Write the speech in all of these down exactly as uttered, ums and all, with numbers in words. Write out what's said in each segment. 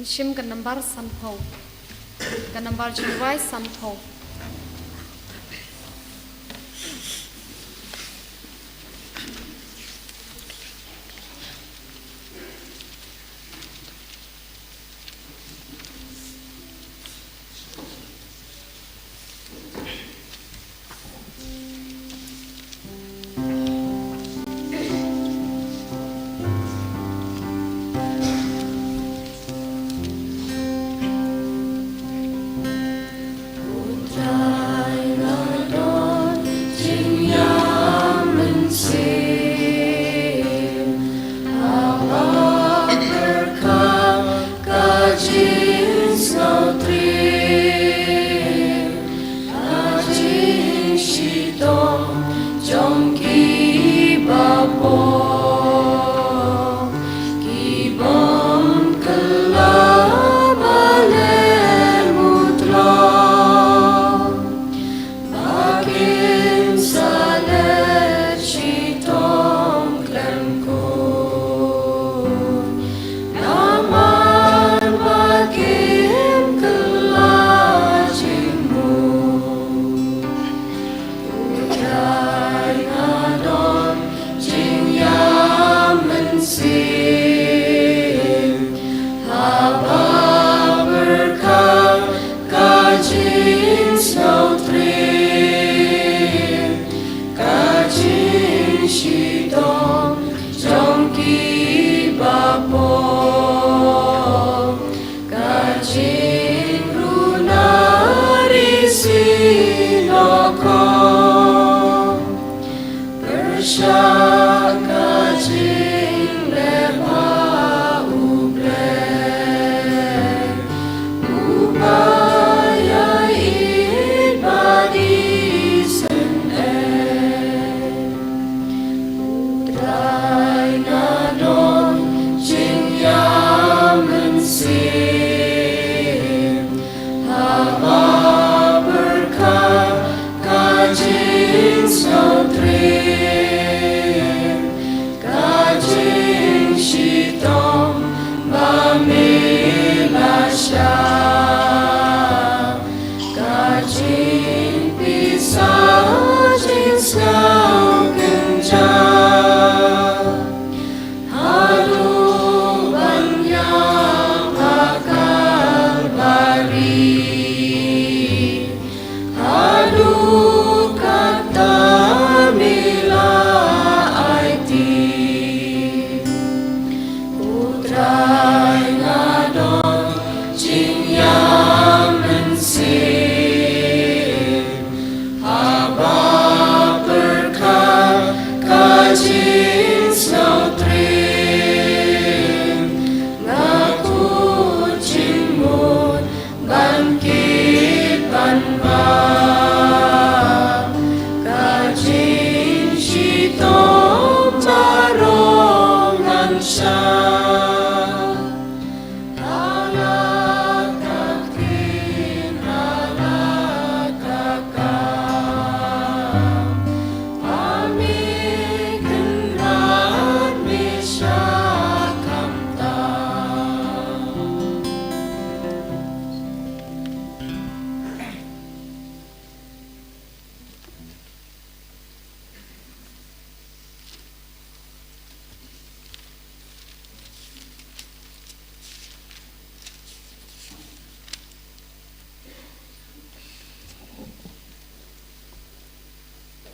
Shim ka nambar sanphew. Ka nambar jingrwai sanphew.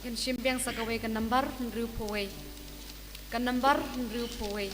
Kan shim biang sa kawei ka nambar hynriewphew wei. Ka nambar hynriewphew wei.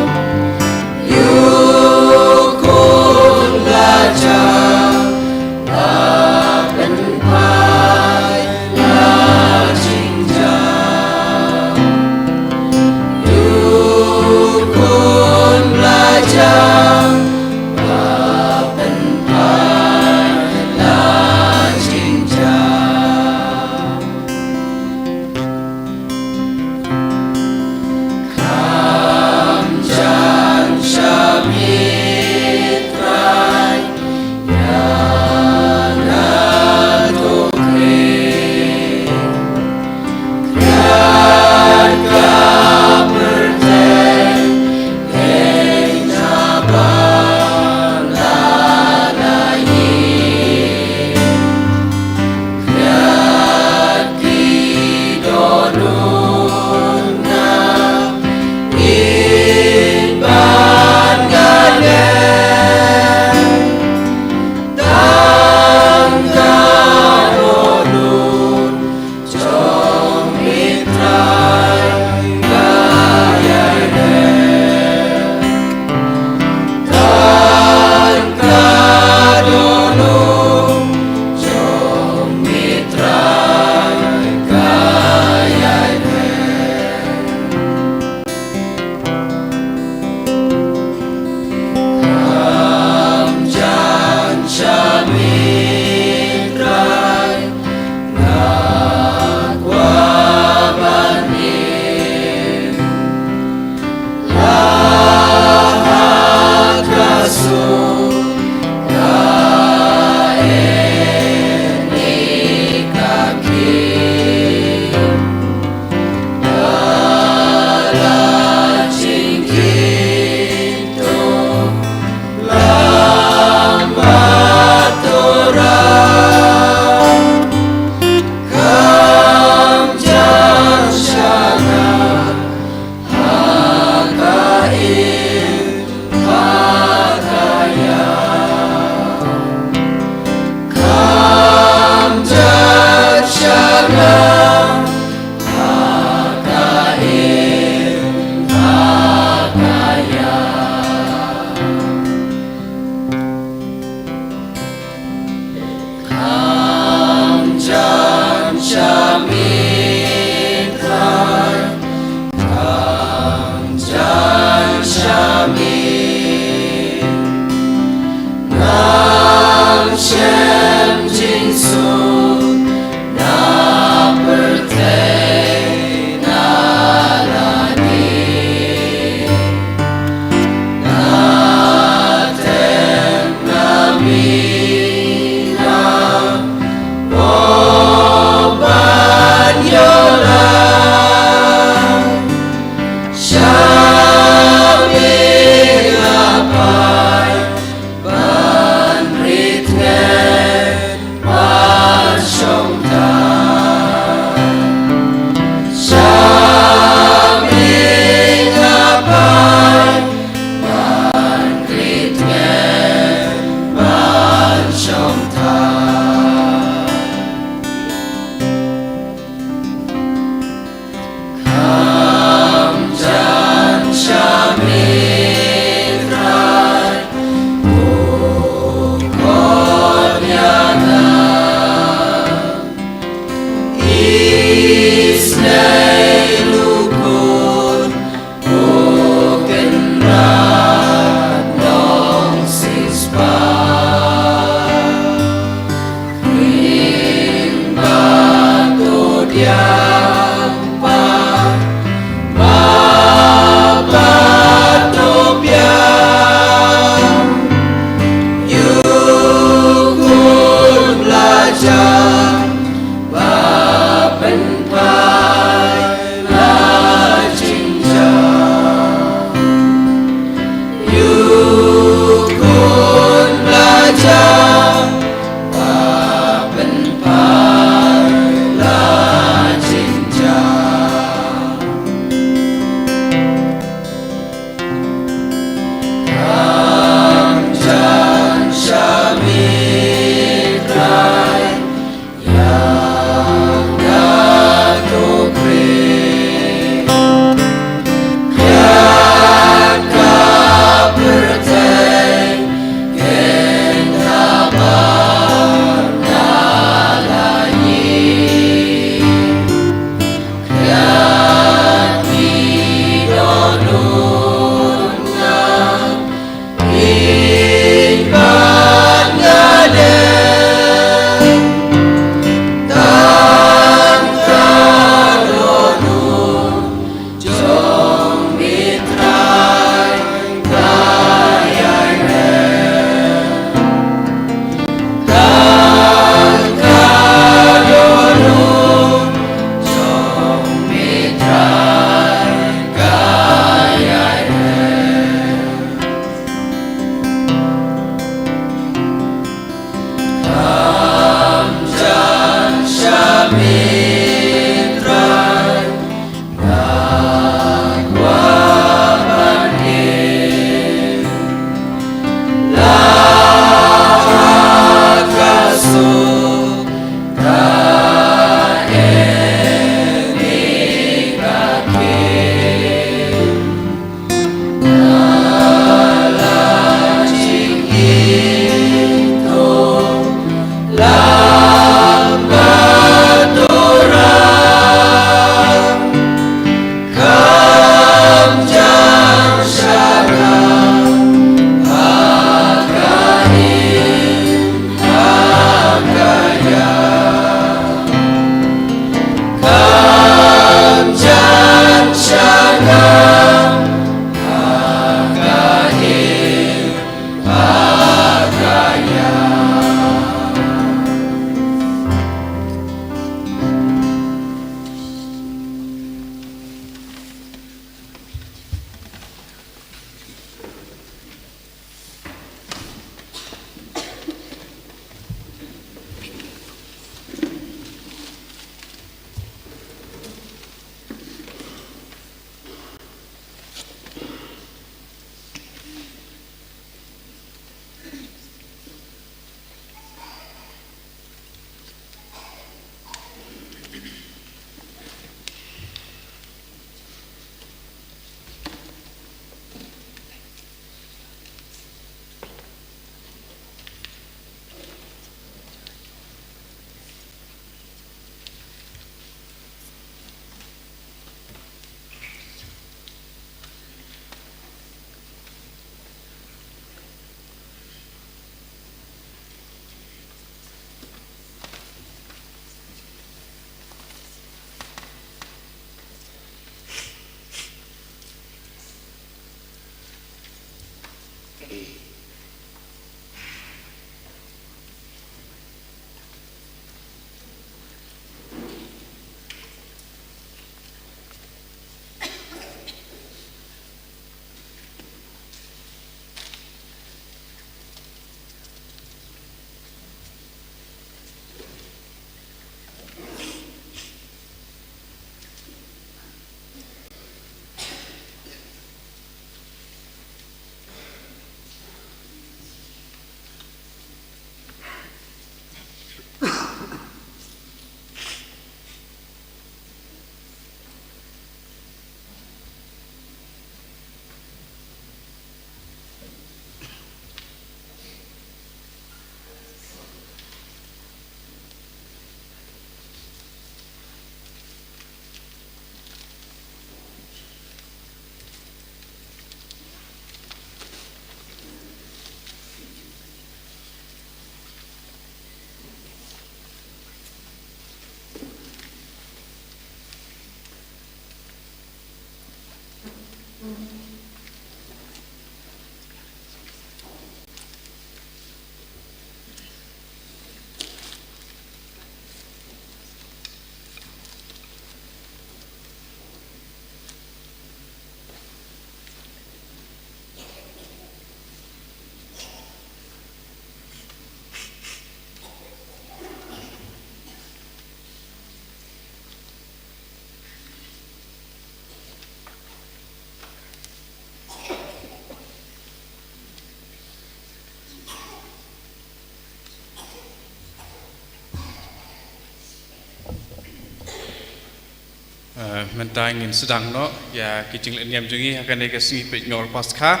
Eh, mynta ngin sdang noh ïa ki jingleh niam jong ngi ha kane ka sngi peit ngor Paskha.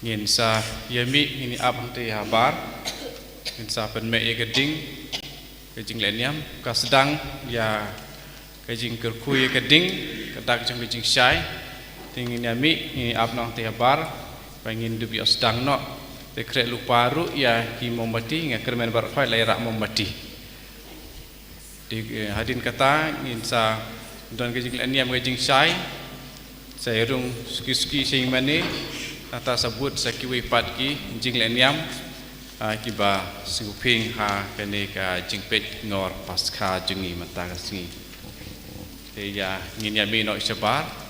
Ngin sa ïa mih, ngin ïa ap hangta habar. Ngin sa pynmih ïa ka ding, ka jingleh niam, ka sdang ïa ka jingkyrkhu ïa ka ding, ka dak jong ka jingshai. Te ngin ïa mih, ngin ïa ap noh hangta habar, ba ngin dup ïa sdang noh. Te khreh lypa ruh ïa ki mombati, nga kyrmen baroh khoit la ïa rah mombati. Te, eh, hadien kata ngin sa don ka jingleh niam ka jingshai. Sa ïa rung suki suki sha ïing mane. Nangta sa bud sa kiwei pat ki jingleh niam, ah, kiba sngewphieng ha kane ka jingpeit ngor Paskha jong ngi mynta ka sngi. Te ïa ngin ïa mih noh shabar.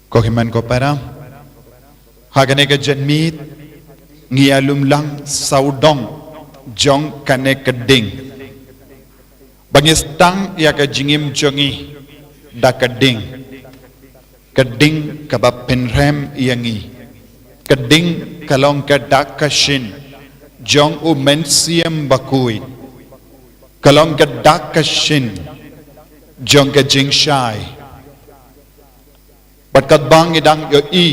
Ko hynmen ko para, ha kane ka janmiet ngi ïa lum lang sawdong jong kane ka ding. Ba ngi sdang ïa ka jingim jong ngi da ka ding. Ka ding kaba pynrem ïa ngi. Ka ding ka long ka dak ka shin jong u Mynsiem Bakhuid. Ka long ka dak ka shin jong ka jingshai. Bad katba ngi dang ïohi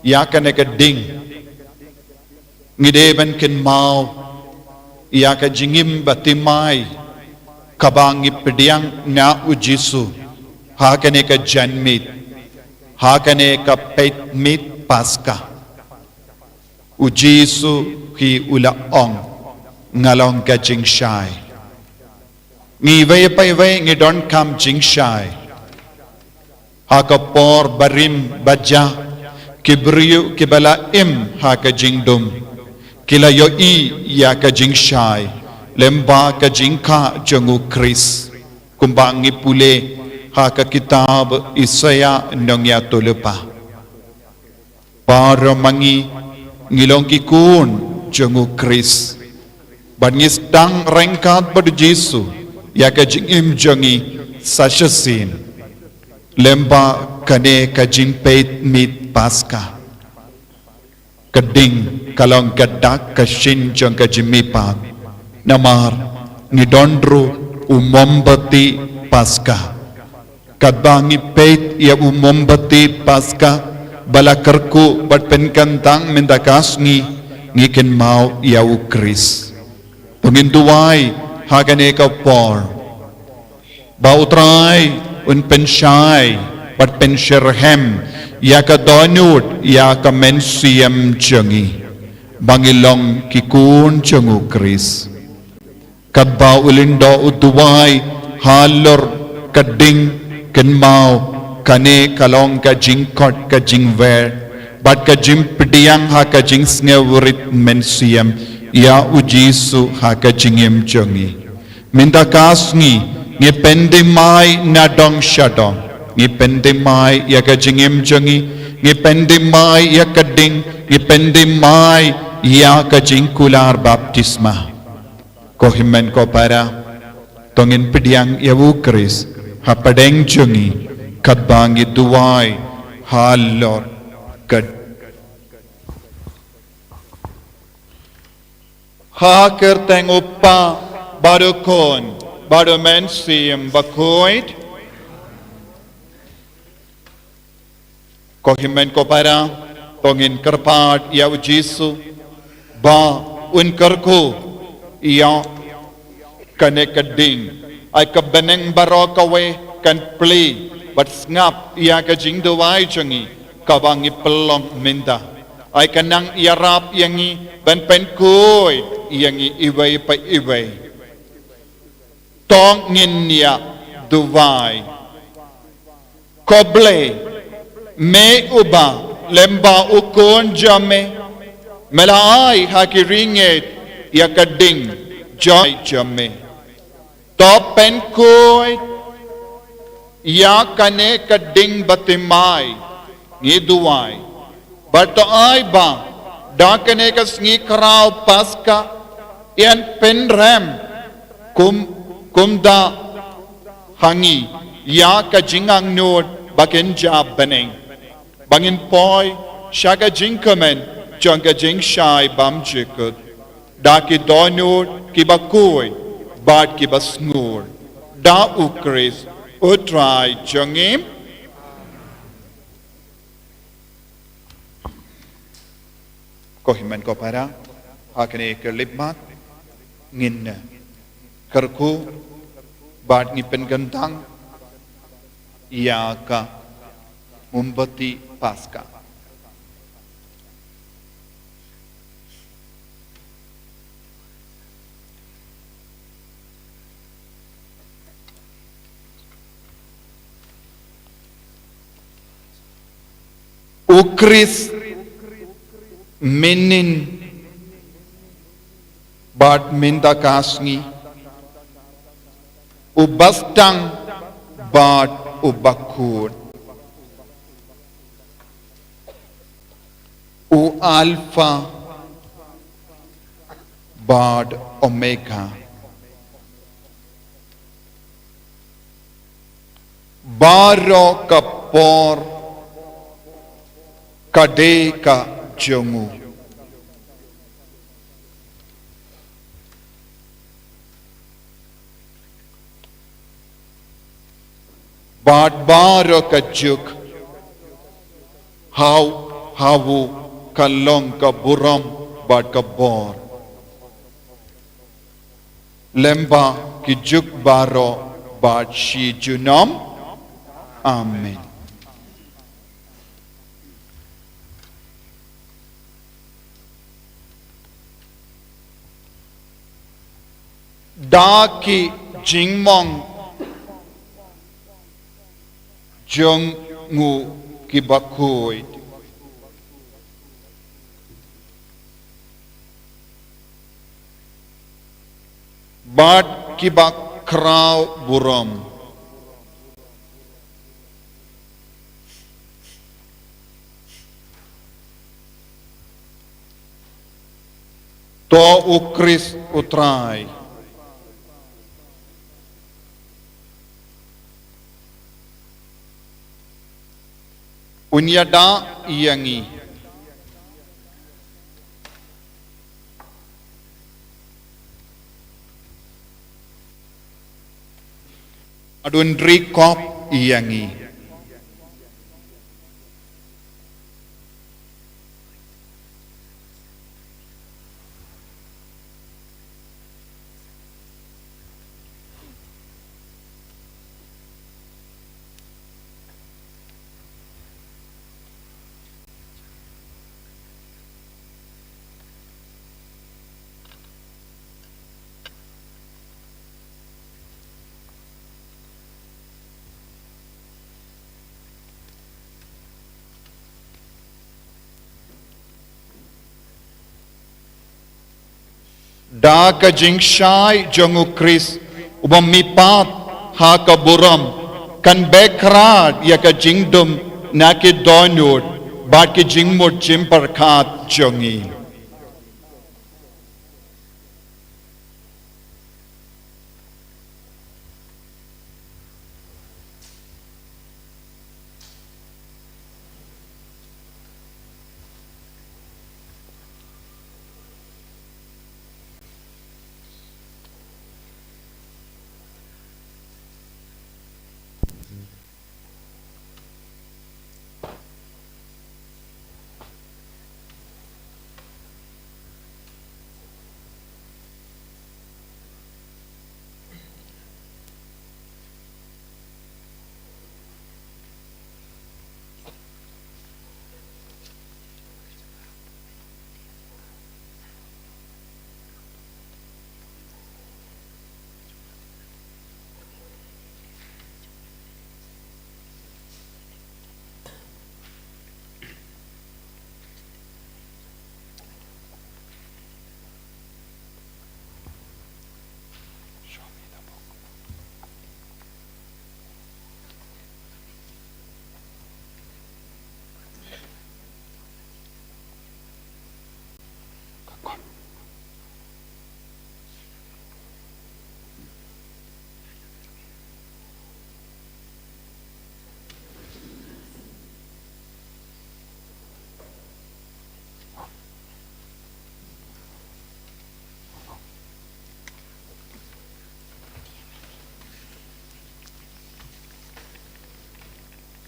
ïa kane ka ding, ngi dei ban kynmaw ïa ka jingim bathymmai kaba ngi pdiang na u Jisu ha kane ka janmiet, ha kane ka peit miet Paska. U Jisu hi u la ong, nga long ka jingshai. Ngi iwei pa iwei ngi donkam jingshai. Ha ka por barim bajah, ki briew kiba la im ha ka jingdum ki la ïohi ïa ka jingshai lyngba ka jingkha jong u Khrist, kumba ngi pule ha ka kitab Isaïah nongïathuhlypa. Baroh ma ngi ngi long ki khun jong u Khrist. Bad ngi sdang ryngkat bad u Jisu ïa ka jingim jong ngi sa shisien lyngba kane ka jingpeit miet Paska. Ka ding ka long ka dak ka shin jong ka jingmihpat. Namar ngi don ruh u mombati Paska. Katba ngi peit ïa u mombati Paska ba la kyrkhu bad pynkyntang mynta ka sngi, ngi kynmaw ïa u Khrist. To ngin duwai ha kane ka por ba u Trai un pynshai bad pynsyrhem ïa ka dohnud ïa ka mynsiem jong ngi ba ngi long ki khun jong u Khrist. Katba u lyngdoh u duwai halor ka ding, kynmaw kane ka long ka jingkoit ka jingwer bad ka jingpdiang ha ka jingsngewrit mynsiem ïa u Jisu ha ka jingim jong ngi. Mynta ka sngi ngi pynthymmai na dong sha dong. Ngi pynthymmai ïa ka jingim jong ngi. Ngi pynthymmai ïa ka ding. Ngi pynthymmai ïa ka jingkular baptisma. Ko hynmen ko para, to ngin pdiang ïa u Khrist hapdeng jong ngi katba ngi duwai halor ka Ha kyrteng u Kpa bad u Khun bad u Mynsiem Bakhuid. Ko hynmen ko para, to ngin kyrpad ïa u Jisu ba un kyrkhu ïa kane ka ding. Ai ka bneng baroh kawei kan plie bad sngap ïa ka jingduwai jong ngi kaba ngi pynlong mynta. Ai ka nang ïarap ïa ngi ban pynkhuid ïa ngi iwei pa iwei. To ngin ïa duwai. Ko Blei, me uba lyngba u Khun jong me, me la ai ha ki ryngied ïa ka ding jong, jong me. To pynkhuid ïa kane ka ding bathymmai, ngi duwai. Bad to ai ba da kane ka sngi khraw Paska yn pynrem kum, kumta ha ngi ïa ka jingangnud ba kynja bneng, ba ngin poi sha ka jingkmen jong ka jingshai bymjukut da ki dohnud kiba khuid bad kiba sngur, da u Khrist u Trai jong ngi. Ko hynmen ko para, ha kane ka lipmat ngin kyrkhu bad ngi pynkyntang ïa ka mombati Paska. U Khrist mynnin bad mynta ka sngi, u basdang bad u bakhuid. U Alpha bad Omega. Baroh ka por ka dei ka jong u. Bad baroh ka juk ha u, ha u ka long ka burom bad ka bor. Lem bad ki juk baroh bad shi junom. Amen. Da ki jingmong jong u ki bakhuid. Bad ki bakhraw burom. To u Khrist u Trai. Un ïada ïa ngi. Bad un ri kop ïa ngi. Da ka jingshai jong u Khrist, uba mihpat ha ka burom, kan beh khrat ïa ka jingdum na ki dohnud, bad ki jingmut jingpyrkhat jong ngi.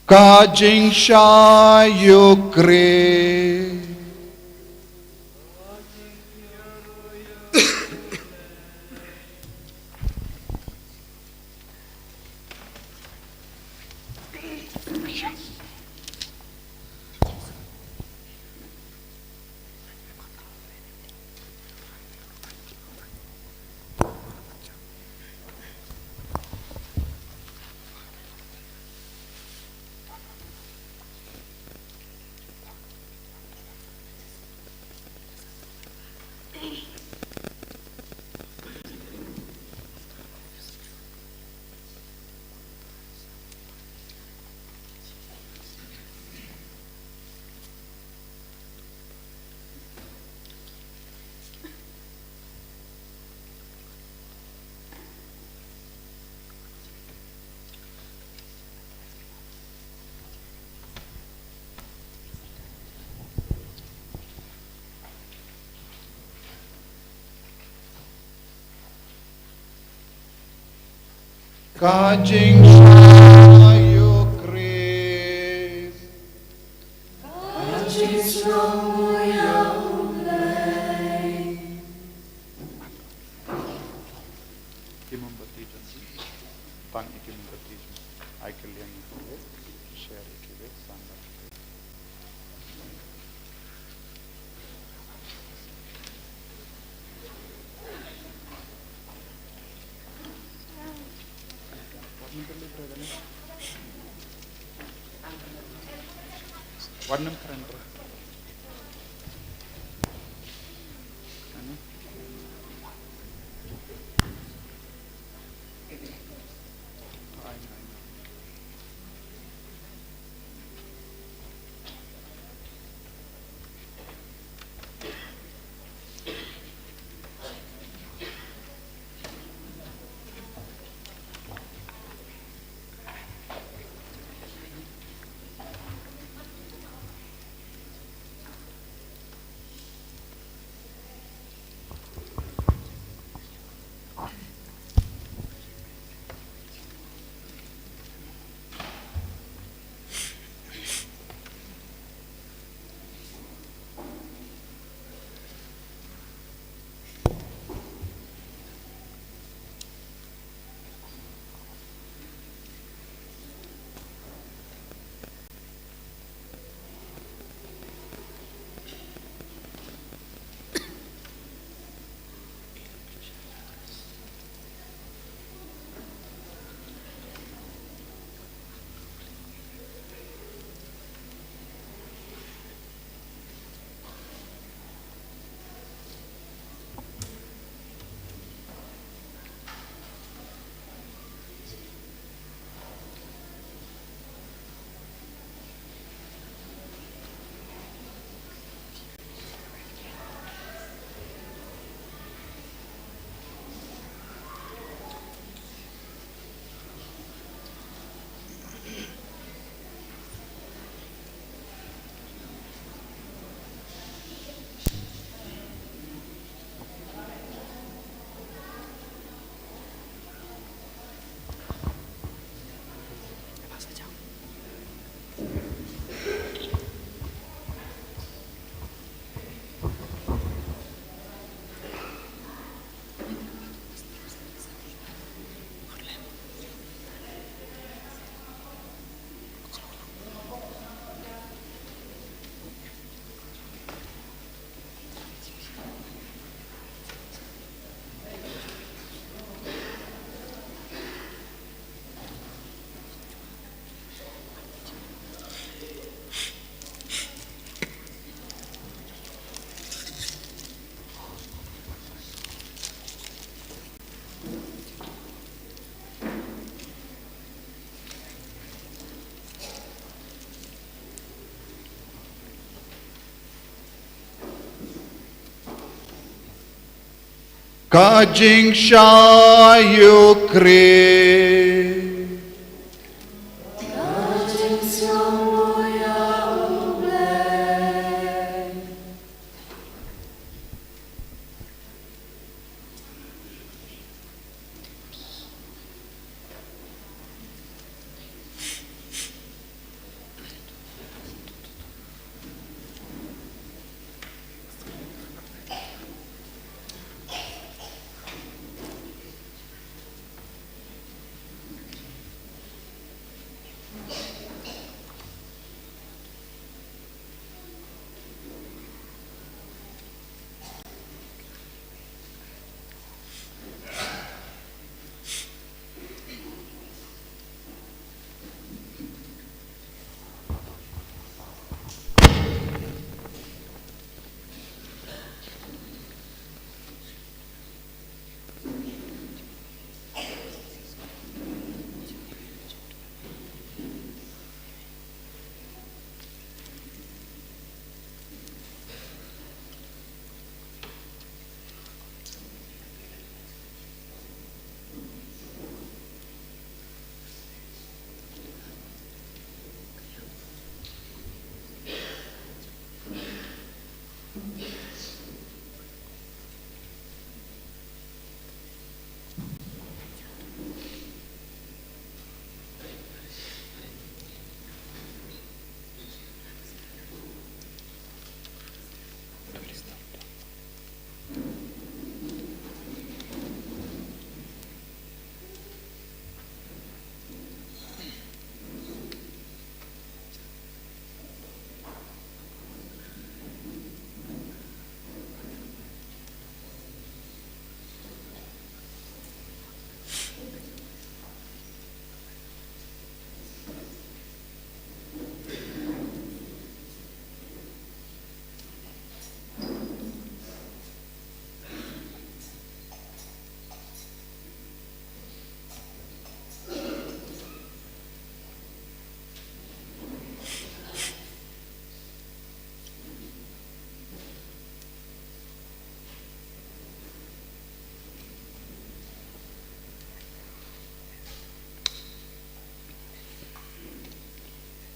Ka jingshai u Khrist. Ka jingshai ïa u Khrist. Ka jingsngew ïa U Blei. Ki mombati jong ngi. Tang ïa ki mombati jong ngi. Ai kylliang ïa kiwei. Share ïa kiwei. Sangap. Ka jingshai ïa u Khrist.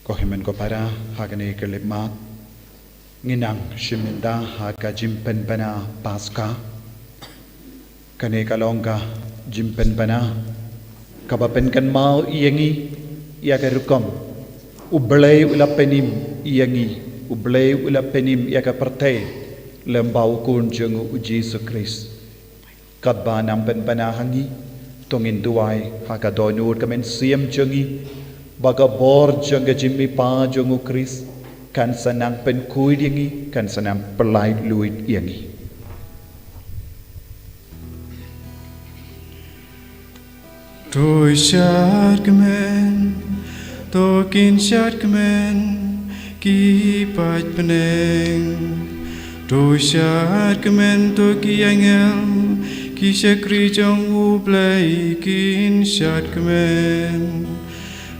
Ko hynmen ko para, ha kane ka lipmat ngi nang shim bynta ha ka jingpynbna Paska. Kane ka long ka jingpynbna kaba pynkynmaw ïa ngi ïa ka rukom U Blei u la pynim ïa ngi, U Blei u la pynim ïa ka pyrthei lem bad u Khun jong u, U Jisu Khrist. Katba nang pynbna ha ngi, to ngin duwai ha ka dohnud ka mynsiem jong ngi ba ka bor jong ka jingmihpat jong u Khrist kan sa nang pynkhuid ïa ngi, kan sa nang pyllait luid ïa ngi. To shad kmen, to kin shad kmen ki paid bneng. To shad kmen, to ki angel, ki shakri jong U Blei kin shad kmen.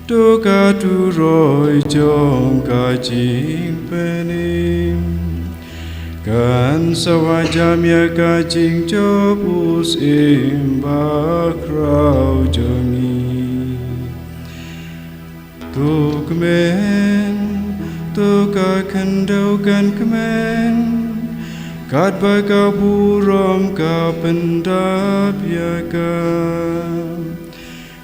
To ka turoi jong ka jingpynim kan sa wad jam ïa ka jingjop u Syiem Bakhraw jong ngi. To kmen, to ka khyndew kan kmen, katba ka burom ka pyndap ïa ka.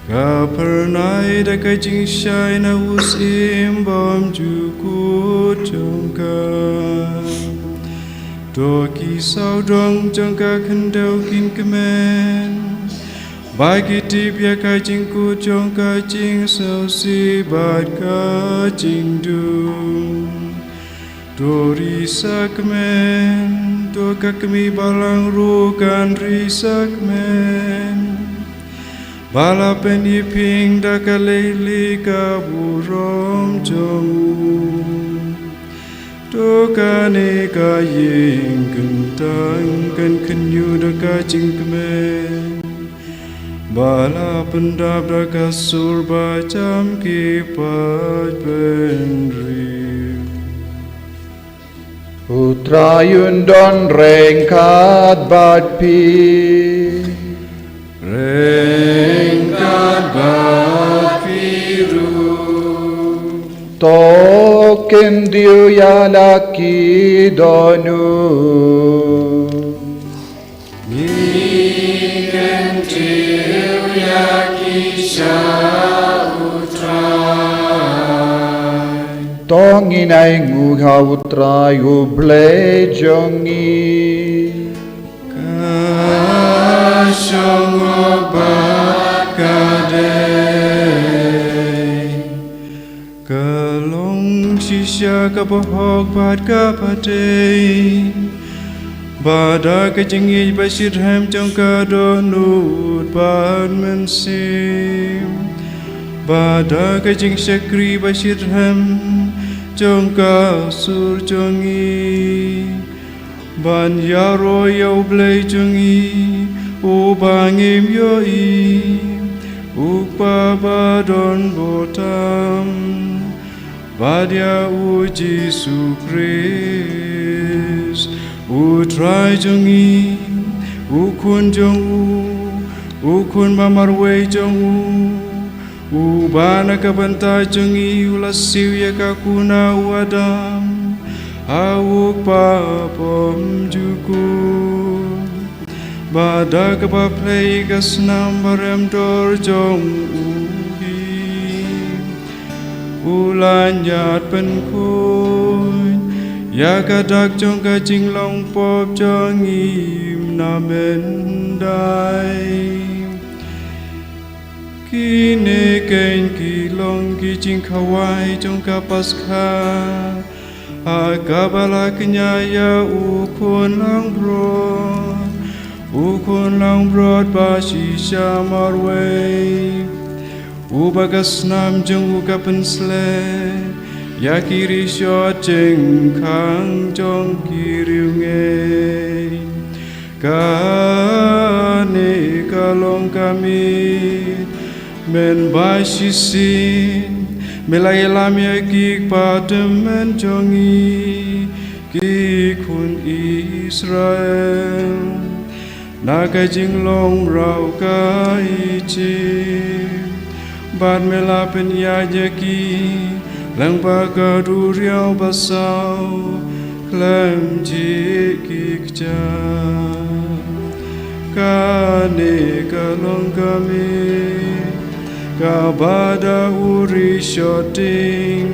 Ka phyrnai da ka jingshai na u Syiem bymjukut jong ka. To ki sawdong jong ka khyndew kin kmen ba ki tip ïa ka jingkut jong ka jingsngewsih bad ka jingdum. To risa kmen, to ka kmie balang ruh kan risa kmen, ba la pyni pynda ka leili ka burom jong u. To kane ka ïing kyntang kan khynñiuh da ka jingkmen, ba la pyndap da ka sur ba jam ki paid bynriew. U Trai un don ryngkat bad phi. Ryngkat bad phi ruh. To kyntiew ïa la ki dohnud. Ngi kyntiew ïa ki sha U Trai. To ngin ai nguh ha U Trai U Blei jong ngi. Ka shong bad ka dei. Ka long shisha kaba hok bad kaba dei. Ba da ka jingïeit ba shitrhem jong ka dohnud bad mynsiem, ba da ka jingshakri ba shitrhem jong ka sur jong ngi, ban ïaroh ïa U Blei jong ngi, uba ngim ïohi, U Kpa ba don bha tam, bad ïa U Jisu Khrist, U Trai jong ngi, U Khun jong u, U Khun ba marwei jong u, uba na ka bynta jong ngi u la siew ïa ka kuna u Adam ha U Kpa bymjukut. Ba da kaba plie ka snam ba rem dor jong u hi, u la ñiad pynkhuid ïa ka dak jong ka jinglong pop jong ngi mynta myndai. Kine keiñ ki long ki jingkhawai jong ka Paskha, ha kaba la kñia ïa U Khun langbrot, U Khun langbrot ba shisha marwei, uba ka snam jong u ka pynsleh ïa ki rishot jingkhang jong ki riewngeit. Kane ka long ka miet mynba shisien, me la ïalam ïa ki kpa tymmen jong ngi, ki khun Israel, na ka jinglong mraw ka Ijipt. Bad me la pynïaid ïa ki Lyngba ka duriaw basaw khlem jih ki kjat. Kane ka long ka miet kaba da u riewshiteng,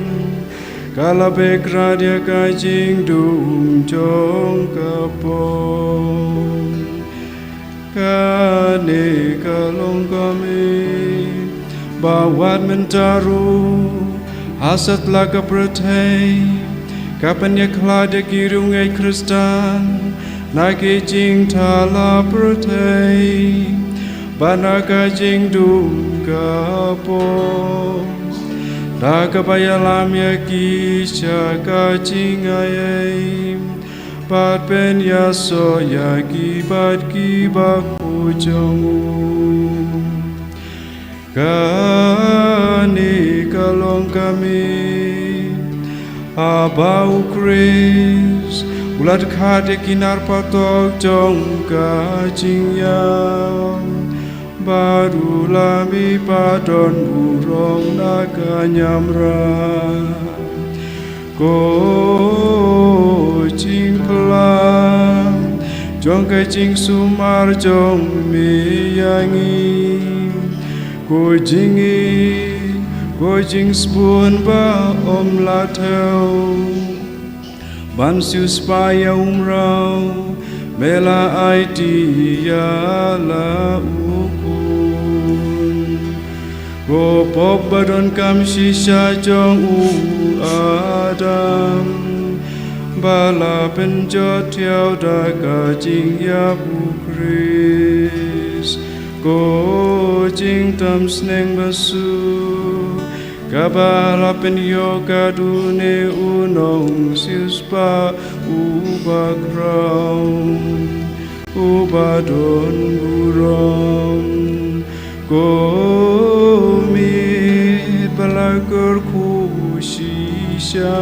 ka la beh krad ïa ka jingdum jong ka pop. Kane ka long ka miet ba wat mynta ruh ha satlak ka pyrthei ka pynïakhlad ïa ki riewngeit Khristan na ki jingthala pyrthei bad na ka jingdum ka pop, da kaba ïalam ïa ki sha ka jingaiei bad pynïasoh ïa ki bad ki bakhuid jong u. Kane ka long ka miet haba u Khrist u la dkha da ki nar patok jong ka jingïap bad u la mihpat don burom na ka niamra. Ko jingphla jong ka jingsumar jong me ïa ngi, ko jingïeit, ko jingsbun ba ym lah thew ban siewspah ïa u mraw me la aiti ïa la u Khun. Ko pop ba donkam shisha jong u Adam ba la pynjot thiaw da ka jingïap u Khrist. Ko jingtam sneng ba suk kaba la pynïoh katne u nongsiewspah uba khraw, uba don burom. Ko miet ba la kyrkhu shisha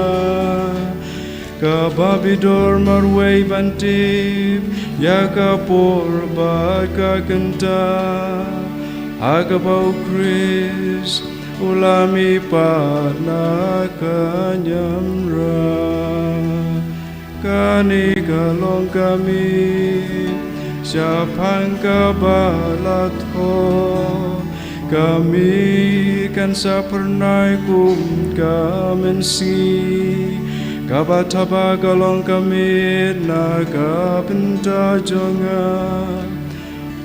kaba bit dor marwei ban tip ïa ka por bad ka kynta ha kaba u Khrist u la mihpat na ka niamra. Kane ka long ka miet shaphang kaba la thoh, ka miet kan sa phyrnai kum ka mynsngi, kaba thaba ka long ka miet na ka bynta jong nga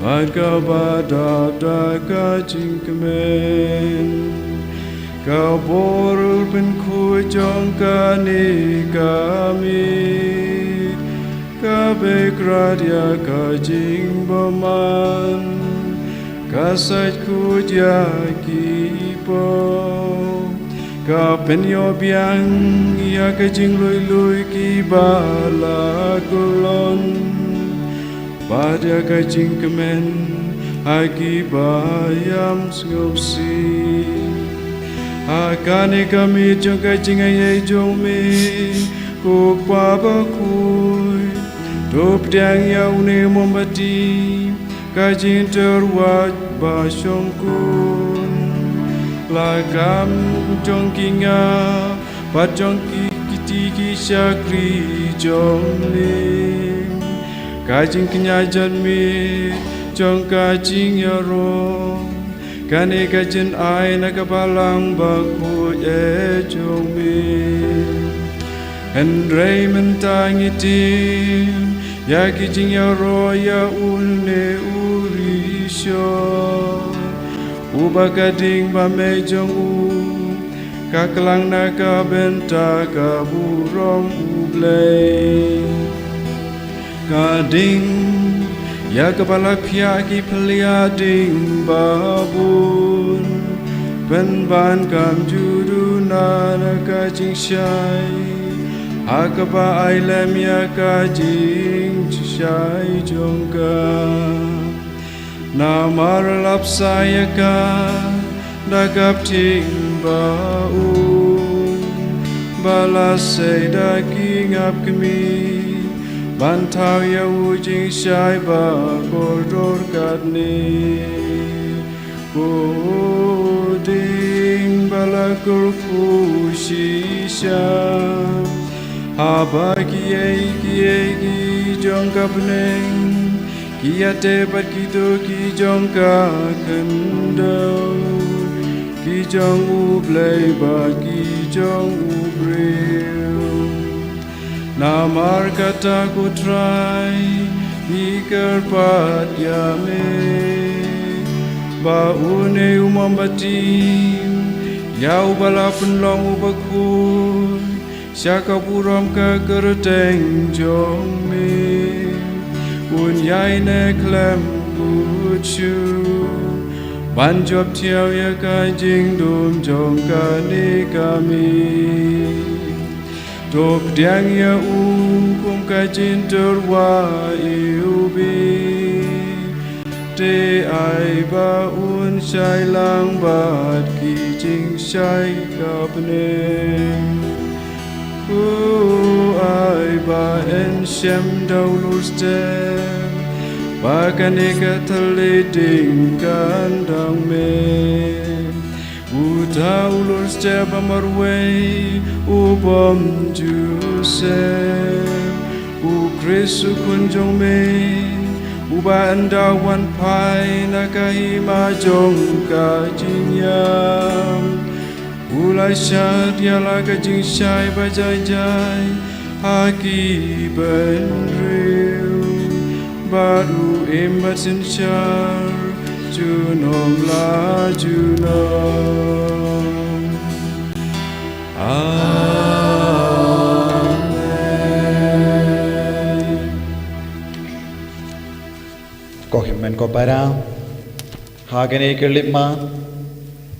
bad kaba dap da ka jingkmen. Ka bor pynkhuid jong kane ka miet ka beh krad ïa ka jingbymman, ka sait khuid ïa ki pop, ka pynïoh biang ïa ka jinglui lui kiba la kyllon bad ïa ka jingkmen ha kiba ïam sngewsih. Ha kane ka miet jong ka jingaiei jong me, ko Kpa bakhuid, to pdiang ïa une u mombati, ka jingtyrwa ba shongkun, la kam jong ki ngap bad jong ki kti ki shakri jong me, ka jingkñia janmiet jong ka jingïaroh. Kane ka jingai na ka Balang bakhuid eh jong me. Hynrei mynta ngi tip ïa ki jingïaroh ïa une u riewshit, uba ka ding ba mei jong u ka klang na ka bynta ka burom U Blei. Ka ding ïa kaba la phiah ki phylla ding ba bun, pynban kam ju duna na ka jingshai, ha kaba ai lem ïa ka jingshai jong ka. Namar la bsa ïa ka da ka bthing ba um, ba la sei da ki ngap kmie, ban thaw ïa u jingshai ba kordor katne. Ko ding ba la kyrkhu shisha. Haba kiei kiei ki jong ka bneng, ki ïateh bad kito ki jong ka khyndew, ki jong U Blei bad ki jong u briew. Namar kata, ko Trai, ngi kyrpad ïa me ba une u mombati, ïa uba la pynlong uba khuid sha ka burom ka kyrteng jong me, un ïaineh khlem kut shuh ban jop thiaw ïa ka jingdum jong kane ka miet. To pdiang ïa u kum ka jingtyrwa iwbih, te ai ba un shai lang bad ki jingshai ka bneng. Ko ai ba yn shem da u lurstep ba kane ka thylliej ding kan dang met. Uta u lurstep ba marwei u bym ju shem, U Khrist u Khun jong me, uba ynda u wan phai na ka hima jong ka jingïam, u la shad ïa la ka jingshai ba jai jai ha ki bynriew, bad u im bad synshar junom la junom. Amen. Ko hynmen ko para, ha kane ka khyllipmat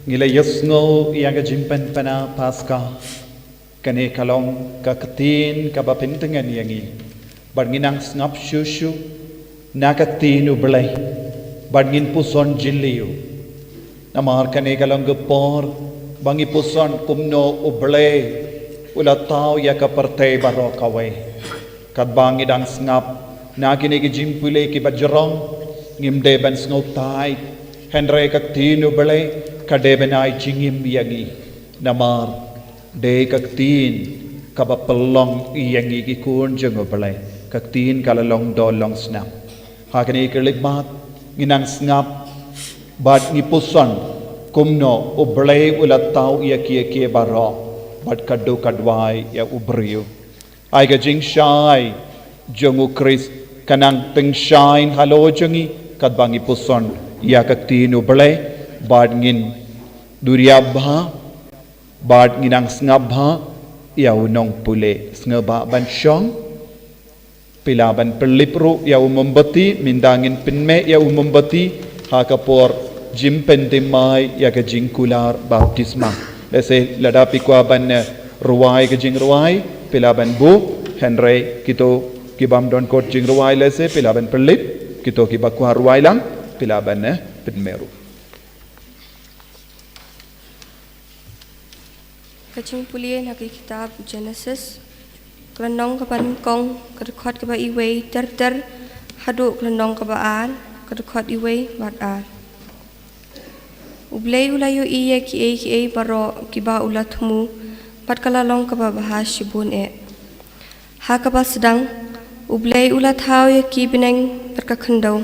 ngi la ïohsngew ïa ka jingpynpaw Paska. Kane ka long ka ktien kaba pyntngen ïa ngi, bad ngi nang sngap shuh shuh na ka ktien U Blei, bad ngin puson jylliew. Namar kane ka long ka por ba ngi puson kumno U Blei u la thaw ïa ka pyrthei baroh kawei. Katba ngi dang sngap na kine ki jingpule kiba jrong, ngim dei ban sngewthait, hynrei ka ktien U Blei ka dei ban ai jingim ïa ngi. Namar dei ka ktien kaba pynlong ïa ngi ki khun jong U Blei. Ka ktien ka la long dor long snam. Ha kane ka khyllipmat ngi nang sngap bad ngi puson kumno U Blei u la thaw ïa ki, ïa ki baroh, bad ka duk ka duwai ïa u briew. Ai ka jingshai jong U Khrist ka nang tyngshaiñ halor jong ngi katba ngi puson ïa ka ktien U Blei, bad ngin duriap bha, bad ngi nang sngap bha ïa u nongpule. Sngewbha ban shong. Phi lah ban pynlip ruh ïa u mombati, mynta ngin pynmih ïa u mombati ha ka por jingpynthymmai ïa ka jingkular baptisma. Lehse lada phi kwah ban, eh, rwai ka jingrwai, phi lah ban buh, hynrei kito ki bym don kot jingrwai lehse phi lah ban pynlip, kito kiba kwah rwai lang phi lah ban, eh, pynmih ruh. Ka jingpule na ka kitab Genesis, ka lynnong kaba nyngkong, ka dkhot kaba iwei ter ter haduh ka lynnong kaba ar, ka dkhot iwei bad ar. U Blei u la ïohi ïa kiei kiei baroh kiba u la thmu, bad ka la long kaba bha shibun eh. Ha kaba sdang, U Blei u la thaw ïa ki bneng bad ka khyndew.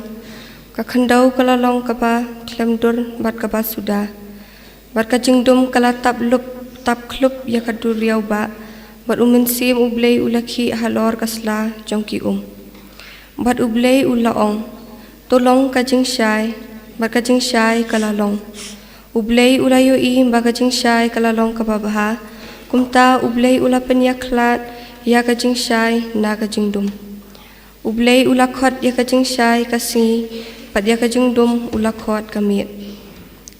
Ka khyndew ka la long kaba khlem dur bad kaba suda, bad ka jingdum ka la tap lup tap khlup ïa ka duriaw bah, bad U Mynsiem U Blei u la khih halor ka sla jong ki um. Bad U Blei u la ong, "To long ka jingshai," bad ka jingshai ka la long. U Blei u la ïohi ba ka jingshai ka la long kaba bha. Kumta U Blei u la pynïakhlad ïa ka jingshai na ka jingdum. U Blei u la khot ïa ka jingshai ka sngi, bad ïa ka jingdum u la khot ka miet.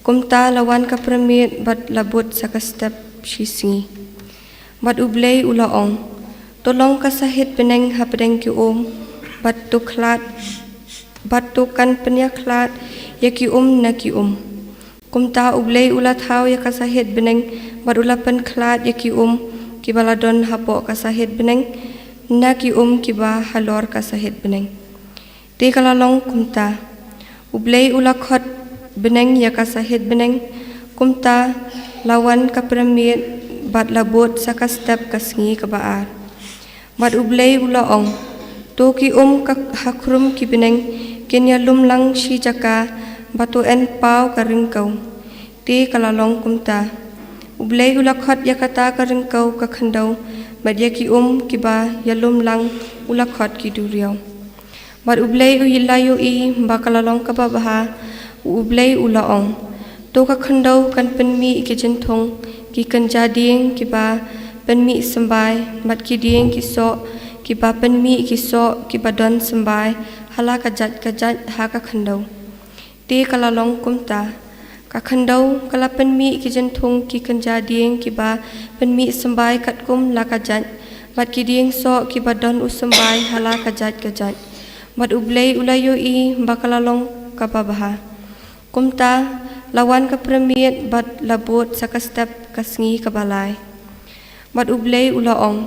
Kumta la wan ka pyrmiet bad la bud sa ka step shisngi. Bad U Blei u la ong, "To long ka sahit bneng hapdeng ki um, bad to khlad, bad to kan pynïakhlad ïa ki um na ki um." Kumta U Blei u la thaw ïa ka sahit bneng, bad u la pynkhlad ïa ki um kiba la don hapoh ka sahit bneng na ki um kiba halor ka sahit bneng. Te ka la long kumta. U Blei u la khot bneng ïa ka sahit bneng, kumta la wan ka prem miet, bad la bud sa ka step ka sngi kaba ar. Bad U Blei u la ong, to ki um ka ha khrum ki bneng kin ïalum lang shi jaka, bad to en paw ka ryngkew. Te ka la long kumta. U Blei u la khot ïa kata ka ryngkew ka khyndew, bad ïa ki um kiba ïalum lang u la khot ki duriaw. Bad U Blei u la ïohi ba ka la long kaba bha. U Blei u la ong, to ka khyndew kan pynmih ki jynthung, ki kynja dieng kiba pynmih symbai, bad ki dieng ki soh kiba pynmih ki soh kiba don symbai ha la ka jait ka jait ha ka khyndew. Te ka la long kumta. Ka khyndew ka la pynmih ki jynthung, ki kynja dieng kiba pynmih symbai katkum la ka jait, bad ki dieng soh kiba don u symbai ha la ka jait ka jait. Bad U Blei u la ïohi ba ka la long kaba bha. Kumta, la wan ka prem miet bad la bud sa ka step ka sngi kaba lai. Bad U Blei u la ong,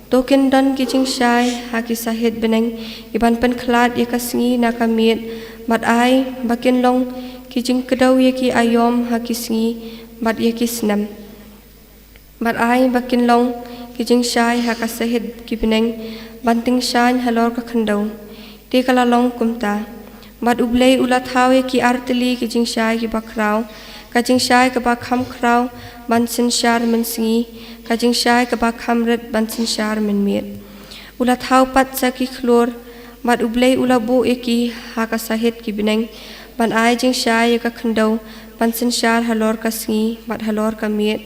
to kin don ki jingshai ha ki sahit bneng, kiban pynkhlad ïa ka sngi na ka miet, bad ai ba kin long ki jingkdew ïa ki aïom ha ki sngi bad ïa ki snem. Bad ai ba kin long ki jingshai ha ka sahit ki bneng, ban tyngshaiñ halor ka khyndew. Te ka la long kumta. Bad U Blei u la thaw ïa ki artylli ki jingshai kiba khraw, ka jingshai kaba kham khraw ban synshar mynsngi, ka jingshai kaba kham rit ban synshar mynmiet. U la thaw pat sa ki khlur, bad U Blei u la buh ïa ki ha ka sahit ki bneng, ban ai jingshai ïa ka khyndew ban synshar halor ka sngi bad halor ka miet,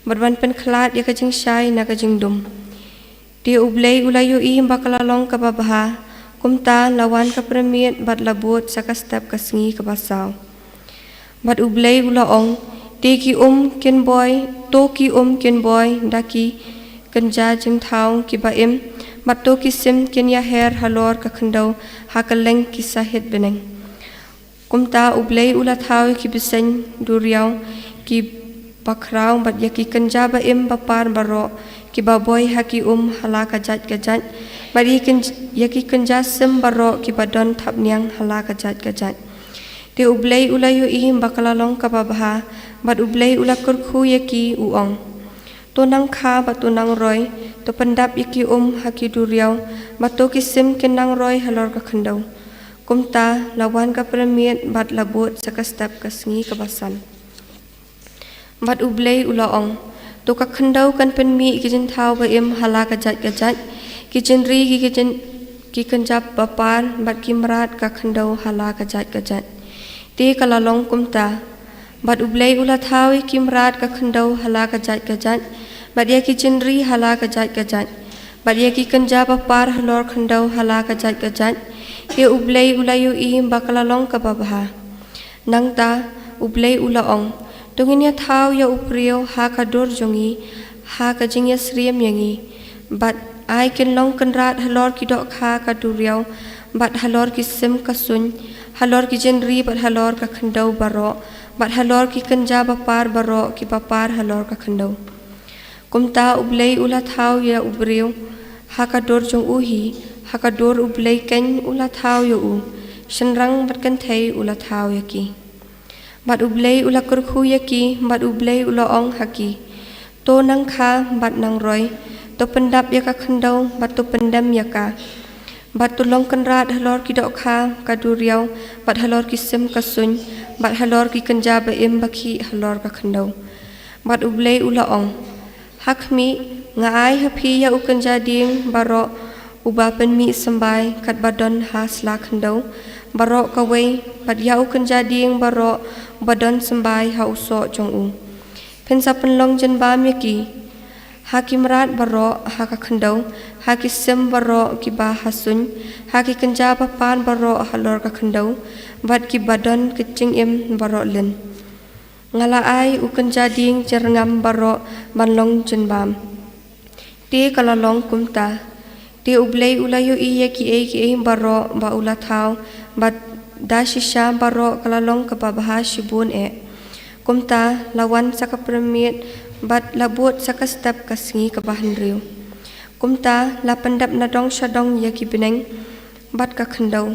bad ban pynkhlad ïa ka jingshai na ka jingdum. Te U Blei u la ïohi ba ka la long kaba bha. Kumta, la wan ka prem miet bad la bud sa ka step ka sngi kaba saw. Bad U Blei u la ong, te ki um kin boi, to ki um kin boi da ki kynja jingthaw kiba im, bad to ki sim kin ïaher halor ka khyndew ha kylleng ki sahit bneng. Kumta U Blei u la thaw ïa ki bseiñ duriaw kiba khraw, bad ïa ki kynja ba im ba par baroh kiba boi ha ki um ha la ka jait ka jait, bad ïa ki kynj-, ïa ki kynja sim baroh kiba don thapniang ha la ka jait ka jait. Te U Blei u la ïohi ba ka la long kaba bha. Bad U Blei u la kyrkhu ïa ki, u ong, to nang kha bad to nang roi, to pyndap ïa ki um ha ki duriaw, bad to ki sim kin nang roi halor ka khyndew. Kumta, la wan ka prem miet bad la bud sa ka step ka sngi kaba san. Bad U Blei u la ong, to ka khyndew kan pynmih ki jingthaw ba im ha la ka jait ka jait, ki jingri ki, ki jin-, ki kynja ba par, bad ki mrad ka khyndew ha la ka jait ka jait. Te ka la long kumta. Bad U Blei u la thaw ïa ki mrad ka khyndew ha la ka jait ka jait, bad ïa ki jingri ha la ka jait ka jait, bad ïa ki kynja ba par halor khyndew ha la ka jait ka jait. Te U Blei u la ïohi ba ka la long kaba bha. Nangta, U Blei u la ong, to ngin ïa thaw ïa u briew ha ka dur jong ngi, ha ka jingïasyriem ïa ngi. Bad ai kin long kynrad halor ki dohkha ka duriaw, bad halor ki sim ka suiñ, halor ki jingri bad halor ka khyndew baroh, bad halor ki kynja ba par baroh kiba par halor ka khyndew. Kumta U Blei u la thaw ïa u briew ha ka dur jong u hi, ha ka dur U Blei keiñ u la thaw ïa u, shynrang bad kynthei u la thaw ïa ki. Bad U Blei u la kyrkhu ïa ki, bad U Blei u la ong ha ki, to nang kha bad nang roi, to pyndap ïa ka khyndew bad to pyndem ïa ka. Bad to long kynrad halor ki dohkha ka duriaw, bad halor ki sim ka suiñ, bad halor ki kynja ba im ba khih halor ka khyndew. Bad U Blei u la ong, ha khmih, nga ai ha phi ïa u kynja dieng baroh uba pynmih symbai katba don ha sla khyndew baroh kawei, bad ïa u kynja dieng baroh uba don symbai ha u soh jong u. Phin sa pynlong jingbam ïa ki, ha ki mrad baroh ha ka khyndew, ha ki sim baroh kiba ha suiñ, ha ki kynja ba pan baroh halor ka khyndew, bad kiba don ka jingim baroh lin. Nga la ai u kynja dieng jyrngam baroh ban long jingbam. Te ka la long kumta. Te U Blei u la ïohi ïa kiei kiei baroh ba u la thaw, bad da shisha baroh ka la long kaba bha shibun eh. Kumta, la wan sa ka prem miet, bad la bud sa ka step ka sngi kaba hynriew. Kumta, la pyndep na dong sha dong ïa ki bneng, bad ka khyndew,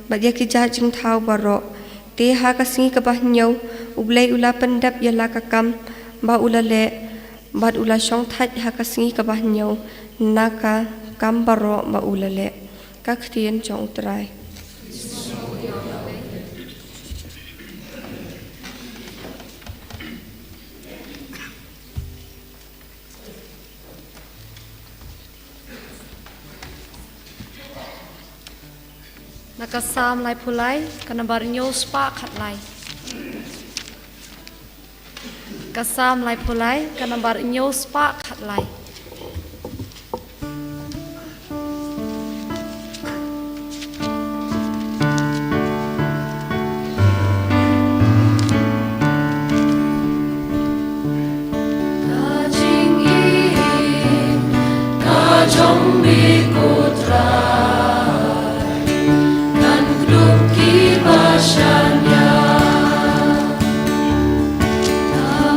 bad ïa ki jait jingthaw baroh. Te ha ka sngi kaba hynñiew, U Blei u la pyndep ïa la ka kam ba u la leh, bad u la shongthait ha ka sngi kaba hynñiew na ka kam baroh ba u la leh. Ka ktien jong U Trai. Na ka Salm laiphew lai, ka nambar hynñiew spah khatlai. Ka Salm laiphew lai, ka nambar hynñiew spah khatlai. Ka jingim ka jong me ko Trai, kan kdup kiba shaniah.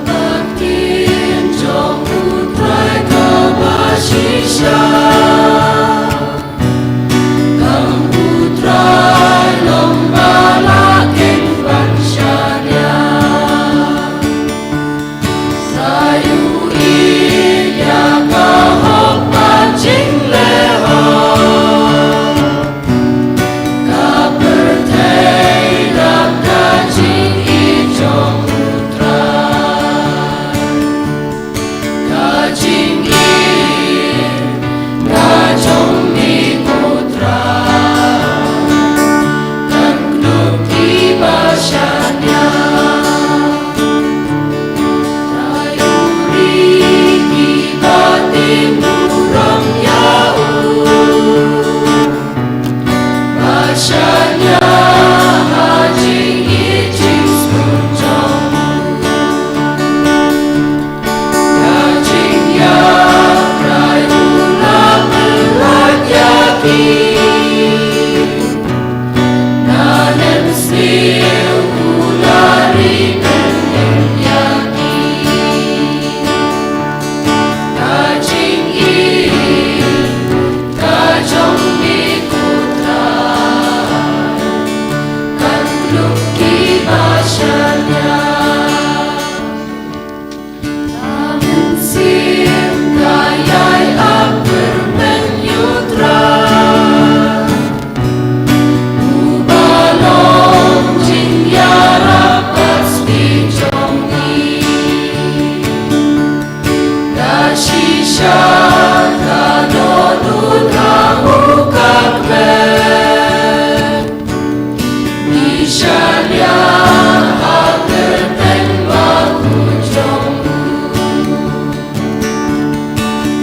Ka ktien jong U Trai kaba shisha. Kam U Trai long ba la ken ban shaniah. Sa ïohi ïa ka hok bad jingleh hok. Ka pyrthei dap ka jingïeit jong U Trai. Ka jingim ka jong me ko Trai, kan kdup kiba shaniah. Trai u ri kiba tieng burom ïa u. Ba shaniah ha jingïeit jingsngew jong u. Ka jingïap Trai u la pynlait ïa ki. Na nemsniew u la ri pynlait ïa ki. Ka jingim ka jong me ko Trai, kan kdup kiba shaniah. La mynsiem ka ïai ap pyrmen ïa U Trai. Uba long jingïarap bad sting jong ngi. Da shisha ka don U Trai u ka kmen. Ngi shaniah ha kyrteng bakhuid jong u.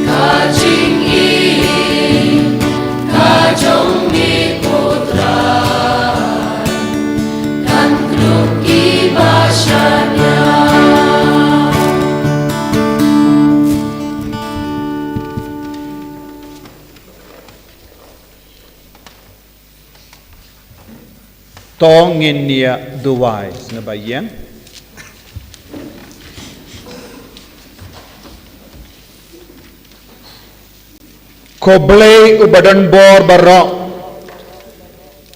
Ka jingim ka jong me ko Trai, kan kdup kiba shaniah. To ngin ïa duwai, sngewbha ïeng. Ko Blei uba don bor baroh,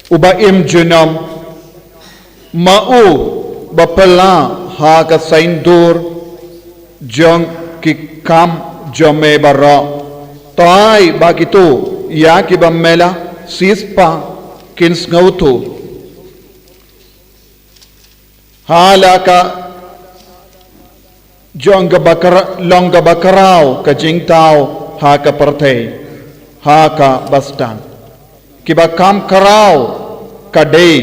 uba im junom, ma u ba pynlah ha ka saiñdur jong ki kam jong me baroh. To ai ba kito ïa kiba me la siewspah kin sngewthuh ha la ka jong kaba kra-, long kaba khraw ka jingthaw ha ka pyrthei ha kaba sdang. Kiba kham khraw ka dei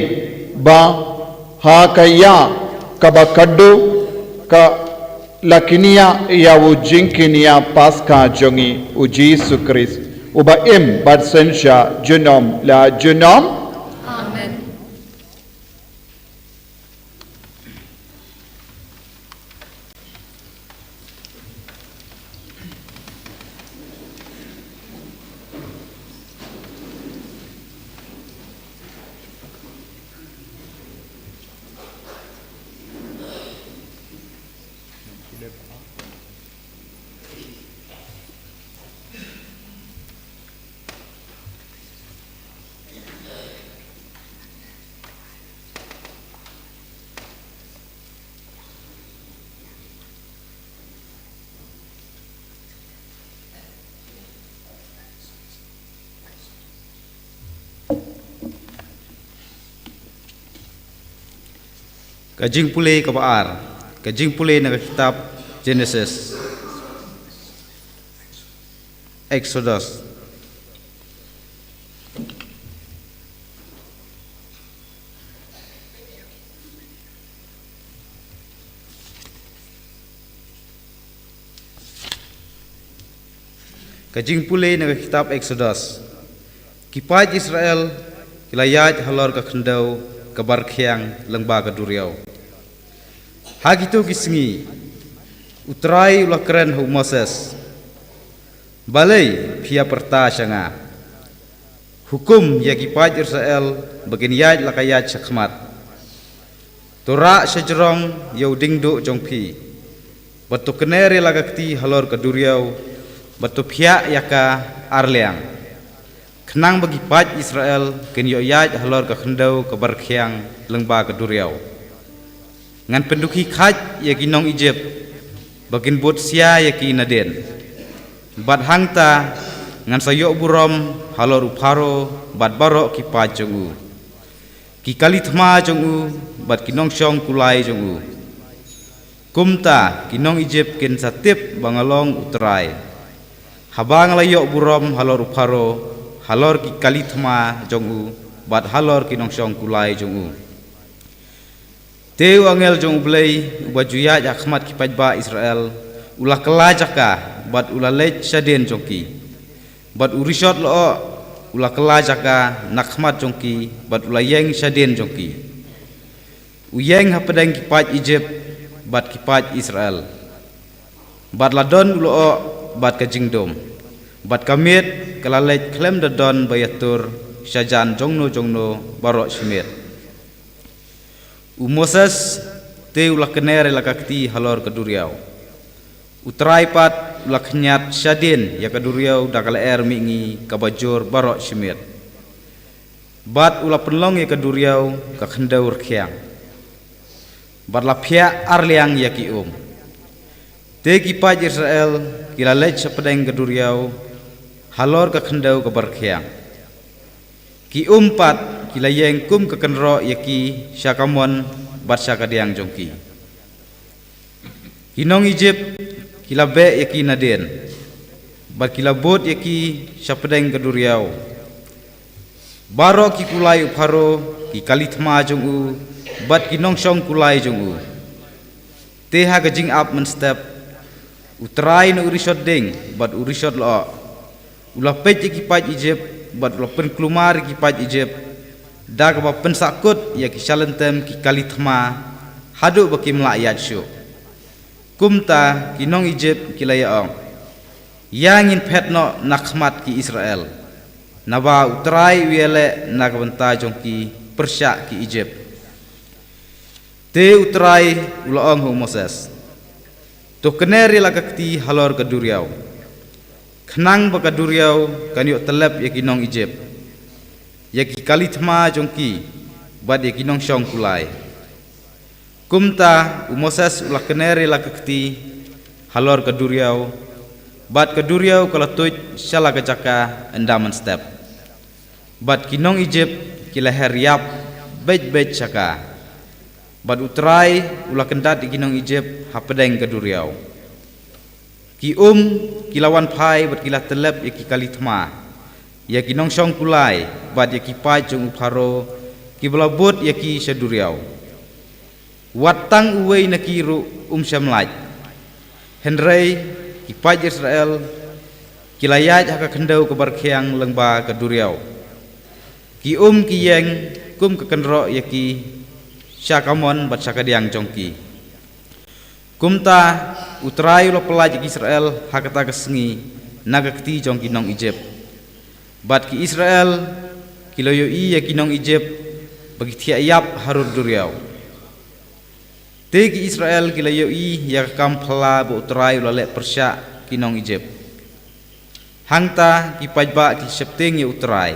ba ha ka ïa kaba khatduh ka la kynnoh ïa u jingkynnoh Paskha jong ngi, U Jisu Khrist, uba im bad synshar junom la junom. Amen. Ka jingpule kaba ar. Ka jingpule na ka kitab Genesis. Exodus. Ka jingpule na ka kitab Exodus. Ki paid Israel ki la ïaid halor ka khyndew kaba rkhiang lyngba ka duriaw. Ha kito ki sngi, U Trai u la kren ha u Moses. Balei phi ïa pyrta sha nga? Hukum ïa ki paid Israel ba kin ïaid la ka ïaid sha khmat. To rah sha jrong ïa u diengduh jong phi. Bad to kner ïa la ka kti halor ka duriaw. Bad to phiah ïa ka ar liang. Khnang ba ki paid Israel kin ïoh ïaid halor ka khyndew kaba rkhiang lyngba ka duriaw. Ngan pyndukhi khait ïa ki nong Ijipt, ba kin bud sia ïa ki nadien. Bad hangta ngan sa ïoh burom halor u Pharaoh bad baroh ki paid jong u, ki kali thma jong u bad ki nongshong kulai jong u. Kumta ki nong Ijipt kin sa tip ba nga long U Trai, haba nga la ïoh burom halor u Pharaoh, halor ki kali thma jong u, bad halor ki nongshong kulai jong u. Te u angel jong U Blei, uba ju ïaid ha khmat ki paidbah Israel, u la kylla jaka bad u la leit shadien jong ki. Bad u rishot lyoh u la kylla jaka na khmat jong ki, bad u la ïeng shadien jong ki. U ïeng hapdeng ki paid Ijipt bad ki paid Israel. Bad la don u lyoh bad ka jingdum. Bad ka miet ka la leit khlem da don ba ïatur shajan jongno jongno baroh shi miet. U Moses te u la kner ïa la ka kti halor ka duriaw. U Trai pat u la khñiat shadien ïa ka duriaw da ka lyer mihngi kaba jur baroh shi miet. Bad u la pynlong ïa ka duriaw ka khyndew rkhiang. Bad la phiah ar liang ïa ki um. Te ki paid Israel ki la leit shapdeng ka duriaw halor ka khyndew kaba rkhiang. Ki um pat ki la ïeng kum ka kynroh ïa ki sha ka mon bad sha ka diang jong ki. Ki nong Ijipt ki la beh ïa ki nadien, bad ki la bud ïa ki shapdeng ka duriaw. Baroh ki kulai u Pharaoh, ki kali thma jong u, bad ki nongshong kulai jong u. Te ha ka jingap mynstep, U Trai na u rishot ding bad u rishot lyoh u la peit ïa ki paid Ijipt bad u la pynkulmar ïa ki paid Ijipt da kaba pynsahkut ïa ki shalynter ki kali thma haduh ba kim lah ïaid shuh. Kumta ki nong Ijipt ki la ïa ong, ïa ngin phet noh na khmat ki Israel, naba U Trai u ïaleh na ka bynta jong ki pyrshah ki Ijipt. Te U Trai u la ong ha u Moses, to kner ïa la ka kti halor ka duriaw, khnang ba ka duriaw kan ïoh tyllep ïa ki nong Ijipt, ïa ki kali thma jong ki, bad ïa ki nongshong kulai. Kumta u Moses u la kner ïa la ka kti halor ka duriaw, bad ka duriaw ka la tuid sha la ka jaka ynda mynstep. Bad ki nong Ijipt ki la her ïap beit beit sha ka. Bad U Trai u la kyndat ïa ki nong Ijipt hapdeng ka duriaw. Ki um ki la wan phai bad ki la tyllep ïa ki kali thma, ïa ki nongshong kulai, bad ïa ki paid jong u Pharaoh kiba la bud ïa ki sha duriaw. Wat tang uwei na ki ruh um shym lait. Hynrei ki paid Israel ki la ïaid ha ka khyndew kaba rkhiang lyngba ka duriaw. Ki um ki ïeng kum ka kynroh ïa ki sha ka mon bad sha ka diang jong ki. Kumta U Trai u la pyllait ïa ki Israel ha kata ka sngi na ka kti jong ki nong Ijipt. Bad ki Israel ki la ïohi ïa ki nong Ijipt ba ki thiah ïap harud duriaw. Te ki Israel ki la ïohi ïa ka kam phylla ba U Trai u la leh pyrshah ki nong Ijipt. Hangta ki paidbah ki sheptieng ïa U Trai,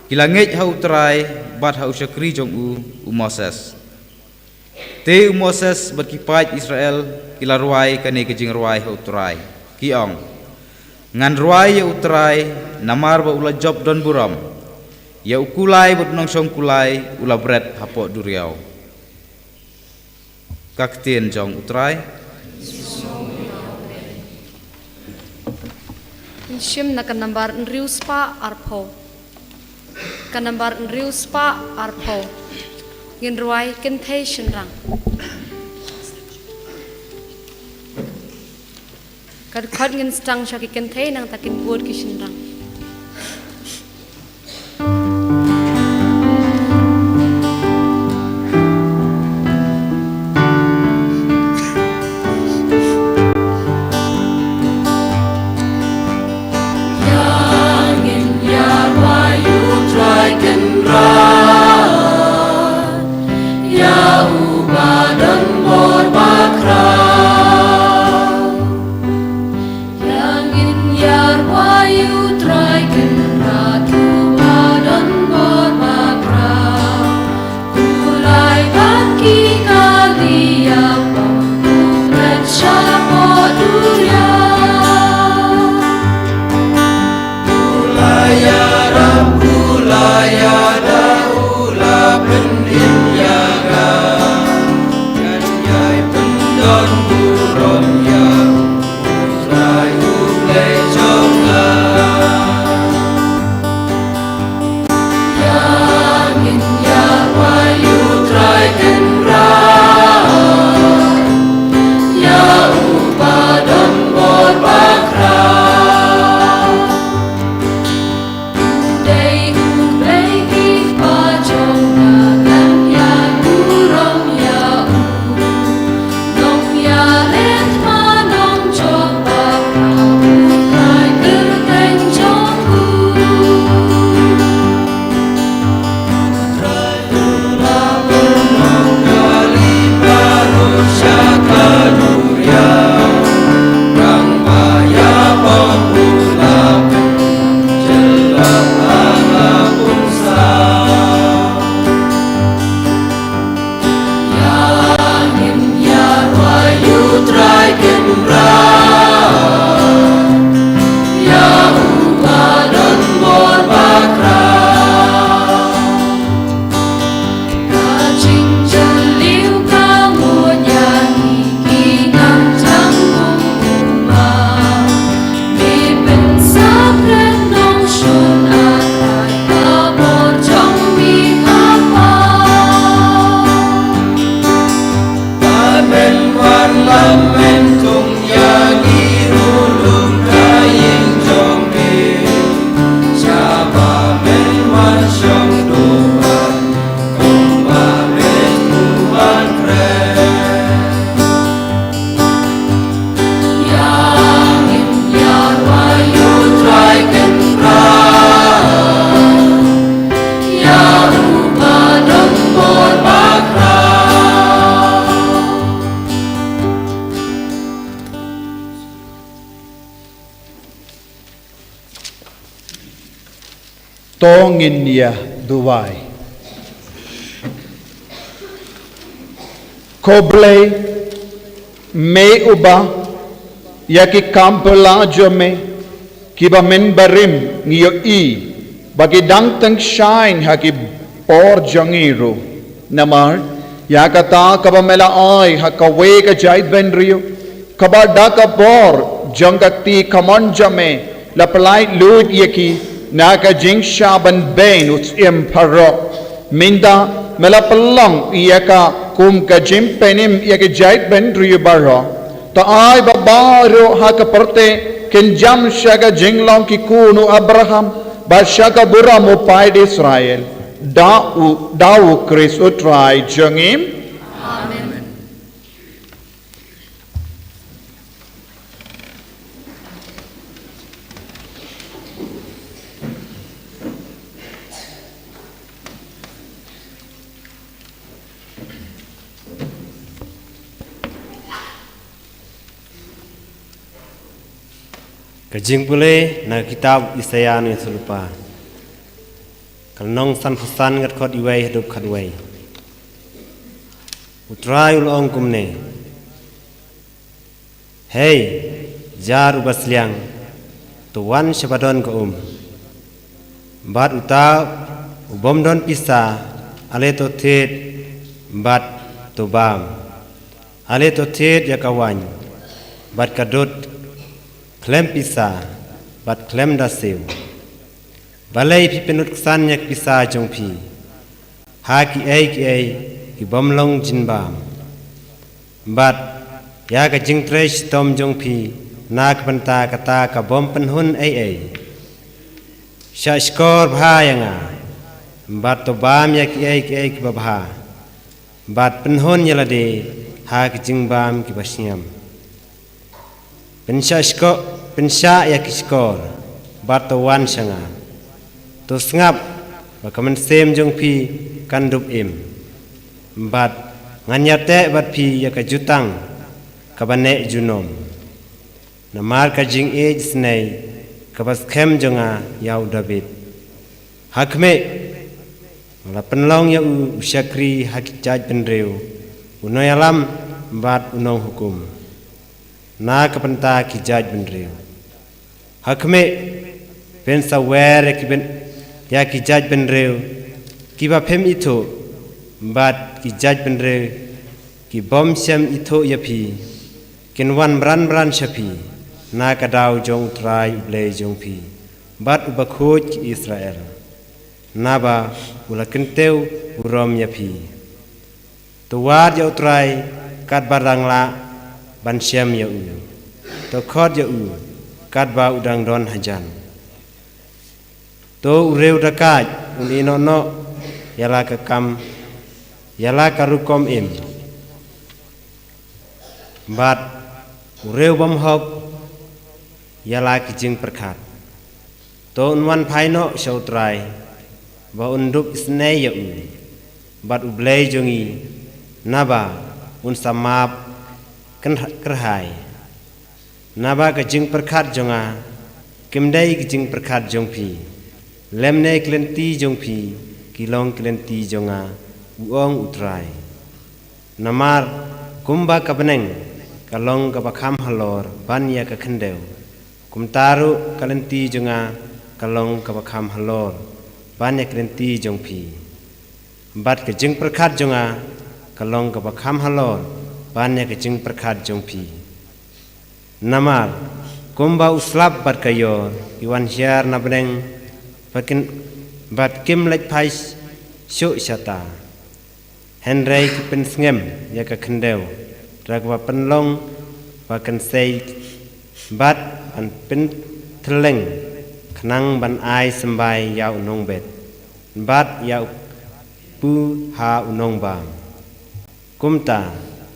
ki la ngeit ha U Trai bad ha u shakri jong u, u Moses. Te u Moses bad ki paid Israel ki la rwai kane ka jingrwai ha U Trai, ki ong, ngan rwai ïa U Trai, namar ba u la jop don burom. Ïa u kulai bad u nongshong kulai u la bret hapoh duriaw. Ka ktien jong U Trai. Shim na ka nambar hynriew spah arphew. Ka nambar hynriew spah arphew. Ngin rwai kynthei shynrang. Ka dkhot ngin sdang sha ki kynthei, nangta kin bud ki shynrang. To ngin ïa duwai. Ko Blei, me uba ïa ki kam pula jong me kiba mynbarim ngi ïohi ba ki dang teng shaiñ ha ki por jong ngi ruh. Namar ïa kata kaba me la ai ha kawei ka jaitbynriew, kaba da ka bor jong ka kti kamon jong me la pyllait luid ïa ki na ka jingshah ban beiñ u syiem Pharaoh. Mynta me la pynlong ïa ka kum ka jingpynim ïa ka jaitbynriew baroh. To ai ba baroh ha ka pyrthei kin jam sha ka jinglong ki khun u Abraham bad sha ka burom u paid Israel. Da u, da u Khrist u Trai jong ngi. Amen. Ka jingpule na ka kitab Isaïah nongïathuhlypa, ka lynnong sanphew san, ka dkhot iwei haduh khatwei. U Trai u la ong kumne: Hei, jar uba sliang, to wan sha ba don ka um. Bad uta u bym don pisa, ale to thied bad to bam. Ale to thied ïa ka waiñ bad ka dud khlem pisa bad khlem da siew. Balei phi pynlut ksan ïa ka pisa jong phi ha kiei kiei ki bym long jingbam, bad ïa ka jingtrei shitom jong phi na ka bynta kata ka bym pynhun ei ei? Shah shkor bha ïa nga bad to bam ïa kiei kiei kiba bha, bad pynhun ïa lade ha ki jingbam kiba sngem. Pynshah shkor, pynshah ïa ki shkor bad to wan sha nga. To sngap ba ka mynsiem jong phi kan dup im, bad ngan ïateh bad phi ïa ka jutang kaba neh junom. Namar ka jingïeit isynei kaba skhem jong nga ïa u Dabid. Ha khmih, nga la pynlong ïa u u shakri ha ki jaitbynriew, u nongïalam bad u nonghukum na ka bynta ki jaitbynriew. Ha khmih, pynsawer ïa ki byn, ïa ki jaitbynriew kiba phim ithuh, bad ki jaitbynriew ki bym shym ithuh ïa phi kin wan mrad mrad sha phi na ka daw jong U Trai U Blei jong phi bad U Bakhuid ki Israel, naba u la kyntiew burom ïa phi. To wad ïa U Trai katba dang lah ban shem ïa u. To khot ïa u katba u dang don hajan. To u riew dakaid un ïeh noh noh ïa la ka kam, ïa la ka rukom im, bad u riew bymhok ïa la ki jingpyrkhat. To un wan phai noh sha U Trai ba un dup isynei ïa u bad U Blei jong ngi, naba un sa map kyrhai. Naba ka jingpyrkhat jong nga kim dei ka jingpyrkhat jong phi, lymne ki lynti jong phi ki long ki lynti jong nga, u ong U Trai. Namar kumba ka bneng ka long kaba kham halor ban ïa ka khyndew, kumta ruh ka lynti jong nga ka long kaba kham halor ban ïa ka lynti jong phi, bad ka jingpyrkhat jong nga ka long kaba kham halor ban ïa ka jingpyrkhat jong phi. Namar kumba u slap bad ka ïor ki wan hiar na bneng, bad kin, bad kim leit phai shuh shata, hynrei ki pynsngem ïa ka khyndew da kaba pynlong ba kan sei, bad ban pynthylleng khnang ban ai symbai ïa u nongbet bad ïa u kpu ha u nongbam. Kumta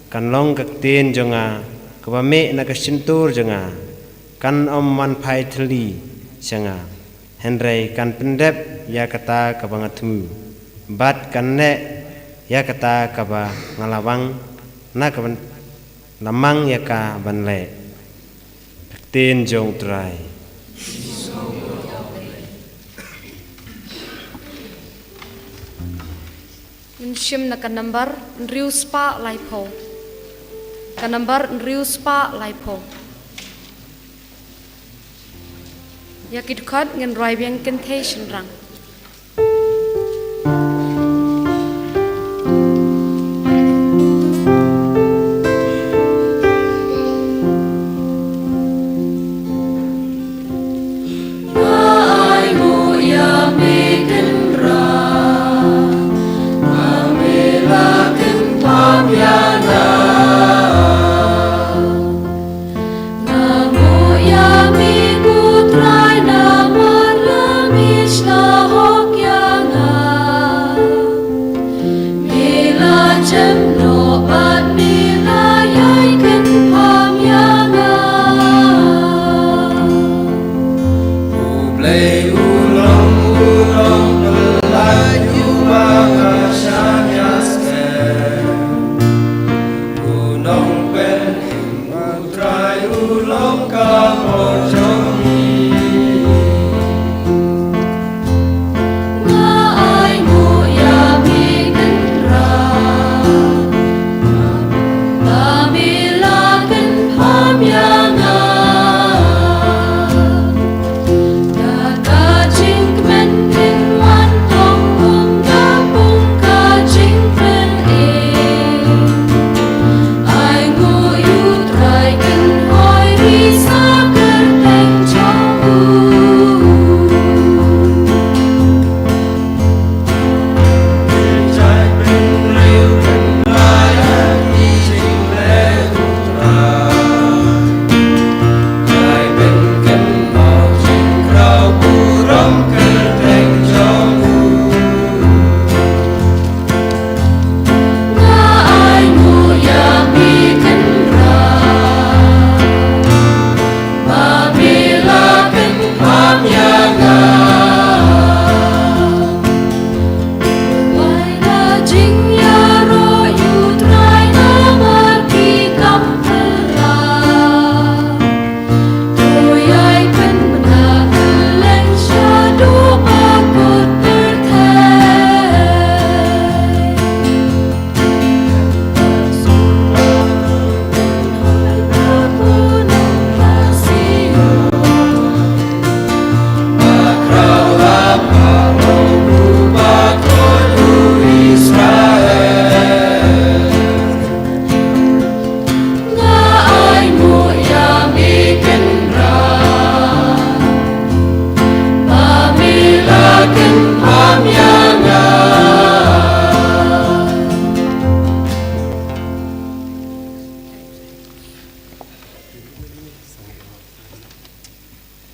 kan long ka ktien jong nga kaba mih na ka shyntur jong nga, kan ym wan phai thylli sha nga, hynrei kan pyndep ïa kata kaba nga thmu, bad kan leh ïa kata kaba nga la wang, na ka ban, la mang ïa ka ban leh. Ka ktien jong U Trai. Ngin shim na ka nambar hynriew spah laiphew. Ka nambar hynriew spah laiphew. Ïa ki dkhot ngin rwai biang kynthei shynrang.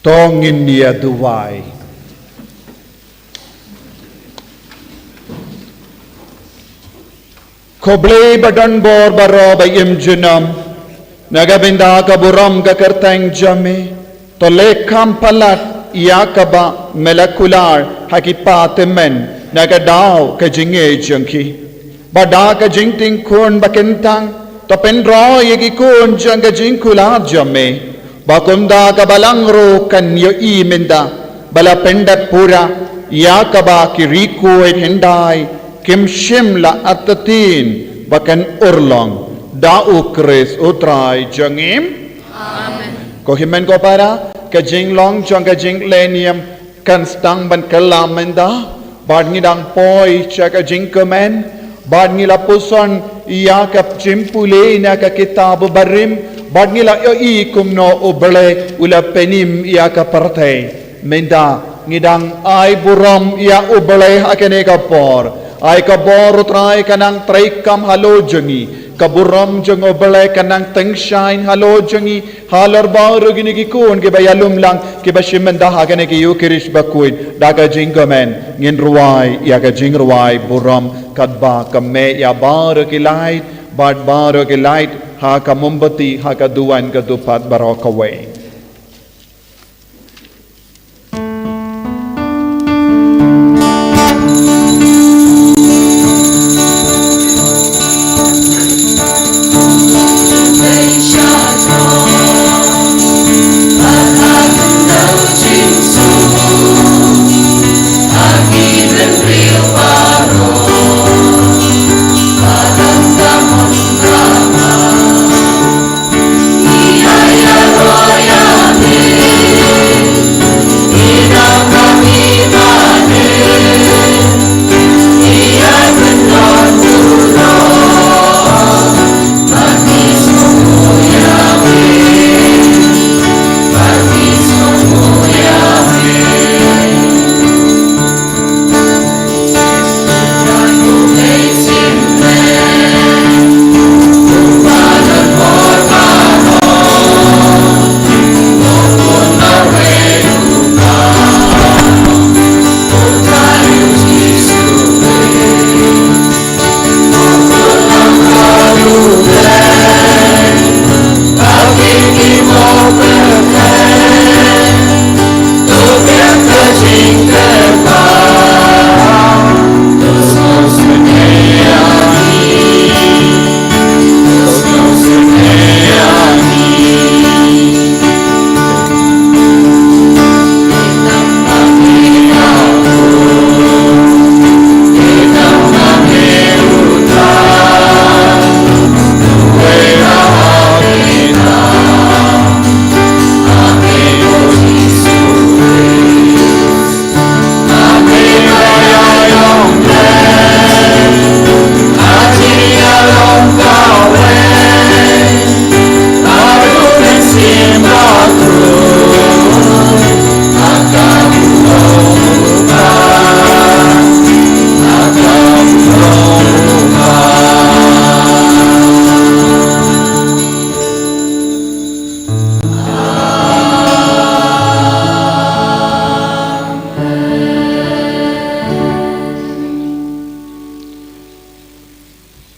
To ngin ïa duwai. Ko Blei ba don bor baroh ba im junom, na ka bynta ka burom ka kyrteng jong me, to leh kham palat ïa kaba me la kular ha ki para tymmen na ka daw ka jingngeit jong ki. Bad da ka jingtieng khun ba kyntang, to pynroi ïa ki khun jong ka jingkular jong me. Ba kumta ka balang ruh kan ïohi mynta ba la pyndep pura ïa kaba ki riewkhuid hyndai kim shym la artatien ba kan urlong. Da U Khrist U Trai jong ngi. Amen. Ko hynmen ko para, ka jinglong jong ka jingkhleh niam kan sdang ban kylla mynta, bad ngi dang poi sha ka jingkmen, bad ngi la puson ïa ka jingpule na ka kitab barim, bad ngi la ïohi kumno U Blei u la pynim ïa ka pyrthei. Mynta ngi dang ai burom ïa U Blei ha kane ka por. Ai ka bor U Trai ka nang treikam halor jong ngi. Ka burom jong U Blei ka nang tyngshaiñ halor jong ngi. Halor baroh kine ki khun kiba ïalum lang, kiba shim bynta ha kane ka Eukharist bakhuid, da ka jingkmen ngin rwai ïa ka jingrwai burom, katba ka mih ïa baroh ki lait, bad baroh ki lait ha ka mombati, ha ka duwan ka dupat baroh kawei.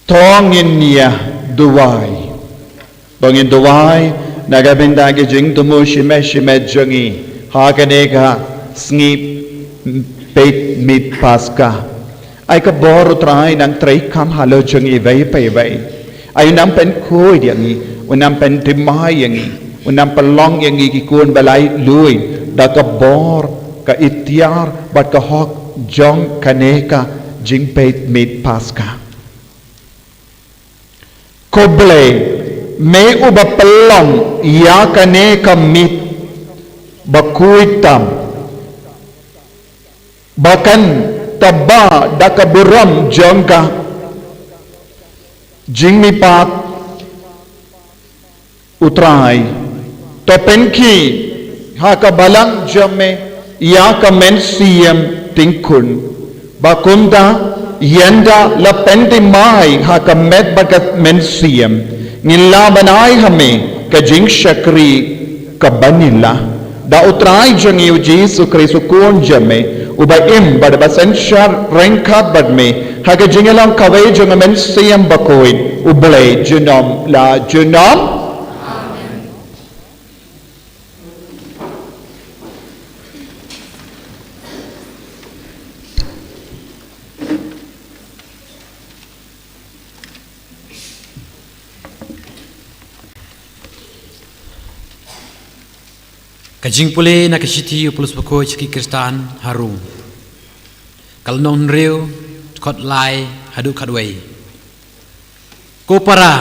To ngin ïa duwai. To ngin duwai na ka bynta ki jingthmu shimet shimet jong ngi ha kane ka sngi peit miet Paska. Ai ka bor U Trai nang treikam halor jong ngi iwei pa iwei. Ai u nang pynkhuid ïa ngi, u nang pynthymmai ïa ngi, u nang pynlong ïa ngi ki khun ba laitluid da ka bor, ka iktiar bad ka hok jong kane ka jingpeit miet Paska. Ko Blei, me uba pynlong ïa kane ka miet bakhuid tam, ba kan taba da ka burom jong ka jingmihpat U Trai. To pynkhih ha ka balang jong me ïa ka mynsiem tyngkhun. Ba kumta, ynda la pynthymmai ha ka met bad ka mynsiem, ngin lah ban ai ha me ka jingshakri kaba nyngkong. Da U Trai jong ngi U Jisu Khrist U Khun jong me, uba im bad uba synshar ryngkat bad me ha ka jingïalong kawei jong U Mynsiem Bakhuid, U Blei junom la junom. Ka jingpule na ka shithi U Paulus bakhuid sha ki Khristan ha Rom. Ka lynnong hynriew, dkhot lai haduh khatwei. Ko para,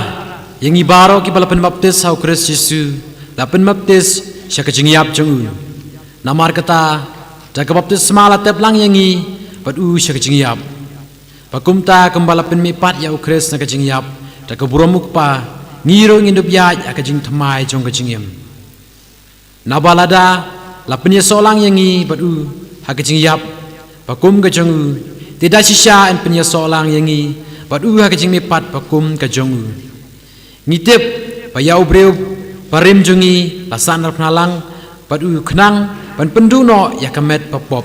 ïa ngi baroh kiba la pynbaptis ha U Khrist Jisu, la pynbaptis sha ka jingïap jong u. Namar kata, da ka baptisma la tep lang ïa ngi bad u sha ka jingïap. Ba kumta kumba la pynmihpat ïa U Khrist na ka jingïap da ka burom U Kpa, ngi ruh ngin dup ïaid ha ka jingthymmai jong ka jingim. Naba lada la pynïasoh lang ïa ngi bad u ha ka jingïap ba kum ka jong u, te da shisha yn pynïasoh lang ïa ngi bad u ha ka jingmihpat ba kum ka jong u. Ngi tip ba ïa u briew barim jong ngi la sahnarphna lang bad u khnang ban pynduh noh ïa ka met ba pop,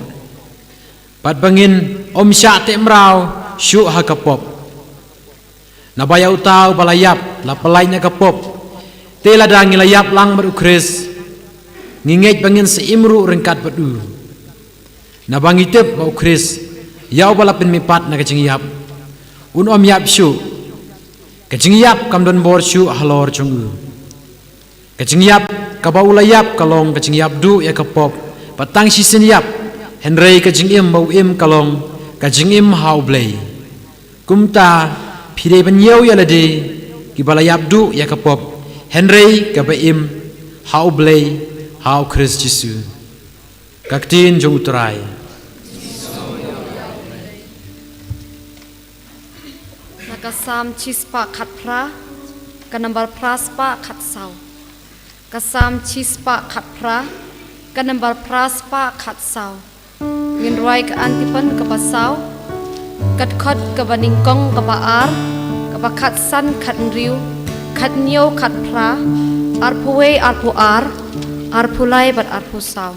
bad ba ngin ym shah teh mraw shuh ha ka pop. Naba ïa uta uba la ïap la pyllait na ka pop. Te lada ngi la ïap lang bad U Khrist, ngi ngeit ba ngin sa im ruh ryngkat bad u. Naba ngi tip ba U Khrist, ïa uba la pynmihpat na ka jingïap, un ym ïap shuh. Ka jingïap kam don bor shuh halor jong u. Ka jingïap kaba u la ïap ka long ka jingïap duh ïa ka pop, bad tang shisien ïap, hynrei ka jingim ba u im ka long ka jingim ha U Blei. Kumta, phi dei ban ïoh ïa lade kiba la ïap duh ïa ka pop, hynrei kaba im ha U Blei, ha U Khrist Jisu. Ka ktien jong U Trai. Na ka Salm shispah khatphra, ka nambar phraspah khatsaw. Ka Salm shispah khatphra, ka nambar phraspah khatsaw. Ngin rwai ka antiphon kaba saw, ka dkhot kaba nyngkong kaba ar, kaba khatsan khathynriew, khathynñiew khatphra, arphew wei arphew ar, arphew lai bad arphew saw.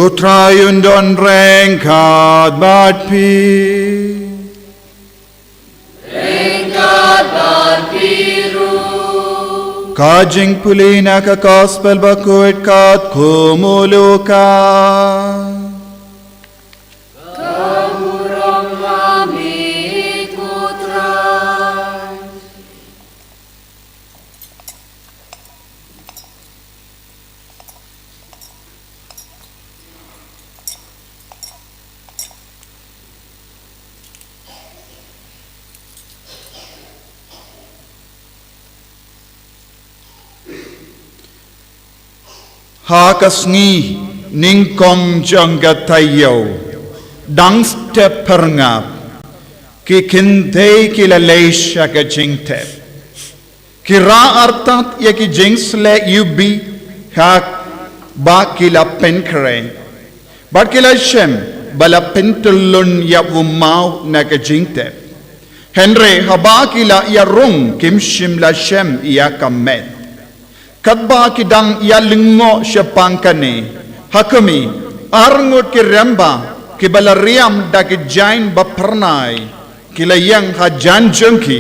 U Trai un don ryngkat bad phi. Ryngkat bad phi ruh. Ka jingpule na ka Gospel bakut katkum u Lukas. Ka burom ha me ko Trai. Ha ka sngi nyngkong jong ka taïew, dang step pyrngap, ki kynthei ki la leit sha ka jingtep. Ki rah artat ïa ki jingsleh ïubi, ha kaba ki la pynkhreh. Bad ki la shem ba la pyntyllun ïa u maw na ka jingtep. Hynrei haba ki la ïarung kim shym la shem ïa ka met. Katba ki dang ïalyngngoh shaphang kane, ha khmih, arngut ki rymba kiba la riam da ki jaiñ ba phyrnai ki la ïeng hajan jong ki,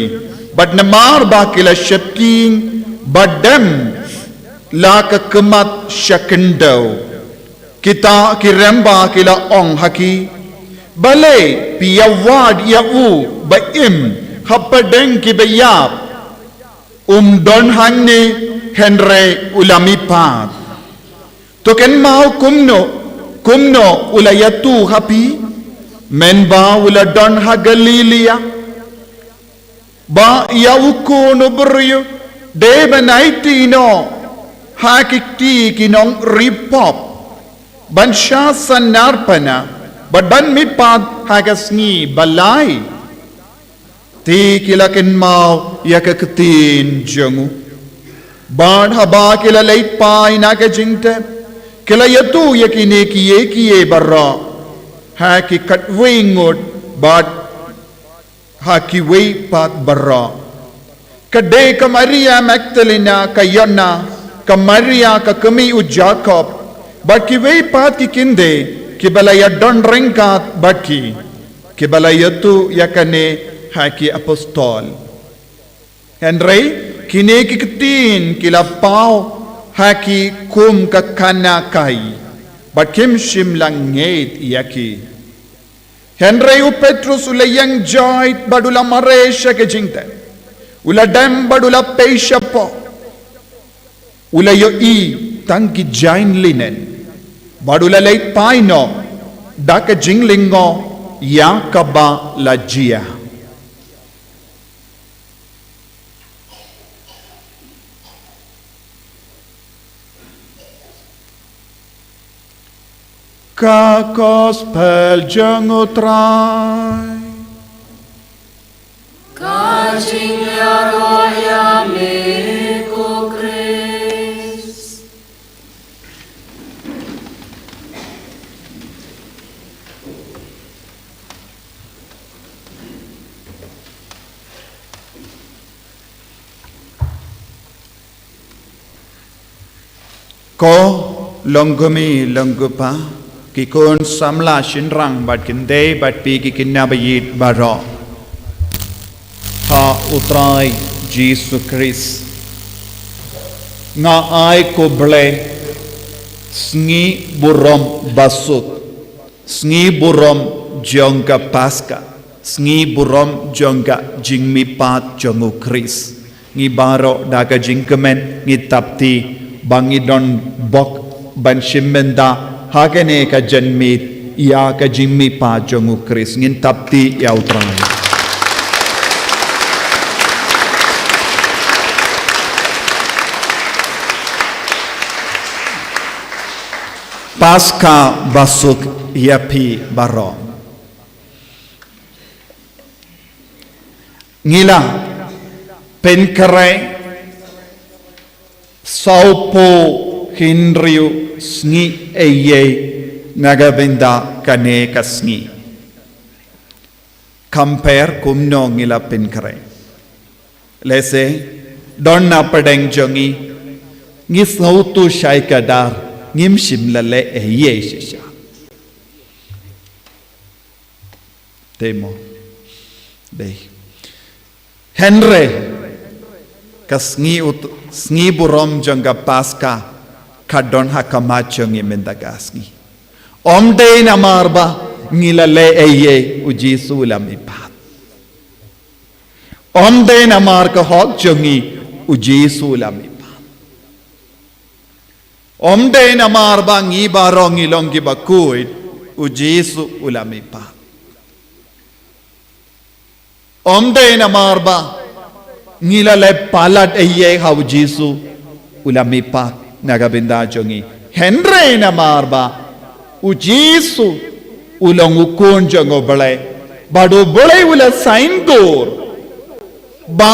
bad namar ba ki la sheptieng ba dem la ka khmat sha khyndew, kita ki rymba ki la ong ha ki, balei phi ïawad ïa u ba im hapdeng kiba ïap? Um don hangne, hynrei u la mihpat. To kynmaw kumno, kumno u la ïathuh ha phi, mynba u la don ha Galilea. Ba ïa u Khun u briew dei ban aiti noh ha ki kti ki nongri pop, ban shah sanar pana, bad ban mihpat ha ka sngi ba lai. Te ki la kynmaw ïa ka ktien jong u. Bad haba ki la leit phai na ka jingtep, ki la ïathuh ïa kine kiei kiei baroh ha ki khatwei ngut bad ha kiwei pat baroh. Ka dei ka Maria Magdalena, ka Joanna, ka Maria ka kmie u Jakob, bad kiwei pat ki kynthei kiba la ïadon ryngkat bad ki, kiba la ïathuh ïa kane ha ki apostol. Hynrei kine ki ktien ki la paw ha ki kum ka khana kai, bad kim shym la ngeit ïa ki. Hynrei u Petrus u la ïeng jait bad u la mareh sha ka jingtep. U la dem bad u la pei shapoh. U la ïohi tang ki jaiñ linen. Bad u la leit phai noh da ka jinglyngngoh ïa kaba la jia. Ka Gospel jong u Trai. Ka jingïaroh ïa me ko Khrist. Ko longkmie longkpa, ki khun samla shynrang bad kynthei bad phi ki khynnah ba ïeit baroh ha u Trai Jisu Khrist. Nga ai khublei sngi burom basuk, sngi burom jong ka Paska, sngi burom jong ka jingmihpat jong u Khrist. Ngi baroh da ka jingkmen ngi thap kti ba ngi don bok ban shim bynta ha kane ka janmiet ïa ka jingmihpat jong u Khrist. Ngin thap kti ïa u Trai. Paska basuk ïa phi baroh. Ngi la pynkhreh sawphew hynriew sngi eiei na ka bynta kane ka sngi. Compare kumno ngi la pynkhreh. Lehse don na pdeng jong ngi, ngi sngewthuh shai kdar, ngim shym la leh eiei shisha. Dei mo? Dei. Hynrei ka sngi ut, sngi burom jong ka Paska ka don ha khmat jong ngi mynta ka sngi. Ym dei namar ba ngi la leh ei ei, U Jisu u la mihpat. Ym dei namar ka hok jong ngi, U Jisu u la mihpat. Ym dei namar ba ngi baroh ngi long kiba khuid, U Jisu u la mihpat. Ym dei namar ba ngi la leh palat ei ei ha U Jisu u la mihpat na ka bynta jong ngi. Hynrei namar ba U Jisu u long U Khun jong U Blei, bad U Blei u la saiñdur ba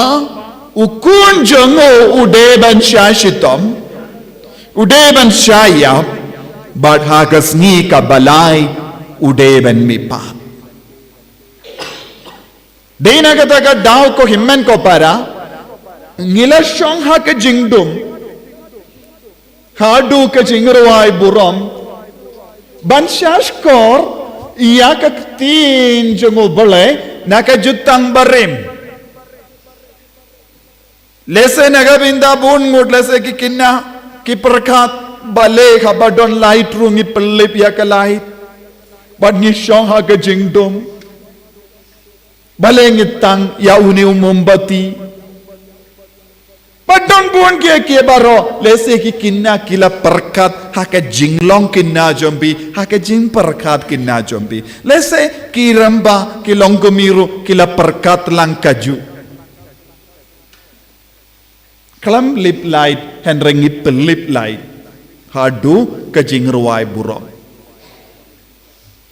U Khun jong u u dei ban shah shitom, u dei ban shah ïap, bad ha ka sngi kaba lai u dei ban mihpat. Dei na kata ka daw, ko hynmen ko para, ngi la shong ha ka jingdum haduh ka jingrwai burom ban shahshkor ïa ka ktien jong U Blei na ka jutang barim. Lehse na ka bynta bun ngut, lehse ki khynnah ki pyrkhat, balei haba don light ruh ngi pynlip ïa ka light, bad ngi shong ha ka jingdum. Balei ngi tang ïa une u mombati? Bad don bun kiei kiei baroh, lehse ki khynnah ki la pyrkhat ha ka jinglong khynnah jong phi, ha ka jingpyrkhat khynnah jong phi. Lehse ki rangbah, ki longkmie ruh ki la pyrkhat lang kajuh. Khlem lip light, hynrei ngi pynlip light haduh ka jingrwai burom.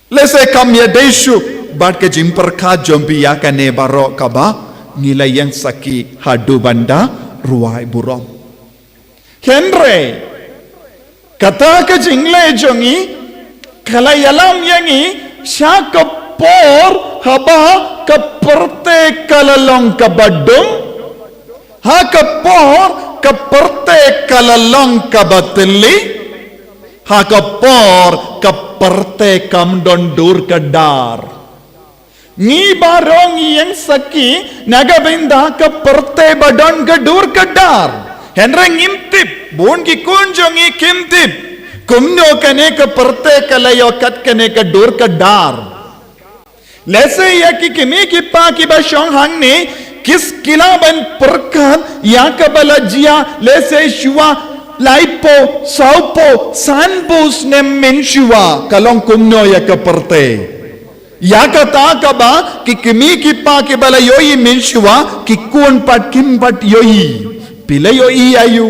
Lehse kam ïadei shuh bad ka jingpyrkhat jong phi ïa kane baroh kaba ngi la ïeng sakhi haduh ban da rwai burom. Hynrei kata ka jingleh jong ngi ka la ïalam ïa ngi sha ka por haba ka pyrthei ka la long kaba dum, ha ka por ka pyrthei ka la long kaba thylli, ha ka por ka pyrthei kam don dur ka dar. Ngi baroh ngi ïeng sakhi na ka bynta ka pyrthei ba don ka dur ka dar. Hynrei ngim tip, bun ki khun jong ngi kim tip kumno kane ka pyrthei ka la ïoh kat kane ka dur ka dar. Lehse ïa ki kmie ki kpa kiba shong hangne, ki s-, ki lah ban pyrkhat ïa kaba la jia, lehse shuwa laiphew, sawphew, sanphew snem mynshuwa ka long kumno ïa ka pyrthei. Ïa kata kaba ki kmie ki kpa kiba la ïohi mynshuwa, ki khun pat kim pat ïohi. Phi la ïohi aïu?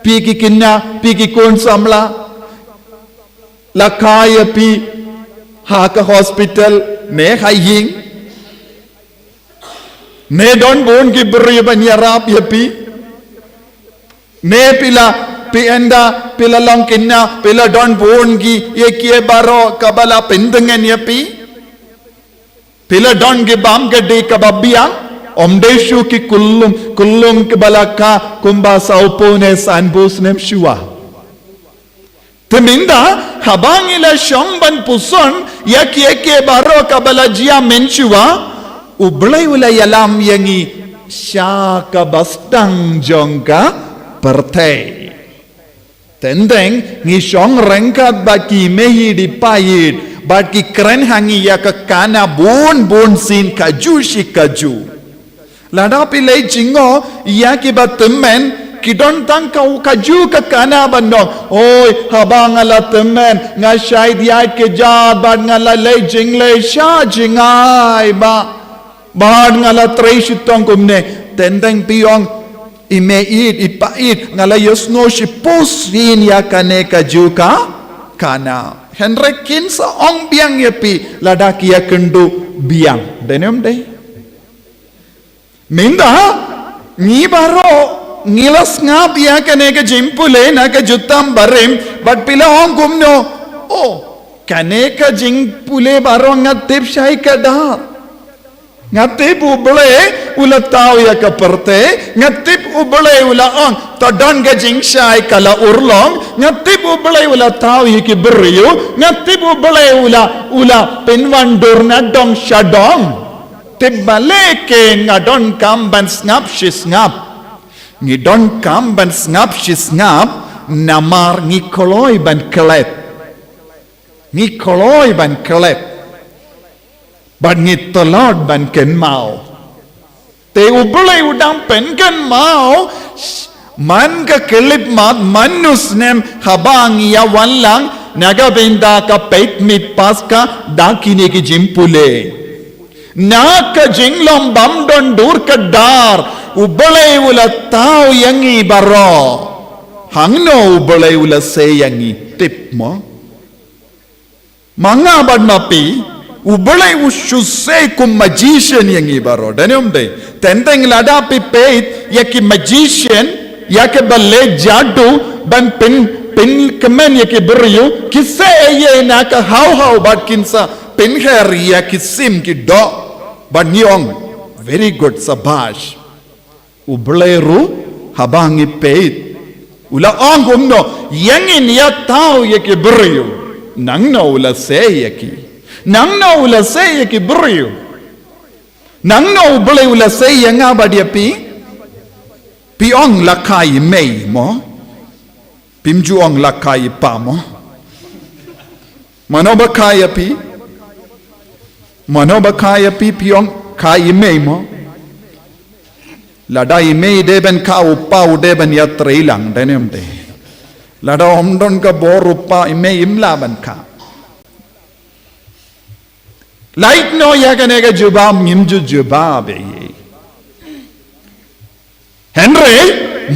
Phi ki khynnah, phi ki khun samla, la kha ïa phi ha ka hospital ne ha ïing, ne don bun ki briew ban ïarap ïa phi? Ne phi la, phi ynda phi la long khynnah, phi la don bun kiei kiei baroh kaba la pyntngen ïa phi? Phi la don ki bam ka dei kaba biang? Ym dei shuh ki kullum, kullum kiba la kha kumba sawphew ne sanphew snem shuwa. Te mynta haba ngi la shong ban puson ïa kiei kiei baroh kaba la jia mynshuwa, U Blei u la ïalam ïa ngi sha kaba sdang jong ka pyrthei. Teng teng ngi shong ryngkat bad ki mei ïeit i pa ïeit, bad ki kren ha ngi ïa ka khana bun bun sien kajuh shi kajuh. Lada phi leit jngoh ïa kiba tymmen, ki don tang ka, kajuh ka khana ban ong. Oi, haba nga la tymmen, nga shait ïaid kjat bad nga la leit jingleit sha jngai ba, bad nga la trei shitom kumne. Teng teng phi ong, i mei ïeit i pa ïeit, nga la ïohsngew shiphew sien ïa kane kajuh ka khana. Hynrei kin sa ong biang ïa phi lada ki ïakynduh biang. Dei ne ym dei? Mynta ngi baroh ngi la sngap ïa kane ka jingpule na ka jutang barim, bad phi la ong kumno? Oh, kane ka jingpule baroh nga tip shai ka dar. Nga tip U Blei U la thaw ïa ka pyrthei, nga tip U Blei u la ong, to don ka jingshai ka la urlong, nga tip U Blei u la thaw ïa ki briew, nga tip U Blei u la, u la pynwandur na dong sha dong. Tip balei ke nga donkam ban sngap shi sngap. Ngi donkam ban sngap shi sngap, namar ngi kloi ban klet. Ngi kloi ban klet. Bad ngi tlot ban kynmaw. Te U Blei u dang pynkynmaw, man ka khyllipmat, man u snem, haba ngi ïa wan lang na ka bynta ka peit miet Paskha, da kine ki jingpule. Na ka jinglong bym don dur ka dar, U Blei u la thaw ïa ngi baroh. Hangno U Blei u la sei ïa ngi, tip mo? Ma nga bad ma phi, U Blei u shu sei kum magician ïa ngi baroh. Dei ne ym dei? Teng teng lada phi peit ïa ki magician, ïa kiba leh jadu, ban pyn, pynkmen ïa ki briew, ki sei ei ei na ka haw haw bad kin sa pynher ïa ki sim ki doh. Bad ngi ong, very good, sabash. U Blei ruh, haba ngi peit, u la ong kumno, ïa ngin ïa thaw ïa ki briew. Nangno u la sei ïa ki? Nangno u la sei ïa ki briew? Nangno U Blei u la sei ïa nga bad ïa phi? Phi ong la kha i mei mo? Phim ju ong la kha i pa mo? Mano ba kha ïa phi? Mano ba kha ïa phi, phi ong kha i mei mo? Lada i mei dei ban kha, u pa u dei ban ïatrei lang, dei ne ym dei? Lada ym don ka bor u pa, i mei im lah ban kha. Lait noh ïa kane ka jubab, ngim ju jubab ei ei. Hynrei,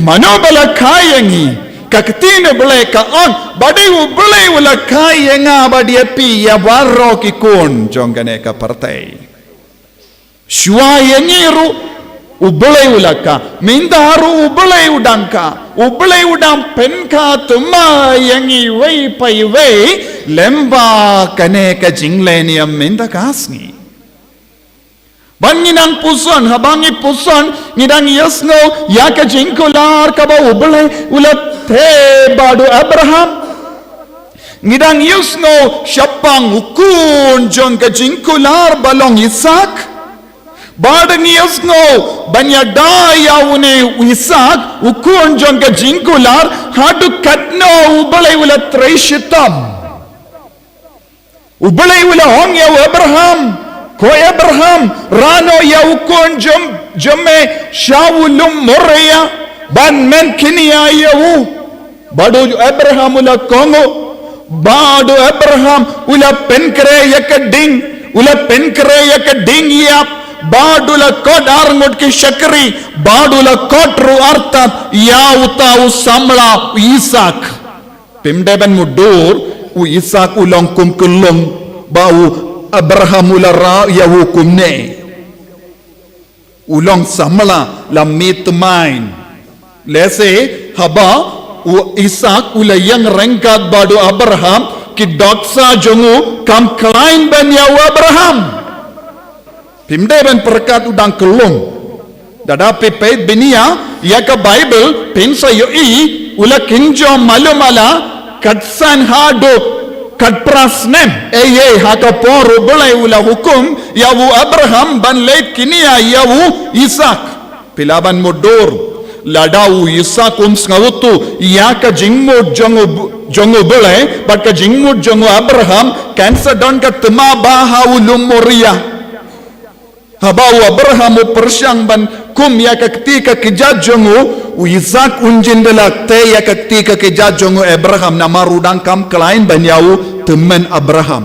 mano ba la kha ïa ngi, ka ktien U Blei ka ong, ba dei U Blei u la kha ïa nga bad ïa phi, ïa baroh ki khun jong kane ka pyrthei. Shuwa ïa ngi ruh, U Blei u la kha, mynta ruh U Blei u dang kha, U Blei u dang pynkha thymmai ïa ngi iwei pa iwei, lem bad kane ka jingleh niam mynta ka sngi. Ban ngi nang puson, haba ngi puson, ngi dang ïohsngew ïa ka jingkular kaba U Blei u la theh bad u Abraham. Ngi dang ïohsngew shaphang u khun jong ka jingkular ba long Isak. Bad ngi ïohsngew ban ïada ïa une u Isak, u khun jong ka jingkular, haduh katno U Blei u la trei shitom. U Blei u la ong ïa u Abraham, ko Abraham, rah noh ïa u khun jong, jong me sha u lum Moria, ban men kñia ïa u. Bad u Abraham u la kohnguh, bad u Abraham u la pynkhreh ïa ka ding, u la pynkhreh ïa ka ding ïap, bad u la khot arngut ki shakri, bad u la khot ruh artat ïa uta u samla u Isak. Phim dei ban mutdur, u Isak u long kum kyllung, ba u Abraham u la rah ïa u kumne. U long samla la mih thymmai. Lehse haba u Isak u la ïeng ryngkat bad u Abraham, ki dohkha jong u kam khlaiñ ban ïa u Abraham. Phim dei ban pyrkhat u dang kyllung. Lada phi peit bniah ïa ka Baibl, phin sa ïohi u la kynjoh malu mala, khatsan haduh khatphra snem. Ei ei, ha ka por U Blei u la hukum ïa u Abraham ban leit kñia ïa u Isak. Phi lah ban mutdur. Lada u Isak um sngewthuh ïa ka jingmut jong u, jong U Blei bad ka jingmut jong u Abraham, kan sa don ka thymmai bha ha u lum Moria. Haba u Abraham u pyrshang ban kum ïa ka kti ka kjat jong u, u Isak un jin da la theh ïa ka kti ka kjat jong u Abraham, namar u dang kam khlaiñ ban ïa u tymmen Abraham.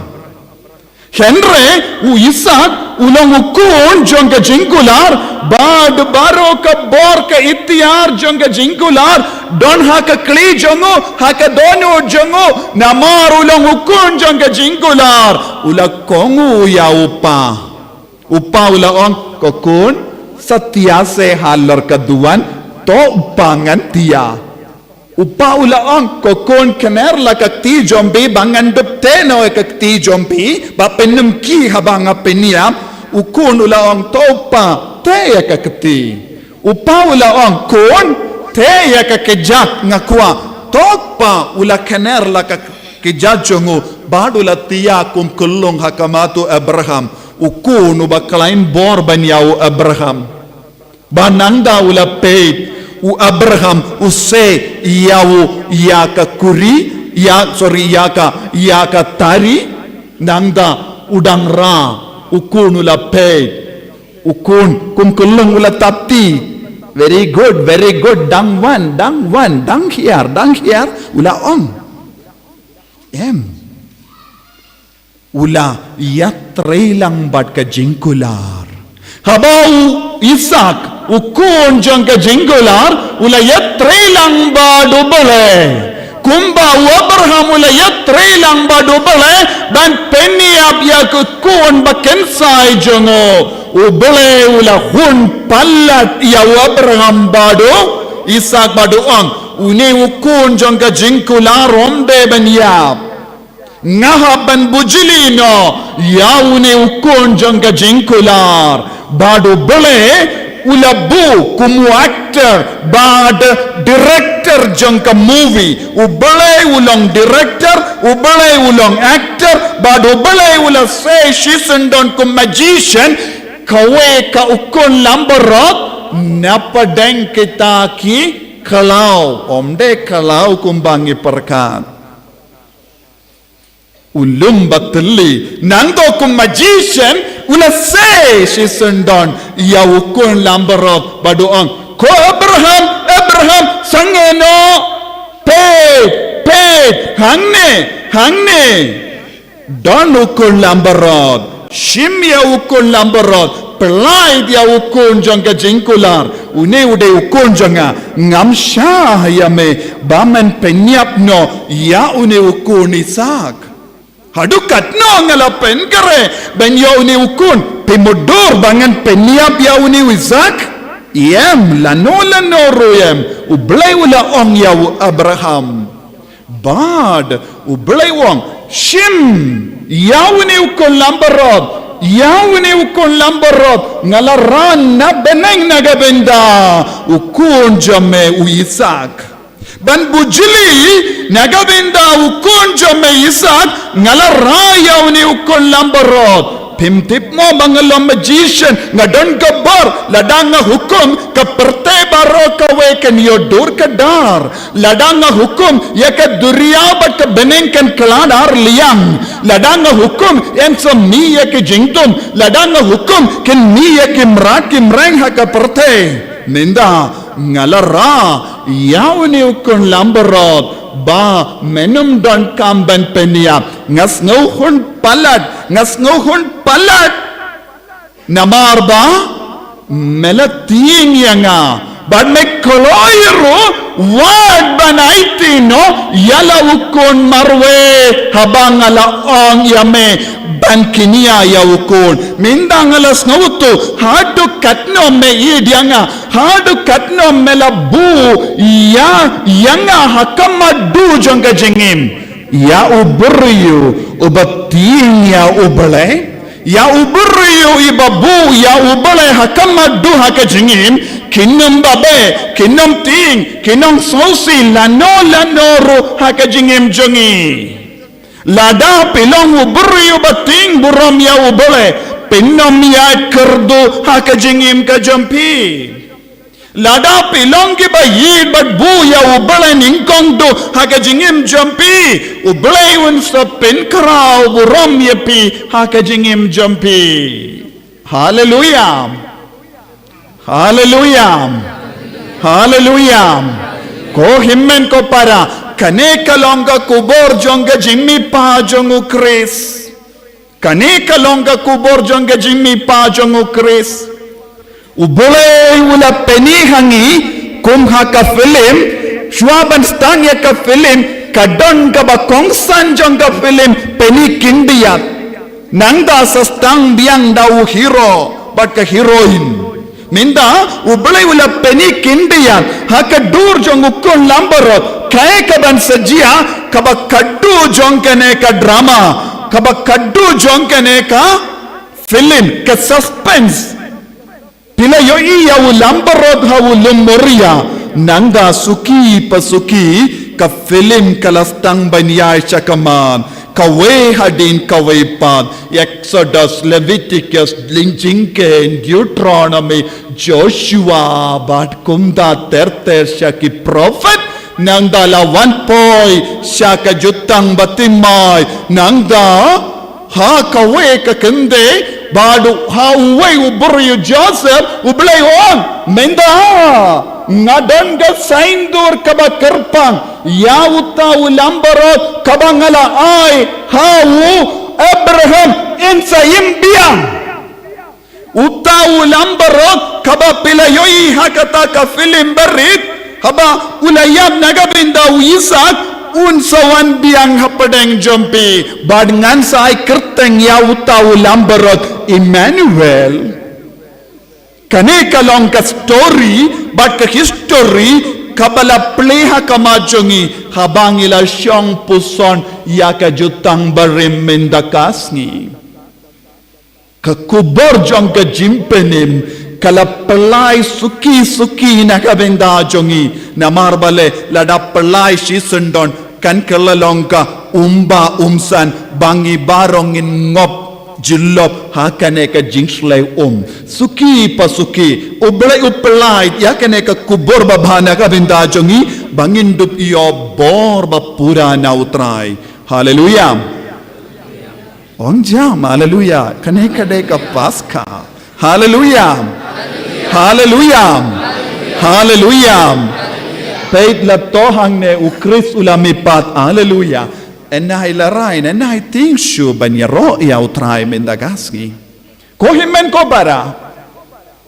Hynrei u Isak u long u khun jong ka jingkular, bad baroh ka bor ka iktiar jong ka jingkular don ha ka kli jong u, ha ka dohnud jong u, namar u long u khun jong ka jingkular. U la kohnguh ïa u pa. U pa u la ong, ko khun, sa thia seh halor ka duwan, to u pa ngan thia. U pa u la ong, ko khun, kner la ka kti jong phi ba ngan dup theh noh ïa ka kti jong phi, ba phin ym khih haba nga pynïap. U khun u la ong, to u pa, Teh ïa ka kti. U pa u la ong, khun, teh ïa ka kjat, nga kwah. To u pa u la khener la ka kjat jong u, bad u la tih ïa kum kyllung ha khmat u Abraham. U khun uba khlaiñ bor ban ïa u Abraham. Ba nangta u la peit, u Abraham u seh ïa u, ïa ka kuri, ïa, sorry, ïa ka, ïa ka tari. Nangta u dang rah, u khun u la peit. U khun kum kyllung u la tap kti. Very good, very good, dang wan, dang wan, dang hiar, dang hiar, u la ong. Em. U la ïatrei lang bad ka jingkular. Haba u Isak, u khun jong ka jingkular, u la ïatrei lang bad U Blei. Kumba u Abraham u la ïatrei lang bad U Blei, ban pynïap ïa ka khun ba kynsai jong u. U Blei u la hun palat ïa u Abraham bad u Isak bad u ong, une u khun jong ka jingkular ym dei ban ïap. Nga hap ban bujli noh ïa une u khun jong ka jingkular. Bad U Blei u la buh kum u actor bad director jong ka movie. U Blei u long director, U Blei u long actor, bad U Blei u la seh shisyndon kum magician, kawei ka u khun lambarot, na pdeng kita ki khlaw, ym dei khlaw kumba ngi pyrkhat. U lum ba tylli, nangta kum magician, u la seh shisyndon ïa u khun lambarot, bad u ong, ko Abraham, Abraham, sangeh noh, peit, peit, hangne, hangne. Don u khun lambarot, shim ïa u khun lambarot, pynlait ïa u khun jong ka jingkular, une u dei u khun jong nga, ngam shah ïa me, ba men pynïap noh ïa une u khun Isak. Haduh katno nga la pynkhreh ban ïa une u khun, phi mutdur ba ngan pynïap ïa une u Isak? Em, lano lano ruh em, U Blei u la ong ïa u Abraham. Bad U Blei u ong, shim ïa une u khun lambarot, ïa une u khun lambarot, nga la rah na bneng na ka bynta u khun jong me u Isak. Ban bujli na ka bynta u khun jong me Isak, nga la rah ïa une u khun lambarot. Phim tip mo ba nga long magician, nga don ka bor, lada nga hukum ka pyrthei baroh kawei kan ïoh dur ka dar. Lada nga hukum ïa ka duriaw bad ka bneng kan khlad ar liang. Lada nga hukum yn sa mih ïa ki jingdum. Lada nga hukum kin mih ïa ki mrad ki mreng ha ka pyrthei. Mynta nga la rah ïa une u khun lambarot ba men ym donkam ban pynïap. Nga sngewhun palat, nga sngewhun palat. Namar ba me la tieng ïa nga bad me kloi ruh wat ban aiti noh ïa la u khun marwei haba nga la ong ïa me ban kñia ïa u khun. Mynta nga la sngewthuh haduh katno me ïeit ïa nga, haduh katno me la buh ïa, ïa nga ha khmat duh jong ka jingim. Ïa u briew uba tieng ïa U Blei, ïa u briew uba buh ïa U Blei ha khmat duh ha ka jingim, kin ym babe, kin ym tieng, kin ym sngewsih lano lano ruh ha ka jingim jong ngi. Lada phi long u briew uba tieng burom ïa U Blei, phin ym ïaid kyrduh ha ka jingim ka jong phi. Lada phi long kiba ïeit bad buh ïa U Blei nyngkong duh ha ka jingim jong phi, U Blei un sa pynkhraw burom ïa phi ha ka jingim jong phi. Haleluya. Haleluya. Haleluya. Ko hynmen ko para, kane ka long ka khubor jong ka jingmihpat jong U Khrist. Kane ka long ka khubor jong ka jingmihpat jong U Khrist. U Blei u la pyni ha ngi kum ha ka film, shuwa ban start ïa ka film, ka don kaba kongsan jong ka film, Penny Khyndiat. Nangta sa sdang biang da u hero bad ka heroine. Mynta U Blei u la pyni khyndiat ha ka dur jong u khun langbrot, kaei kaban sa jia, kaba khadduh jong kane ka drama, kaba khadduh jong kane ka film, ka suspense. Phi la ïohi ïa u Lambarot ha u lum Moria, nangta suki pa suki, ka film ka la sdang ban ïaid sha khmat, kawei hadien kawei pat, Exodus, Leviticus, Jingkhein, Deuteronomy, Joshua, bad kumta ter ter sha ki prophet, nangta la wan poi sha ka jutang bathymmai, nangta ha kawei ka kynthei, bad ha uwei u briew u Joseph, U Blei u ong, mynta nga don ka saiñdur kaba kyrpang ïa uta u Lambarot kaba nga la ai ha u Abraham, yn sa im biang. Uta u Lambarot kaba phi la ïohi ha kata ka film barit, haba u la ïap na ka bynta u Isaak, un sa wan biang hapdeng jong phi, bad ngan sa ai kyrteng ïa uta u Lambarot Emmanuel. Kane ka long ka story bad ka history kaba la plie ha khmat jong ngi, haba ngi la shong puson ïa ka jutang barim mynta ka sngi. Ka khubor jong ka jingpynim ka la pynlait suki suki na ka bynta jong ngi, namar balei? Lada pynlait shisyndon, kan kylla long ka um ba um san, ba ngi baroh ngin ngop jyllop ha kane ka jingshlei um. Suki pa suki, U Blei u pynlait ïa kane ka khubor babha na ka bynta jong ngi, ba ngin dup ïoh bor ba pura na U Trai. Haleluya. Ong jam, haleluya. Kane ka dei ka Paskha. Haleluya. Haleluya. Haleluya. Peit, la to hangne, U Khrist u la mihpat. Haleluya. Yn ai lehrain, yn ai tieng shuh ban ïaroh ïa U Trai mynta ka sngi. Ko hynmen ko para,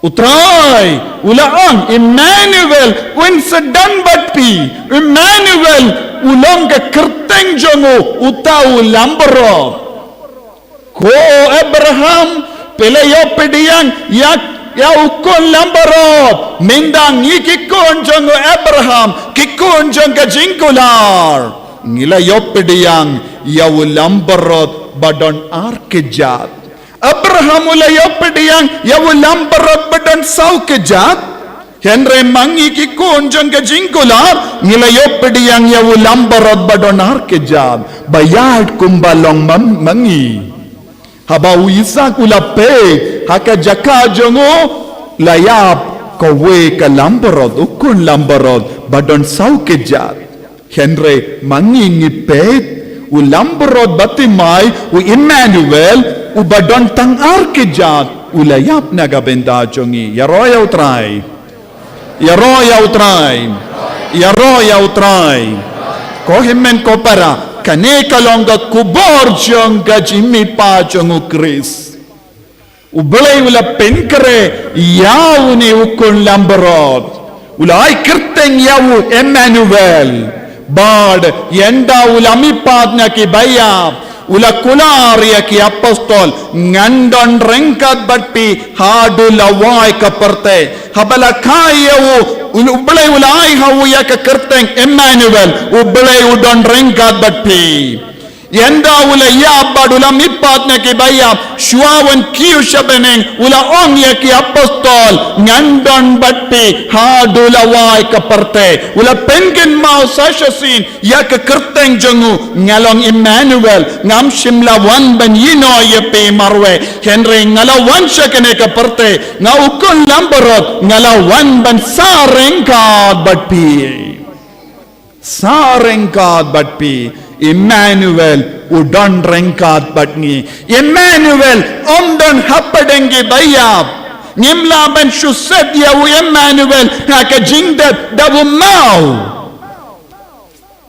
U Trai u la ong, Emmanuel, un sa don bad phi. Emmanuel u long ka kyrteng jong u, uta u Lambarot. Ko Abraham, phi la ïoh pdiang ïa, ïa u khun Lambarot. Mynta ngi ki khun jong u Abraham, ki khun jong ka jingkular, ngi la ïoh pdiang ïa u Lambarot ba don ar kjat. Abraham u la ïoh pdiang ïa u Lambarot ba don saw kjat. Hynrei ma ngi ki khun jong ka jingkular, ngi la ïoh pdiang ïa u Lambarot ba don ar kjat. Ba ïaid kumba long ma, ma ngi. Haba u Isaak u la peit ha ka jaka jong u, la ïap kawei ka Lambarot, u khun Lambarot ba don saw kjat. Hynrei ma ngi ngi peit, u Lambarot bathymmai, u Emmanuel, uba don tang ar kjat, u la ïap na ka bynta jong ngi. Ïaroh ïa U Trai. Ïaroh ïa U Trai. Ïaroh ïa U Trai. Ko hynmen ko para, kane ka long ka khubor jong ka jingmihpat jong U Khrist. U Blei u la pynkhreh ïa une u khun Lambarot. U la ai kyrteng ïa u Emmanuel. Bad ynda u la mihpat na ki baïap, u la kular ïa ki apostol, ngan don ryngkat bad phi haduh la wai ka pyrthei. Haba la kha ïa u, u, U Blei u la ai ha u ïa ka kyrteng Emmanuel, U Blei u don ryngkat bad phi. Ynda u la ïap bad u la mihpat na ki baïap, shuwa un kiew sha bneng, u la ong ïa ki apostol, ngan don bad phi haduh la wai ka pyrthei. U la pynkynmaw sa shisien ïa ka kyrteng jong u, nga long Emmanuel, ngam shym la wan ban ïehnoh ïa phi marwei, hynrei nga la wan sha kane ka pyrthei, nga u khun Lambarot, nga la wan ban sah ryngkat bad phi. Sah ryngkat bad phi, Emmanuel, u don ryngkat bad ngi. Emmanuel, um don hapdeng ki baïap. Ngim lah ban shu set ïa u Emmanuel ha ka jingdep da u maw.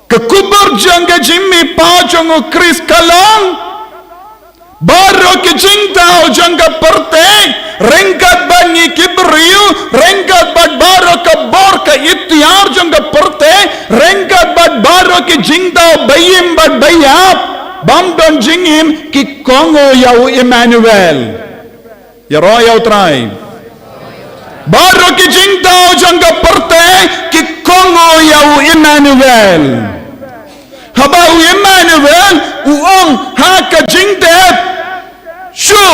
Ka khubor jong ka jingmihpat jong U Khrist ka long, baroh ki jingthaw jong ka pyrthei, ryngkat bad ngi ki briew, ryngkat bad baroh ka bor ka iktiar jong ka pyrthei, ryngkat bad baroh ki jingthaw baïm bad baïap, bym don jingim, ki kohnguh ïa u Emmanuel. Ïaroh ïa U Trai. Baroh ki jingthaw jong ka pyrthei ki kohnguh ïa u Emmanuel. Haba u Emmanuel u ong ha ka jingdep, shu,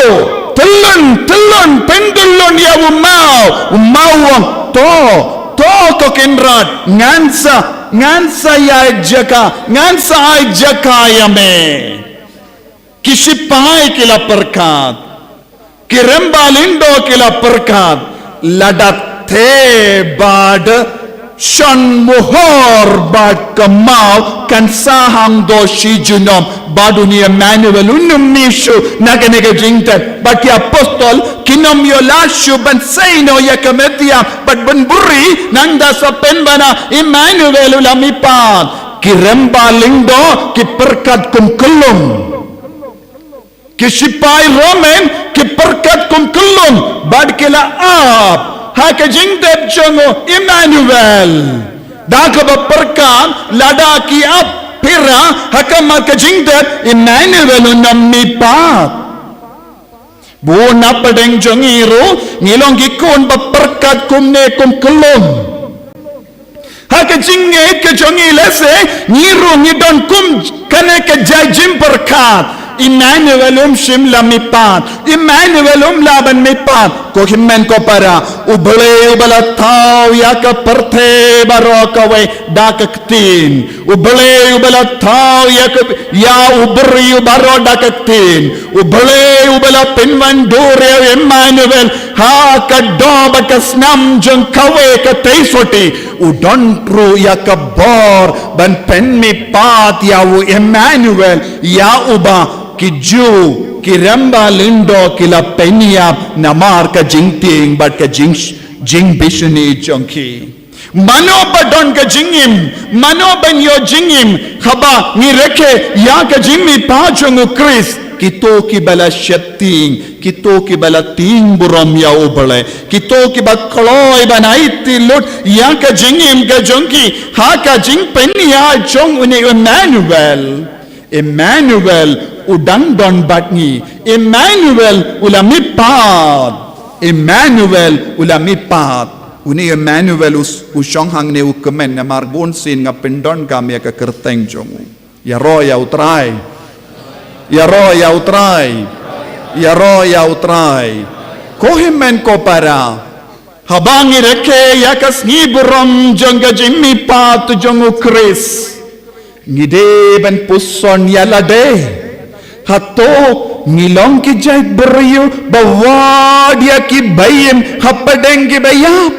Tylun, tylun, pyntyllun ïa u maw. U maw u ong, to, to ko Kynrad, ngan sa, ngan sa ïaid jaka, ngan sa ai jaka ïa me. Ki sipai ki la pyrkhat. Ki rangbah lyngdoh ki la pyrkhat, lada te bad shon mohor bad ka maw kan sahang doh shi junom, bad une u Emmanuel un ym mih shuh na kane ka jingtep. Bad ki apostol kin ym ïoh lad shuh ban sei noh ïa ka met ïap bad ban buhrieh, nangta sa pynbna Emmanuel u la mihpat. Ki rangbah lyngdoh ki pyrkhat kum kyllum. Ki sipai Roman ki pyrkhat kum kyllum bad ki la ap ha ka jingtep jong u Emmanuel. Da kaba pyrkhat lada ki ap pyrshah ha khmat ka jingtep, Emmanuel un ym mihpat. Bun na pdeng jong ngi ruh ngi long ki khun ba pyrkhat kumne kum kyllum. Ha ka jingngeit ka jong ngi lehse ngi ruh ngi don kum kane ka jait jingpyrkhat. Emmanuel um shym la mihpat. Emmanuel um lah ban mihpat. Ko hynmen ko para, U Blei uba la thaw ïa ka pyrthei baroh kawei da ka ktien. U Blei uba la thaw ïa ka, ïa u briew baroh da ka ktien. U Blei uba la pynwandur ïa u Emmanuel ha ka doh bad ka snam jong kawei ka tei shuti. U don ruh ïa ka bor ban pynmihpat ïa u Emmanuel, ïa uba ki Jiw, ki rangbah lyngdoh ki la pynïap namar ka jingtieng bad ka jing, jingbishni jong ki. Mano ba don ka jingim, mano ban ïoh jingim haba ngi rakhe ïa ka jingmihpat jong u Khrist? Kito kiba la sheptieng, kito kiba la tieng burom ïa U Blei, kito kiba kloi ban aiti lut ïa ka jingim ka jong ki ha ka jingpynïaid jong une u Emmanuel. Emmanuel u dang don bad ngi. Emmanuel u la mihpat. Emmanuel u la mihpat. Une u Emmanuel u, u shong hangne u kmen namar bun sien nga pyndonkam ïa ka kyrteng jong u. Ïaroh ïa U Trai. Ïaroh ïa U Trai. Ïaroh ïa U Trai. Ko hynmen ko para, haba ngi rakhe ïa ka sngi burom jong ka jingmihpat jong u Khrist, ngi dei ban puson ïa lade. Hato ngi long ki jait briew ba wad ïa ki baïm hapdeng kiba ïap?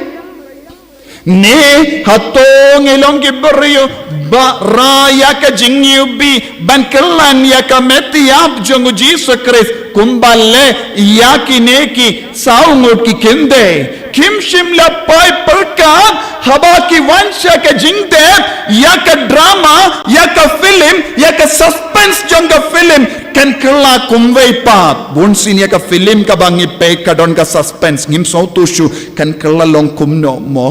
Ne hato ngi long ki briew ba rah ïa ka jingïohi ban kylla ïa ka met ïap jong u Jisu Khrist kumba leh ïa kine ki saw ngut ki kynthei? Kim shym la poi pyrkhat haba ki wan sha ka jingtep, ïa ka drama, ïa ka film, ïa ka suspense jong ka film kan kylla kumwei pat. Bun sien ïa ka film kaba ngi peit ka don ka suspense, ngim sngewthuh shuh kan kylla long kumno mo.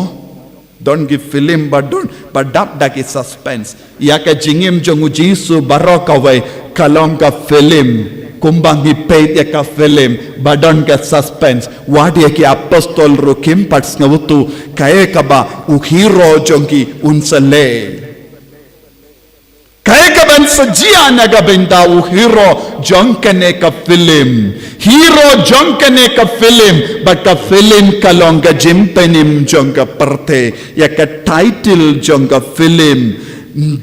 Don ki film ba don, ba dap da ki suspense. Ïa ka jingim jong u Jisu baroh kawei ka long ka film. Kumba ngi peit ïa ka film ba don ka suspense. Wat ïa ki apostol ruh kim pat sngewthuh kaei kaba u hero jong ki un sa leh. Kaei kaban sa jia na ka bynta u hero jong kane ka film. Hero jong kane ka film, bad ka film ka long ka jingpynim jong ka pyrthei. Ïa ka title jong ka film,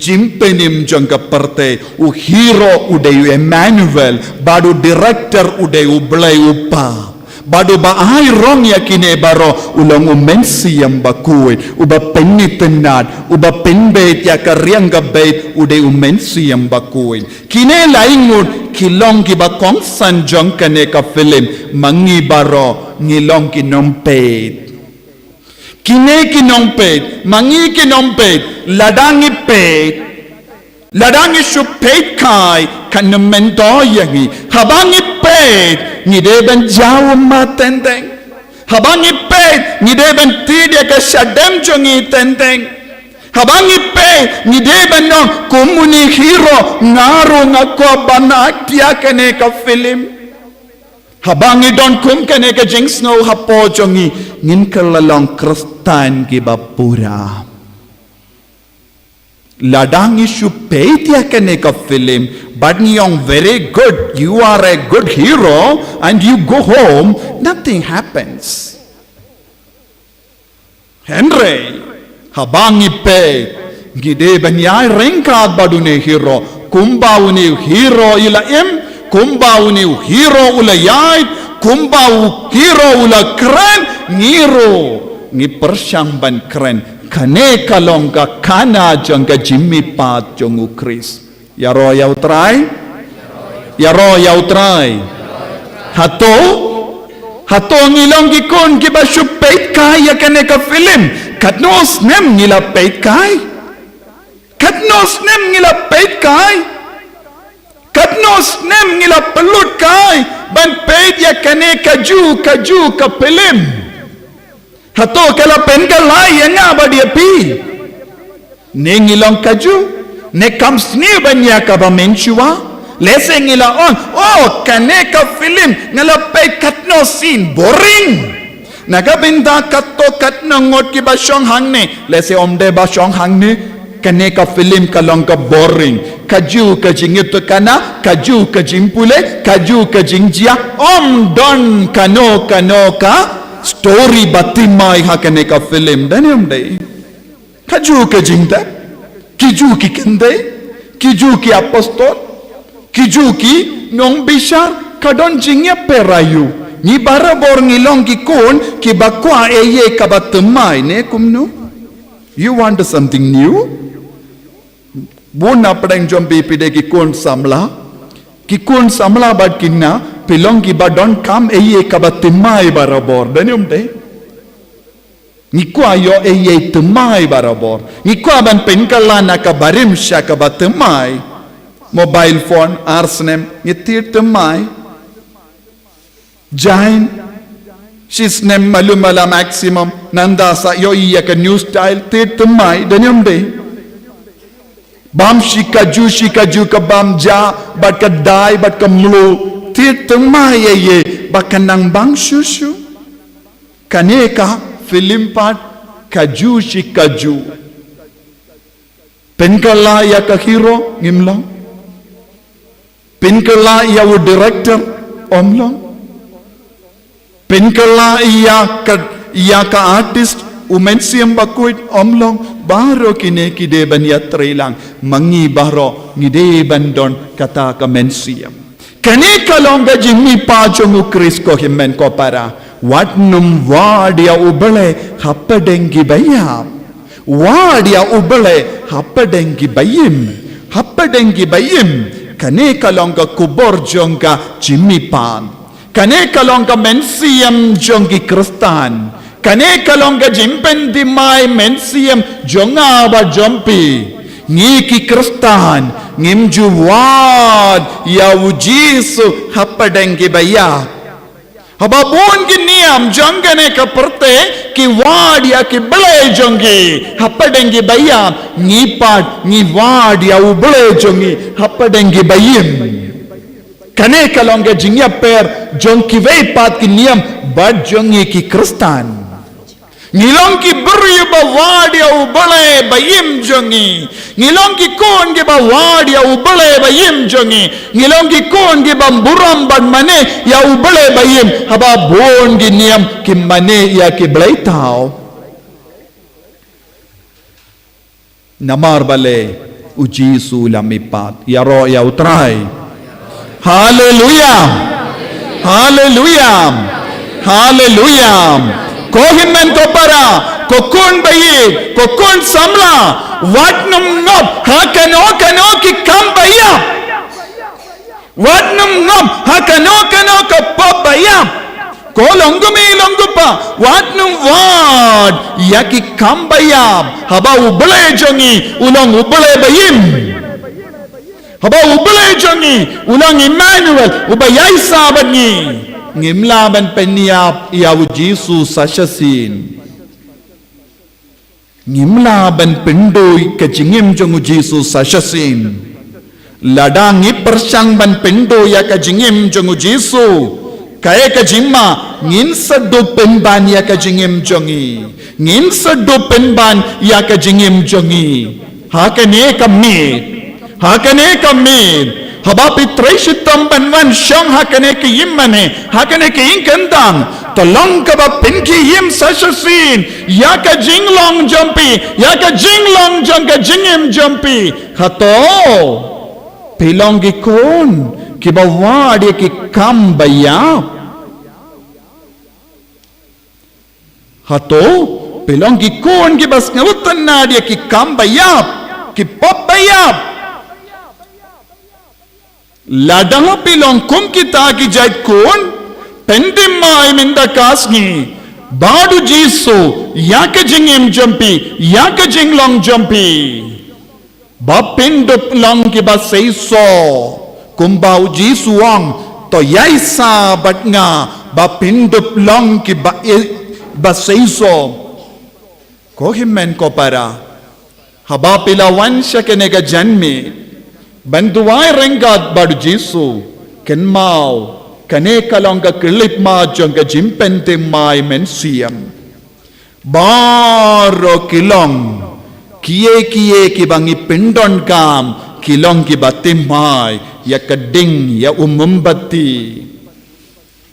jingpynim jong ka pyrthei. U hero u dei u Emmanuel, bad u director u dei U Blei U Kpa. Bad uba ai rong ïa kine baroh u long u Mynsiem Bakhuid, uba pynitynnad, uba pynbeit ïa ka riang ka beit u dei u Mynsiem Bakhuid. Kine lai ngut ki long kiba kongsan jong kane ka film, ma ngi baroh ngi long ki nongpeit. Kine ki nongpeit, ma ngi ki nongpeit, lada ngi peit, lada ngi shu peit kai, kan ym myntoi ïa ngi. Haba ngi peit, ngi dei ban jaw ummat teng teng. Haba ngi peit, ngi dei ban tied ïa ka shadem jong ngi teng teng. Haba ngi peit, ngi dei ban ong kum une u hero, nga ruh nga kwah ban act ïa kane ka film. Haba ngi don kum kane ka jingsngew hapoh jong ngi, ngin kylla long Khristan kiba pura. Lada ngi shu peit ïa kane ka film, bad ngi ong, "Very good, you are a good hero," and you go home, nothing happens. Hynrei haba ngi peit, ngi dei ban ïai ryngkat bad une u hero, kumba une u hero u la im, kumba une u hero u la ïaid, kumba u hero u la kren, ngi ruh ngi pyrshang ban kren. Kane ka long ka khana jong ka jingmihpat jong U Khrist. Ïaroh ïa U Trai. Ïaroh ïa U Trai. Hato, hato ngi long ki khun kiba shu peit kai ïa kane ka film? Katno snem ngi la peit kai? Katno snem ngi la peit kai? Katno snem ngi la pynlut kai ban peit ïa kane kajuh kajuh ka film? Hato ka la pynkylla ïa nga bad ïa phi? Ne ngi long kajuh, ne kam sniew ban ïa kaba mynshuwa. Lehse ngi la ong, "Oh, kane ka film nga la peit katno sien, boring." Na ka bynta katto katno ngut kiba shong hangne, lehse ym dei ba shong hangne, kane ka film ka long ka boring. Kajuh ka jingïathuhkhana, kajuh ka jingpule, kajuh ka jingjia, ym don kano kano ka story ba thymmai ha kane ka film, don ne ym dei? Kajuh ka jingtep, kijuh ki kynthei, kijuh ki apostol, kijuh ki nongbishar, ka don jingïapher aïu? Ngi barabor ngi long ki khun kiba kwah ei ei kaba thymmai, ne kumno? You want something new? Bun na pdeng jong phi phi dei ki khun samla, ki khun samla bad kine, phi long kiba donkam ei ei kaba thymmai barabor, don ne ym dei? Ngi kwah ïoh ei ei thymmai barabor. Ngi kwah ban pynkylla na ka barim sha kaba thymmai. Mobile phone, ar snem, ngi thied thymmai. Jain, shi snem malu mala maximum, nangta sa ïohi ïa ka new style, thied thymmai, don ne ym dei? Bam shi kajuh shi kajuh ka bam ja, bad ka dai, bad ka mluh, thied thymmai ei ei, ba kan nang bang shuh shuh. Kane ka film pat kajuh shi kajuh. Pynkylla ïa ka hero, ngim long. Pynkylla ïa u director, ym long. Pynkylla ïa ka, ïa ka artist, u mynsiem bakhuid, ym long. Baroh kine ki dei ban ïatreilang. Ma ngi baroh ngi dei ban don kata ka mynsiem. Kane ka long ka jingmihpat jong U Khrist, ko hynmen ko para. Wat nym wad ïa U Blei hapdeng kiba ïap. Wad ïa U Blei hapdeng kiba im. Hapdeng kiba im. Kane ka long ka khubor jong ka jingmihpat. Kane ka long ka mynsiem jong ki Khristan. Kane ka long ka jingpynthymmai mynsiem jong nga bad jong phi. Ngi ki Khristan ngim ju wad ïa U Jisu hapdeng kiba ïap. Haba bun ki niam jong kane ka pyrthei ki wad ïa ki blei jong ki hapdeng kiba ïap, ngi pat ngi wad ïa U Blei jong ngi hapdeng kiba im. Kane ka long ka jingïapher jong kiwei pat ki niam bad jong ngi ki Khristan. Ngi long ki briew ba wad ïa U Blei ba im jong ngi. Ngi long ki khun kiba wad ïa U Blei ba im jong ngi. Ngi long ki khun kiba burom bad mane ïa U Blei ba im. Haba bun ki niam ki mane ïa ki blei thaw. Namar balei? U Jisu u la mihpat. Ïaroh ïa U Trai. Haleluia. Haleluia. Haleluia. Ko hynmen ko para, ko khun ba ïeit, ko khun samla, wat nym ngop ha kano kano ki kam ba ïap. Wat nym ngop ha kano kano ka pop ba ïap. Ko long kmie long kpa, wat nym wad ïa ki kam ba ïap. Haba U Blei jong ngi u long U Blei ba im. Haba U Blei jong ngi u long Immanuel, uba ïaisah bad ngi, ngim lah ban pynïap ïa U Jisu sa shisien. Ngim lah ban pynduh ka jingim jong U Jisu sa shisien. Lada ngi pyrshang ban pynduh ïa ka jingim jong U Jisu, kaei ka jingma? Ngin sa dup pynban ïa ka jingim jong ngi. Ngin sa dup pynban ïa ka jingim jong ngi. Ha kane ka miet, ha kane ka miet, haba phi trei shitom ban wan shong ha kane ka ïing mane, ha kane ka ïing kyndang, to long kaba pynkhie im sa shisien ïa ka jinglong jong phi, ïa ka jinglong jong ka jingim jong phi. Hato phi long ki khun kiba wad ïa ki kam ba ïap? Hato phi long ki khun kiba sngewtynnad ïa ki kam ba ïap, ki pop ba ïap? Lada phi long kum kita ki jait khun, pynthymmai mynta ka sngi bad U Jisu ïa ka jingim jong phi, ïa ka jinglong jong phi, ba phin dup long kiba seisoh, kumba U Jisu u ong, to ïaid sa bad nga, ba phin dup long kiba i-, ba seisoh. Ko hynmen ko para, haba phi la wan sha kane ka janmiet ban duwai ryngkat bad U Jisu, kynmaw, kane ka long ka khyllipmat jong ka jingpynthymmai mynsiem. Baroh ki long, kiei kiei kiba ngi pyndonkam, ki long kiba thymmai ïa ka ding, ïa u mombati,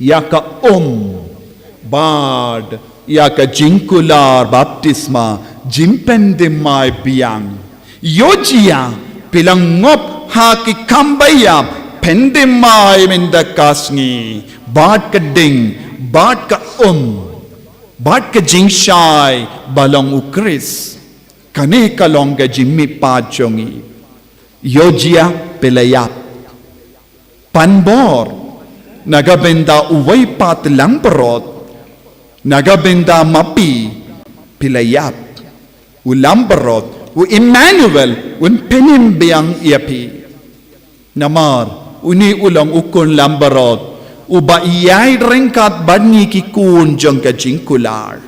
ïa ka um, bad ïa ka jingkular baptisma, jingpynthymmai biang. Ïoh jia phi la ngop ha ki kam ba ïap, pynthymmai mynta ka sngi bad ka ding, bad ka um, bad ka jingshai ba long U Khrist. Kane ka long ka jingmihpat jong ngi. Ïoh jia phi la ïap, pan bor na ka bynta uwei pat u langbrot, na ka bynta ma phi, phi la ïap. U langbrot, u Immanuel, un pynim biang ïa phi. Namar une u long u khun langbrot uba ïaid ryngkat bad ngi ki khun jong ka jingkular.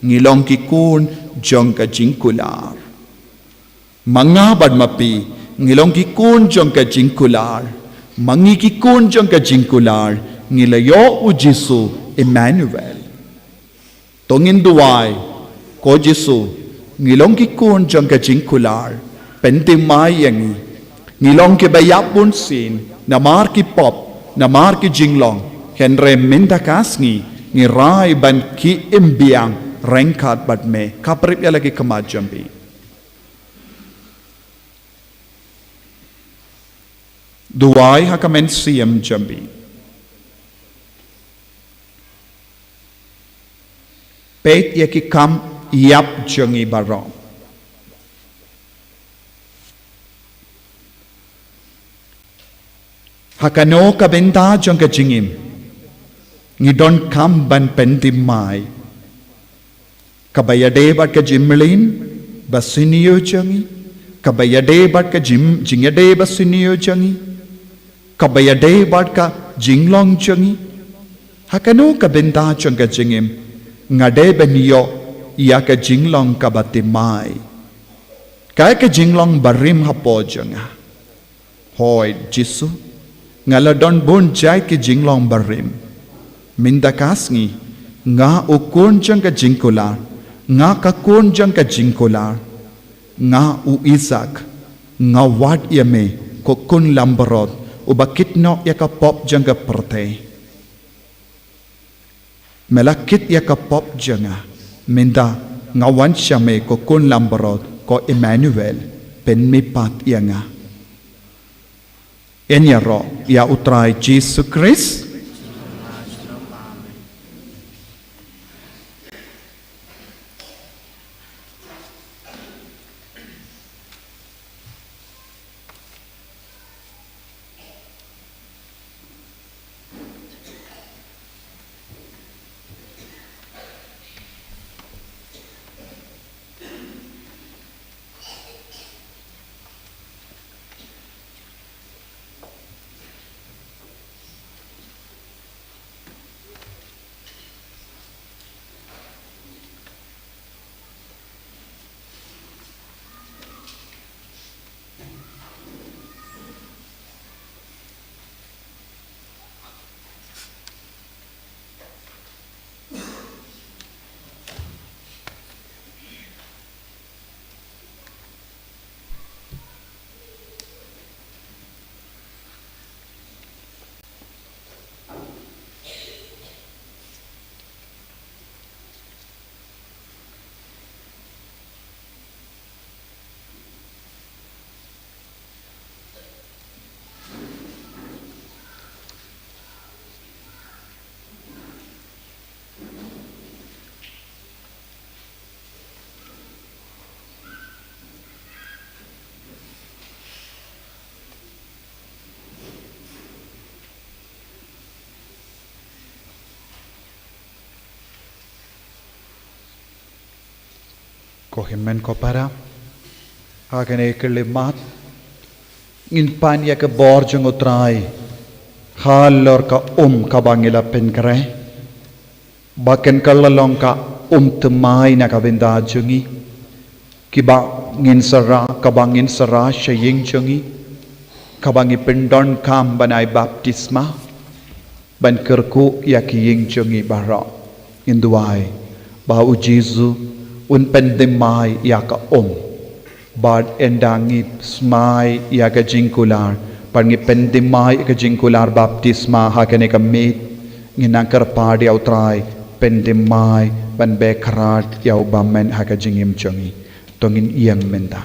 Ngi long ki khun jong ka jingkular. Ma nga bad ma phi, ngi long ki khun jong ka jingkular. Ma ngi ki khun jong ka jingkular, ngi la ïoh U Jisu Immanuel. To ngin duwai, ko Jisu, ngi long ki khun jong ka jingkular, pynthymmai ïa ngi. Ngi long kiba ïap bunsien namar ki pop, namar ki jinglong, hynrei mynta ka sngi ngi rai ban khie im biang ryngkat bad me. Khaphrip ïa la ki khmat jong phi. Duwai ha ka mynsiem jong phi. Peit ïa ki kam ïap jong ngi baroh. Ha kano ka bynta jong ka jingim ngi donkam ban pynthymmai? Kaba ïadei bad ka jingmlien ba sniew jong ngi, kaba ïadei bad ka jing, jingïadei ba sniew jong ngi, kaba ïadei bad ka jinglong jong ngi. Ha kano ka bynta jong ka jingim nga dei ban ïoh ïa ka jinglong kaba thymmai, ka, ka jinglong barim hapoh jong nga? Hooid Jisu, nga la don bun jait ki jinglong barim. Mynta ka sngi nga u khun jong ka jingkular, nga ka khun jong ka jingkular. Nga u Isaak, nga wad ïa me ko khun langbrot uba kit noh ïa ka pop jong ka pyrthei. Me la kit ïa ka pop jong nga, mynta nga wan sha me ko khun langbrot, ko Immanuel, pynmihpat ïa nga. Yn ïaroh ïa U Trai Jisu Khrist. Ko hynmen ko para, ha kane ka khyllipmat ngin pan ïa ka bor jong U Trai halor ka um kaba ngi la pynkhreh, ba kan kylla long ka um thymmai na ka bynta jong ngi, kiba ngin sa rah, kaba ngin sa rah sha ïing jong ngi, kaba ngi pyndonkam ban ai baptisma, ban kyrkhu ïa ki ïing jong ngi baroh. Ngin duwai ba U Jisu un pynthymmai ïa ka um. Bad ynda ngi smai ïa ka jingkular, bad ngi pynthymmai ïa ka jingkular baptisma ha kane ka miet, ngin nang kyrpad ïa U Trai pynthymmai ban beh khrat ïa u bymman ha ka jingim jong ngi. To ngin ïeng mynta.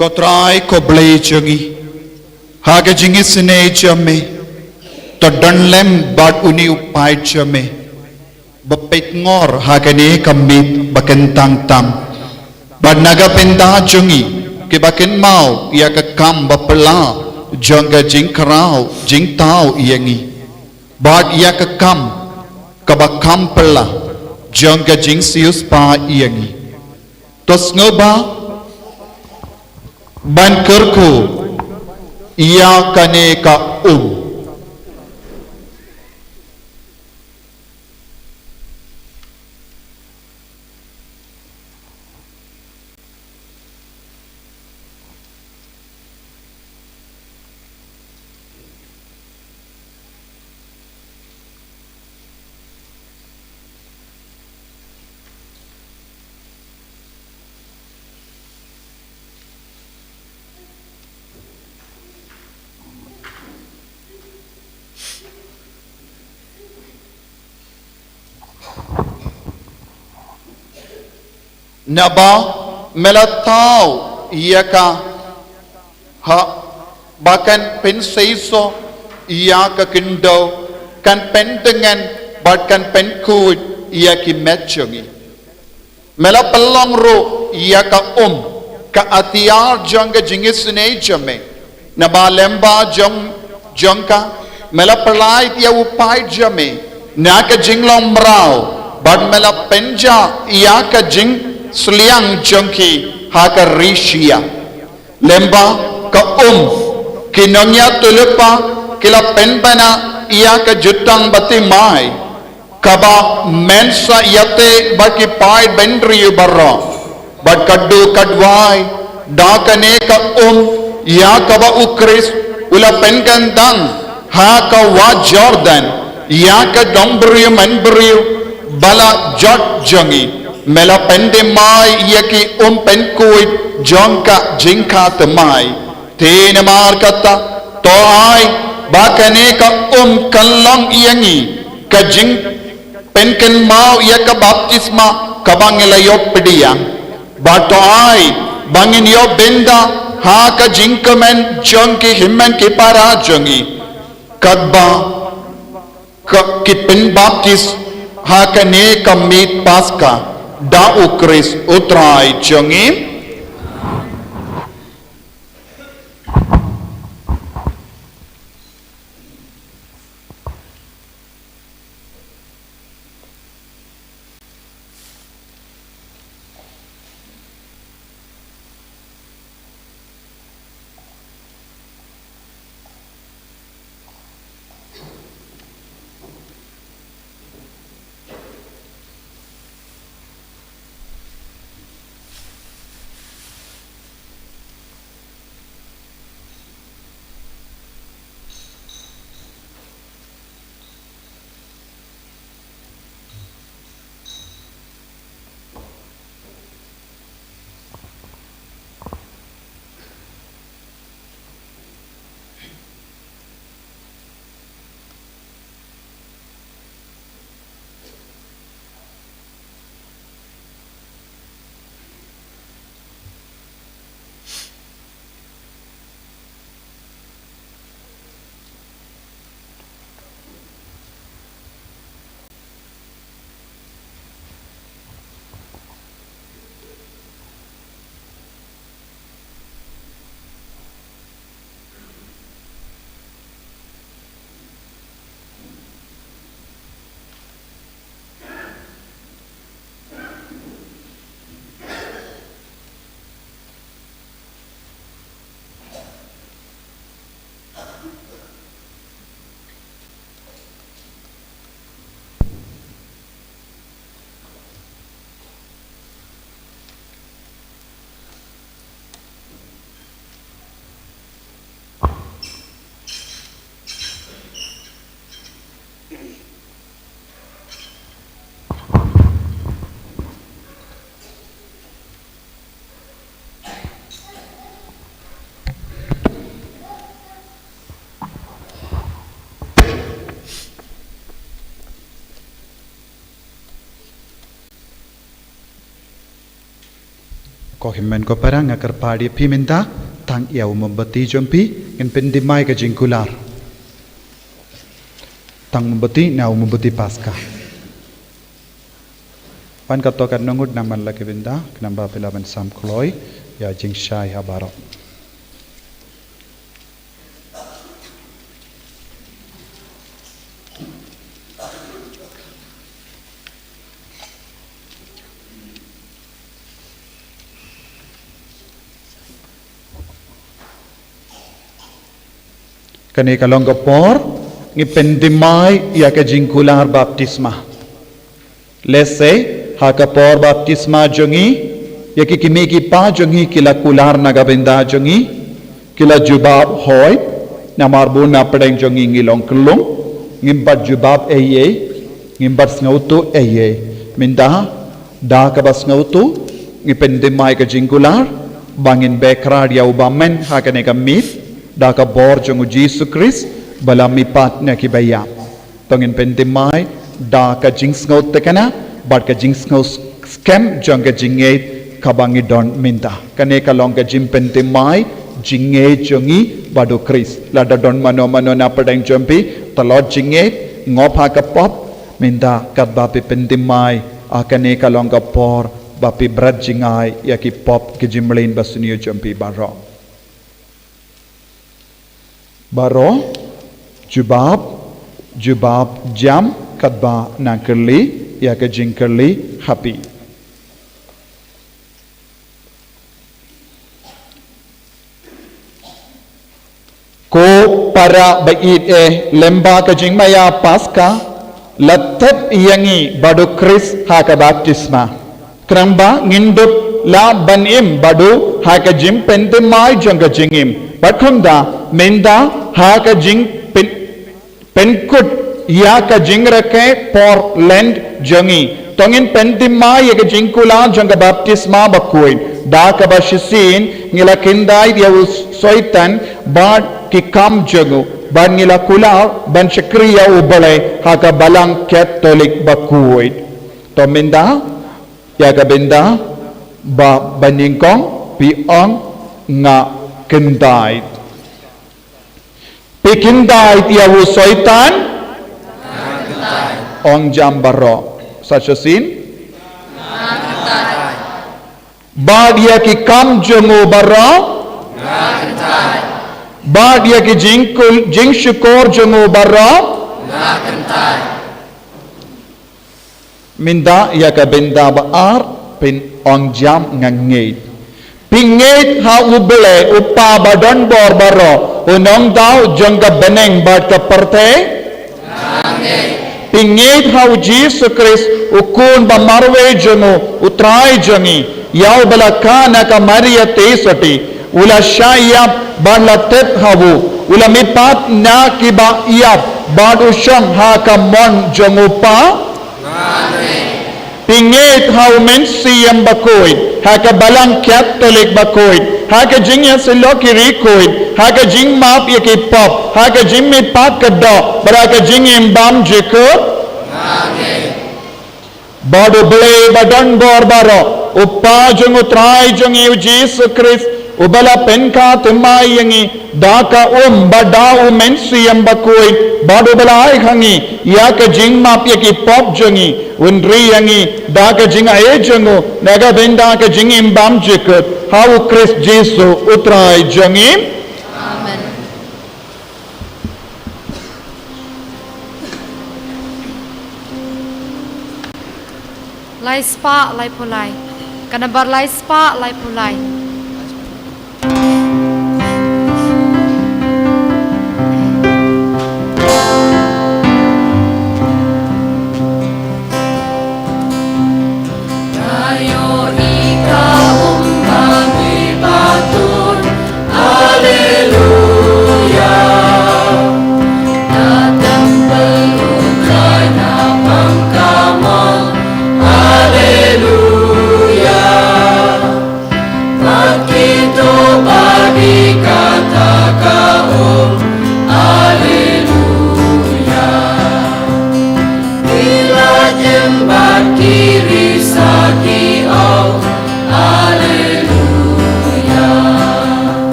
Ko Trai, ko Blei jong ngi, ha ka jingisynei jong me, to don lem bad une u paid jong me ba peit ngor ha kane ka miet ba kyntang tam. Bad na ka bynta jong ngi kiba kynmaw ïa ka kam ba phylla jong ka jingkhraw jingthaw ïa ngi, bad ïa ka kam kaba kham phylla jong ka jingsiewspah ïa ngi, to sngewbha ban kyrkhu ïa kane ka um. Naba me la thaw ïa ka ha, ba kan pynseisoh ïa ka khyndew, kan pyndyngan bad kan pynkhuid ïa ki met jong ngi. Me la pynlong ruh ïa ka um ka atiar jong ka jingisynei jong me. Naba lyngba jong, jong ka me la pyllait ïa u paid jong me na ka jinglong mraw, bad me la pynjah ïa ka jingsliang jong ki ha ka ri shyiap. Lyngba ka um, ki nongïathuhlypa ki la pynbna ïa ka jutang bathymmai, kaba men sa ïateh bad ki paid bynriew baroh. Bad katto katne, da kane ka um ïa kaba U Khrist u la pynkyndang ha ka wah Jordan ïa ka dong briew man briew ba la jot jong ngi, Me la pynthymmai ïa ki um pynkhuid jong ka jingkha thymmai. Te namar kata, to ai ba kane ka um kan long ïa ngi ka jingpynkynmaw ïa ka baptisma kaba ngi la ïoh pdiang. Bad to ai ba ngin ïoh bynta ha ka jingkmen jong ki hynmen ki para jong ngi, katba ka ki pynbaptis ha kane ka miet Paska da U Khrist U Trai jong ngi. Ko hynmen ko para, nga kyrpad ïa phi mynta, tang ïa u mombati jong phi, ngin pynthymmai ka jingkular. Tang mombati na u mombati Paska. Wan kato katno ngut namar la ki bynta, khnang ba phi lah ban sam kloi ïa jingshai ha baroh. Kane ka long ka por ngi pynthymmai ïa ka jingkular baptisma. Lehse ha ka por baptisma jong ngi, ïa ki kmie ki kpa jong ngi ki la kular na ka bynta jong ngi, ki la jubab hooid, namar ba na pdeng jong ngi ngi long kyllung, ngim pat jubab ei ei, ngim pat sngewthuh ei ei. Mynta da kaba sngewthuh ngi pynthymmai ka jingkular ba ngin beh khrat ïa u bymman ha kane ka miet da ka bor jong u Jisu Khrist ba la mihpat na ki baïap. To ngin pynthymmai da ka jingsngewthikna bad ka jingsngewskhem jong ka jingngeit kaba ngi don mynta. Kane ka long ka jingpynthymmai jingngeit jong ngi bad u Khrist. Lada don mano mano na pdeng jong phi, tlot jingngeit, ngop ha ka pop, mynta katba phi pynthymmai, ha kane ka long ka por ba phi bret jngai ïa ki pop ki jingmlien basniew jong phi baroh. Baroh, jubab, jubab jam katba nang kylli ïa ka jingkylli ha phi. Ko para ba ïeit eh, lyngba ka jingmaïa Paska la thep ïa ngi bad u Khrist ha ka baptisma. Khnang ba ngin dup lah ban im bad u ha ka jingpynthymmai jong ka jingim. Bad kumta mynta ha ka jingpyn-, pynkut ïa ka jingrakhe por Lent jong ngi. To ngin pynthymmai ïa ka jingkular jong ka baptisma bakhuid. Da kaba shisien ngi la kyndait ïa u Soitan bad ki kam jong u, bad ngi la kular ban shakri ïa U Blei ha ka Balang Katholik bakhuid. To mynta ïa ka bynta ba, ba nyngkong phi ong, nga kyndait. Phi kyndait ïa u Soitan? Ong jam baroh. Sa shisien? Bad ïa ki kam jong u baroh? Bad ïa ki jingkul, jingshukor jong u baroh? Mynta ïa ka bynta ba ar, phin ong jam, nga ngeit. Phi ngeit ha U Blei, U Kpa ba don bor baroh, U Nongdaw jong ka bneng bad ka pyrthei? Phi ngeit ha U Jisu Khrist, U Khun ba marwei jong u, U Trai jong ngi, ïa uba la kha na ka Maria Theisotti, u la shah ïap bad la thied ha u, u la mihpat na kiba ïap bad u shong ha ka mon jong U Kpa? Phi ngeit ha U Mynsiem Bakhuid, ha ka Balang Katholik bakhuid, ha ka jingïasyllok ki riewkhuid, ha ka jingmap ïa ki pop, ha ka jingmihpat ka doh, bad ha ka jingim bymjukut? Bad U Blei ba don bor baroh, U Kpa jong U Trai jong ngi U Jisu Khrist, uba la pynkha thymmai ïa ngi da ka um bad da U Mynsiem Bakhuid, bad uba la ai ha ngi ïa ka jingmap ïa ki pop jong ngi, un ri ïa ngi da ka jingai jong u, na ka bynta ka jingim bymjukut, ha U Khrist Jisu U Trai jong ngi. Amen. Lai spah laiphew lai. Ka nambar lai spah laiphew lai.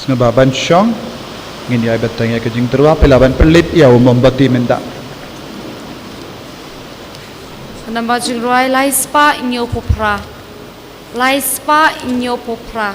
Sngewbha ban shong, ngin ïai bteng ïa ka jingtyrwa, phi lah ban pynlip ïa u mombati mynta. Ka nambar jingrwai lai spah hynñiewphew phra. Lai spah hynñiewphew phra.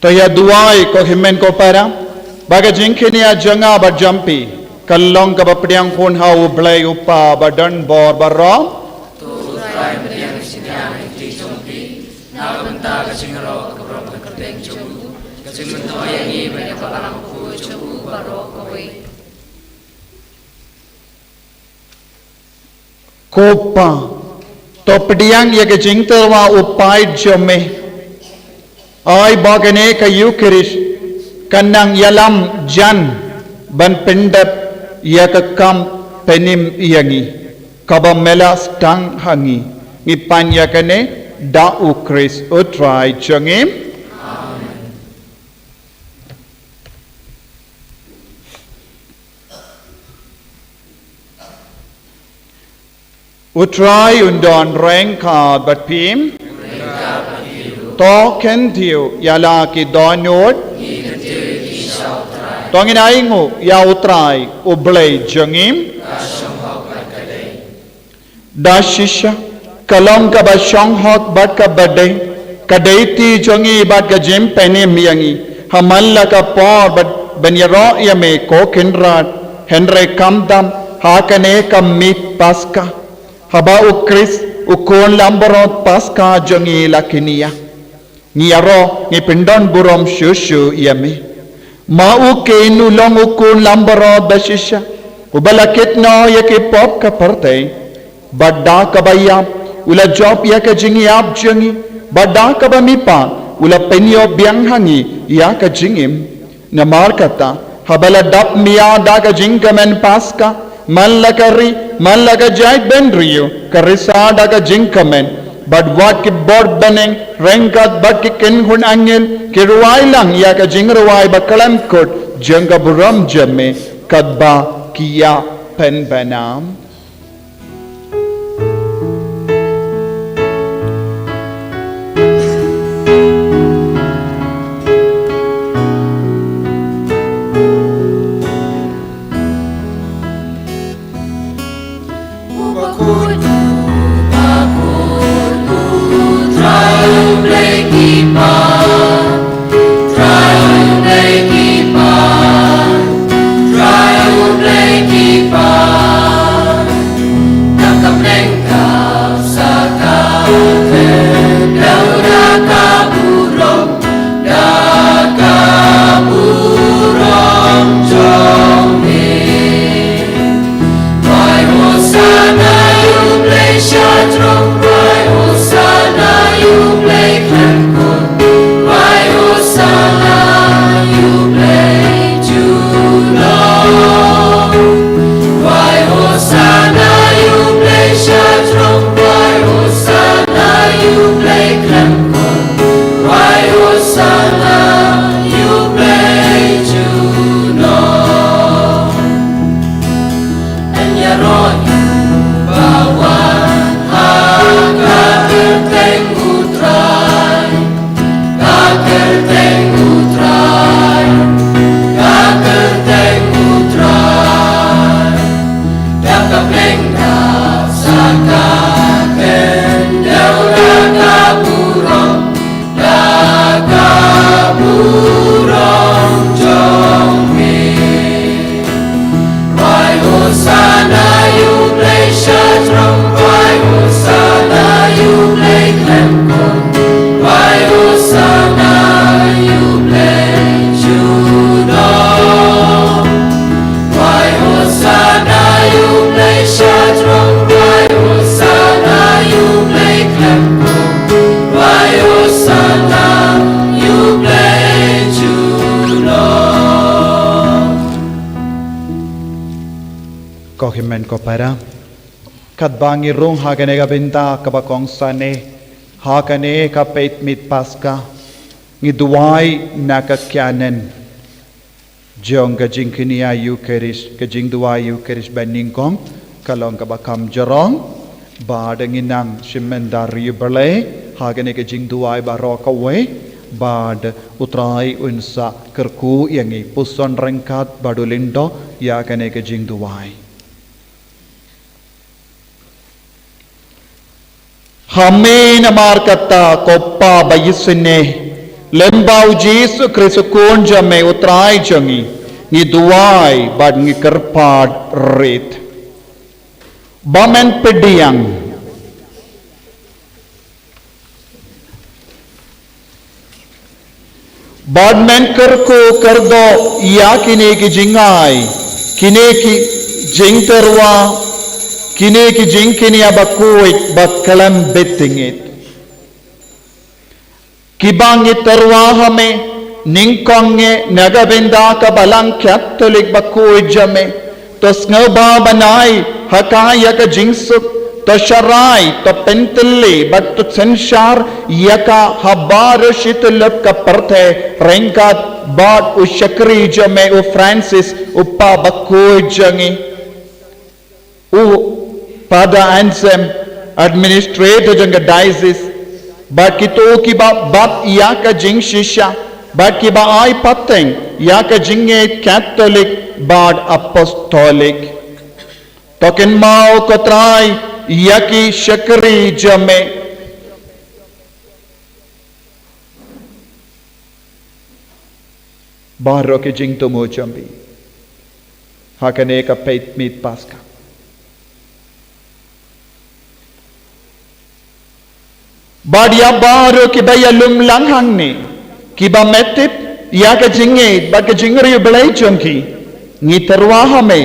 To ïa duwai ko hynmen ko para, ba ka jingkynnoh jong nga bad jong phi kan long kaba pdiang khun ha U Blei U Kpa badonbor baroh. To U Trai, pdiang ka jingkynnoh jong phi na ka bynta ka jingïaroh kaba kyrteng jong U, ka jingmyntoi ïa ngi bad ïa ka balang jong U baroh kawei. Ko Pa, to pdiang ïa ka jingtyrwa u paid jong me. Ai ba kane ka Eukharist kan nang ïalam jan ban pyndep ïa ka kam pynim ïa ngi, kaba me la sdang ha ngi. Ngi pan ïa kane da U Khrist U Trai jong ngi. U Trai un don ryngkat bad phi. To kyntiew ïa la ki dohnud. To ngin ainguh ïa U Trai U Blei jong ngi. Da shisha ka long kaba shong hok bad kaba dei, ka dei ti jong ngi bad ka jingpynim ïa ngi ha man la ka por bad ban ïaroh ïa me ko Kynrad. Hynrei khamtam ha kane ka miet Paska, haba U Khrist U Khun Langbrot Paska jong ngi la kynnoh, ngi ïaroh, ngi pyndon burom shuh shuh ïa me. Ma u Khun u long U Khun Langbrot ba shisha, uba la kit noh ïa ki pop ka pyrthei. Bad da kaba ïap u la jop ïa ka jingïap jong ngi, bad da kaba mihpat u la pynïoh biang ha ngi ïa ka jingim. Namar kata, haba la dap mih da ka jingkmen Paska, man la ka ri, man la ka jaitbynriew, ka risa da ka jingkmen, bad wat ki bor bneng ryngkat bad ki kynhun angel ki rwai lang ïa ka jingrwai ba khlem kut jong ka burom jong me, katba ki ïa pynbna. Men ko para, katba ngi rung ha kane ka bynta kaba kongsan, ha kane ka peit miet Paska, ngi duwai na ka kynhun jong ka jingkñia Eucharist, ka jingduwai Eucharist ba nyngkong, ka long kaba kham jrong, bad ngi nang shim bynta ïa U Blei ha kane ka jingduwai baroh kawei, bad U Trai un sa kyrkhu ïa ngi, puson ryngkat bad u lyngdoh ïa kane ka jingduwai. Ha me namar kata ko Pa ba ïasngewbha, lem bad U Jisu Khrist U Khun jong me U Trai jong ngi, ngi duwai bad ngi kyrpad rit. Ba men pdiang. Bad men kyrkhu kyrdoh ïa kine ki jingai, kine ki jingtyrwa, kine ki jingkñia bakhuid ba khlem bit tyngeh. Kiba ngi tyrwa ha me, nyngkong ngi na ka bynta ka Balang Katholik bakhuid jong me, to sngewbha ban ai ha ka ïa ka jingsuk, to sharai, to pyntylli, bad to synshar ïa ka ha baroh shi tylli ka pyrthei, ryngkat bad u shakri jong me u Francis, u Pa bakhuid jong ngi. U Father Anselm, administrator jong ka diocese, bad kito kiba bat ïa ka jingshisha, bad kiba ai pateng ïa ka jingngeit Katholik bad Apostolic. To kynmaw ko Trai ïa ki shakri jong me. Baroh ki jingthmu jong phi ha kane ka peit miet Paska. Bad ïa baroh kiba ïalum lang hangne, kiba metip ïa ka jingngeit bad ka jingriewblei jong ki, ngi tyrwa ha me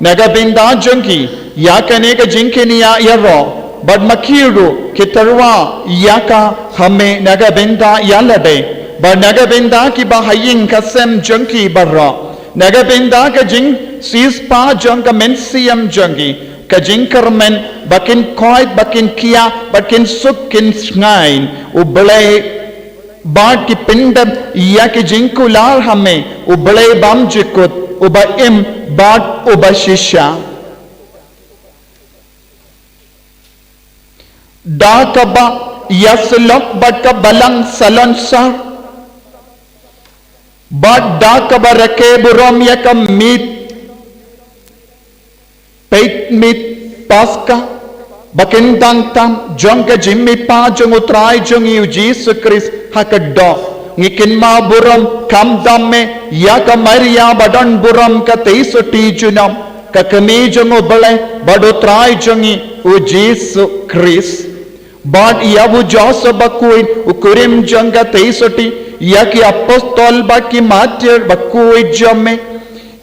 na ka bynta jong ki ïa kane ka jingkñia ïaroh, bad ma ki ruh ki tyrwa ïa ka ha me na ka bynta ïa lade, bad na ka bynta kiba ha ïing ha sem jong ki baroh, na ka bynta ka jingsiewspah jong ka mynsiem jong ki, ka jingkyrmen ba kin koit, ba kin khiah, ba kin suk kin shngaiñ, U Blei, bad ki pyndep ïa ki jingkular ha me, U Blei bymjukut, uba im bad uba shisha. Da kaba ïasyllok bad ka Balang Salonsar, bad da kaba rakhe burom ïa ka miet peit miet Paska, ba kyntang tam jong ka jingmihpat jong U Trai jong ngi U Jisu Khrist ha ka doh, ngi kynmaw burom kham tam me ïa ka Maria ba don burom, ka Teisotti junom, ka Kmie jong U Blei bad U Trai jong ngi U Jisu Khrist. Bad ïa u Joseph bakhuid, u kurim jong ka Teisotti, ïa ki apostol bad ki martir bakhuid jong me,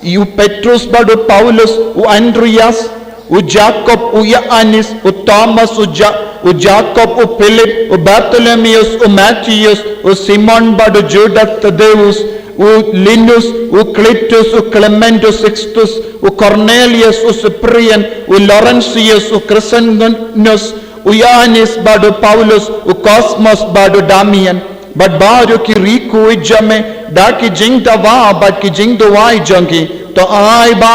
ïa u Petrus bad u Paulus, u Andreas, u Jakob, u Ïoannis, u Thomas, u Ja-, u Jakob, u Philip, u Bartholomeus, u Matthäus, u Simon bad u Judas Thaddäus, u Linus, u Cletus, u Klement, u Sixtus, u Kornelius, u Cyprian, u Laurentius, u Crescens, u Ïoannis bad u Paulus, u Cosmas bad u Damian, bad baroh ki riewkhuid jong me, da ki jingdawa bad ki jingduwai jong ki, to ai ba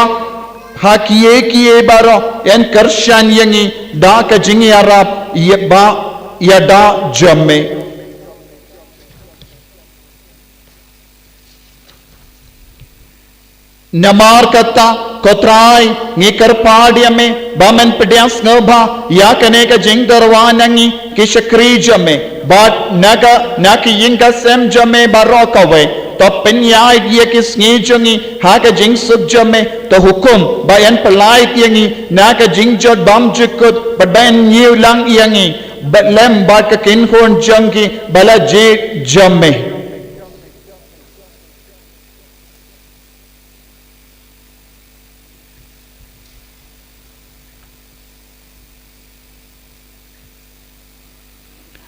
ha kiei kiei baroh yn kyrshan ïa ngi da ka jingïarap ïa ba ïada jong me. Namar kata, ko Trai, ngi kyrpad ïa me ba men pdiang sngewbha ïa kane ka jingtyrwa na ngi ki shakri jong me, bad na ka, na ki ïing ka sem jong me baroh kawei. To pynïaid ïa ki sngi jong ngi ha ka jingsuk jong me. To hukum ba yn pyllait ïa ngi na ka jingjot bymjukut, bad ba yn ñiew lang ïa ngi, bad lem bad ka kynhun jong ki ba la jied jong me.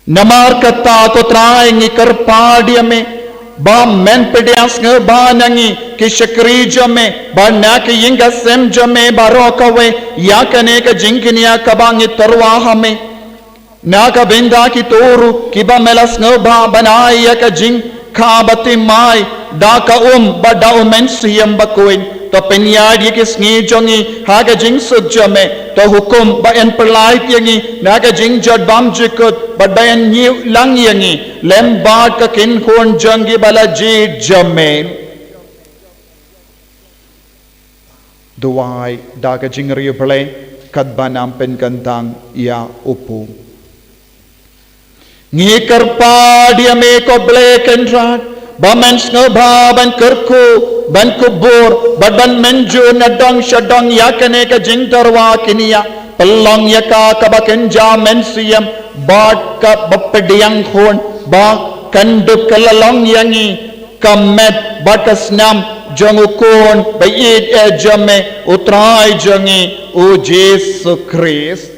Namar kata, ko Trai, ngi kyrpad ïa me Ba men pdiang sngewbha na ngi ki shakri jong me, bad na ki ïing ki sem jong me baroh kawei, ïa kane ka jingkñia kaba ngi tyrwa ha me. Na ka bynta kito ruh kiba me la sngewbha ban ai ïa ka jingkha baptismai da ka um bad da u Mynsiem Bakhuid, to pynïaid ïa ki sngi jong ngi ha ka jingsuk jong me, to hukum ba yn pyllait ïa ngi na ka jingjot bymjukut, bad ba yn ñiew lang ïa ngi lem bad ka kynhun jong kiba la jied jong me. Duwai da ka jingriewblei, katba nang pynkyntang ïa u Blei. Ngi kyrpad ïa me ko Blei Kynrad, ba men sngewbha ban kyrkhu, ban kubur, bad ban mynjur na dong sha dong ïa kane ka jingtyrwa kñia. Pynlong ïa ka kaba kynja mynsiem, bad kaba pdiang khun, ba kan dup ka la long ïa ngi ka met bad ka snam jong u Khun ba ïeit eh jong me, u Trai jong ngi, u Jisu Khrist.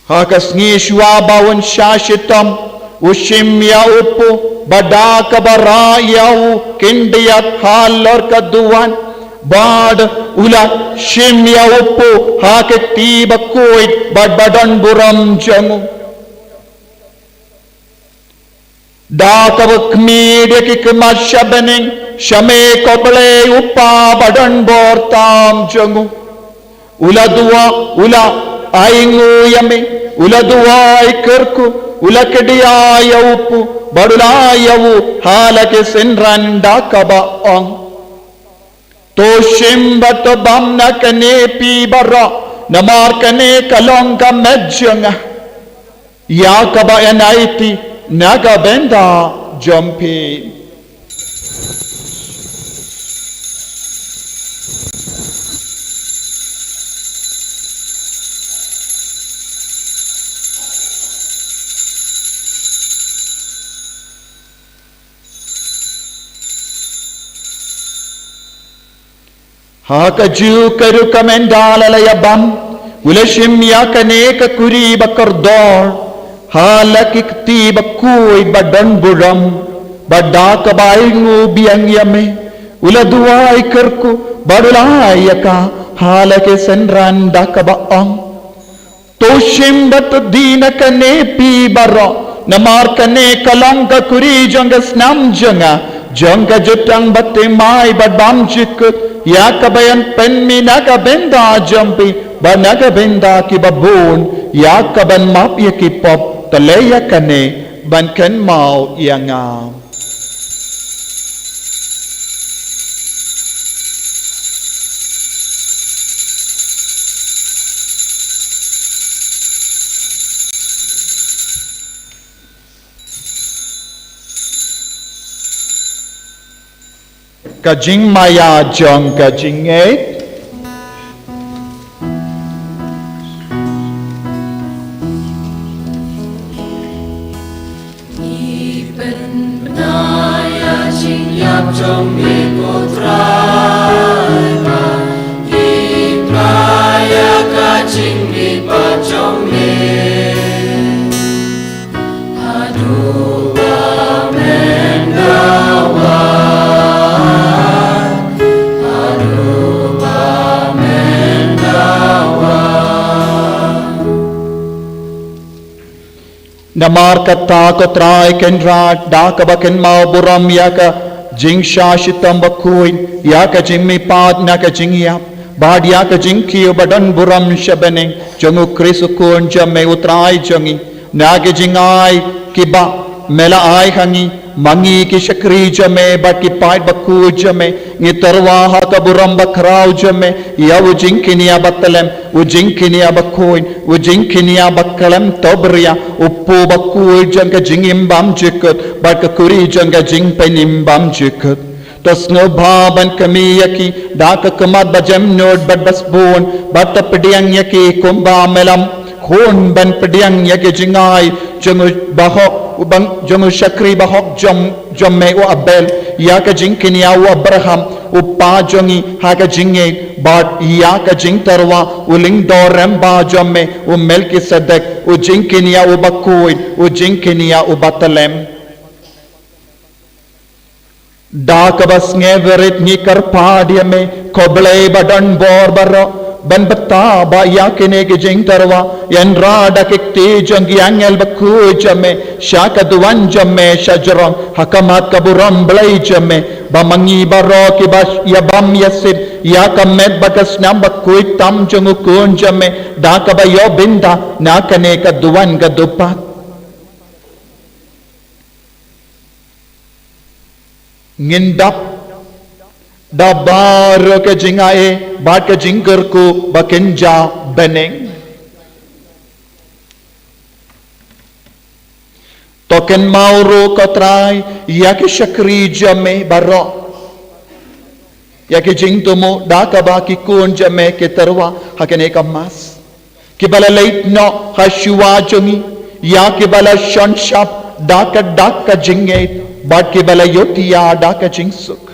Ha ka sngi shuwa ba un shah shitom, u shim ïa u kpu, bad da kaba rah ïa u khyndiat halor ka duwan, bad u la shim ïa u kpu ha ka kti bakhuid bad ba donburom jong u. Da kaba khmih da ki khmat sha bneng sha me ko Blei u Kpa badonbor tam jong u. U la duwai, u la ainguh ïa me, u la duwai kyrkhu, u la kdiah ïa u kpu, bad u la ai ïa u ha la ki synran da kaba ong. To shim bad to bam na kane phi baroh, namar kane ka long ka met jong nga, ïa kaba yn aiti na ka bynta jong phi. Ha kajuh ka rukom ynda la ïa bam, u la shim ïa kane ka kuri bakordor ha la ki kti bakhuid badonburom, bad da kaba ainguh biang ïa me, u la duwai kyrkhu bad u la ai ïa ka ha la ki synran da kaba ong. To shim bad to die na kane phi baroh, namar kane ka long ka kuri jong ka snam jong nga, jong ka jutang baptismai bad bymjukut, ïa kaba yn pynmih na ka bynta jong phi bad na ka bynta kiba bun, ïa kaban map ïa ki pop. To leh ïa kane ban kynmaw ïa nga. Ka jingmaïa jong ka jingngeit. Ngi pynbna ïa jingïap jong me ko Trai, ba ngi pynbna ïa ka jingmihpat jong me. Haduh ba men da wan, haduh ba men da wan. Namar kata ko Trai Kynrad, da kaba kynmaw burom ïa ka jingshah shitom bakhuid, ïa ka jingmihpat na ka jingïap, bad ïa ka jingkiew badonburom sha bneng jong u Khrist u Khun jong me u Trai jong ngi, na ki jingai kiba me la ai ha ngi, ma ngi ki shakri jong me bad ki paid bakhuid jong me, ngi tyrwa ha ka burom bakhraw jong me ïa u jingkñia batlem, u jingkñia bakhuid, u jingkñia bakhlem tobria, u kpu bakhuid jong ka jingim bymjukut bad ka kuri jong ka jingpynim bymjukut. To sngewbha ban khmih ïa ki da ka khmat bajemnud bad basbun, bad to pdiang ïa ki kumba me la khun ban pdiang ïa ki jingai jong u bahok, u bang, jong u shakri bahok jong, jong me u Abel, ïa ka jingkñia u Abraham, u pa jong ngi ha ka jingngeit, bad ïa ka jingtyrwa u lyngdoh rem ba jong me, u Melkisedek, u jingkñia u bakhuid, u jingkñia u batlem. Da kaba sngewrit ngi kyrpad ïa me, ko Blei ba don bor baroh, ban btah ba ïa kine ki jingtyrwa, ïa nra da ki kti jong ki angel bakhuid jong me, sha ka duwan jong me sha jrong, ha khmat ka burom Blei jong me, ba ma ngi baroh kiba ïabam ïasip ïa ka met bad ka snam bakhuid tam jong u Khun jong me, da kaba ïoh bynta na kane ka duwan ka dupat. Ngin dap da baroh ka jingai bad ka jingkyrkhu ba kynja bneng. To kynmaw ruh ko Trai ïa ki shakri jong me baroh, ïa ki jingthmu da kaba ki khun jong me ki tyrwa ha kane ka Mass, kiba la leit noh ha shuwa jong ngi, ïa kiba la shon shap da ka dak ka jingngeit, bad kiba la ïohthiah da ka jingsuk.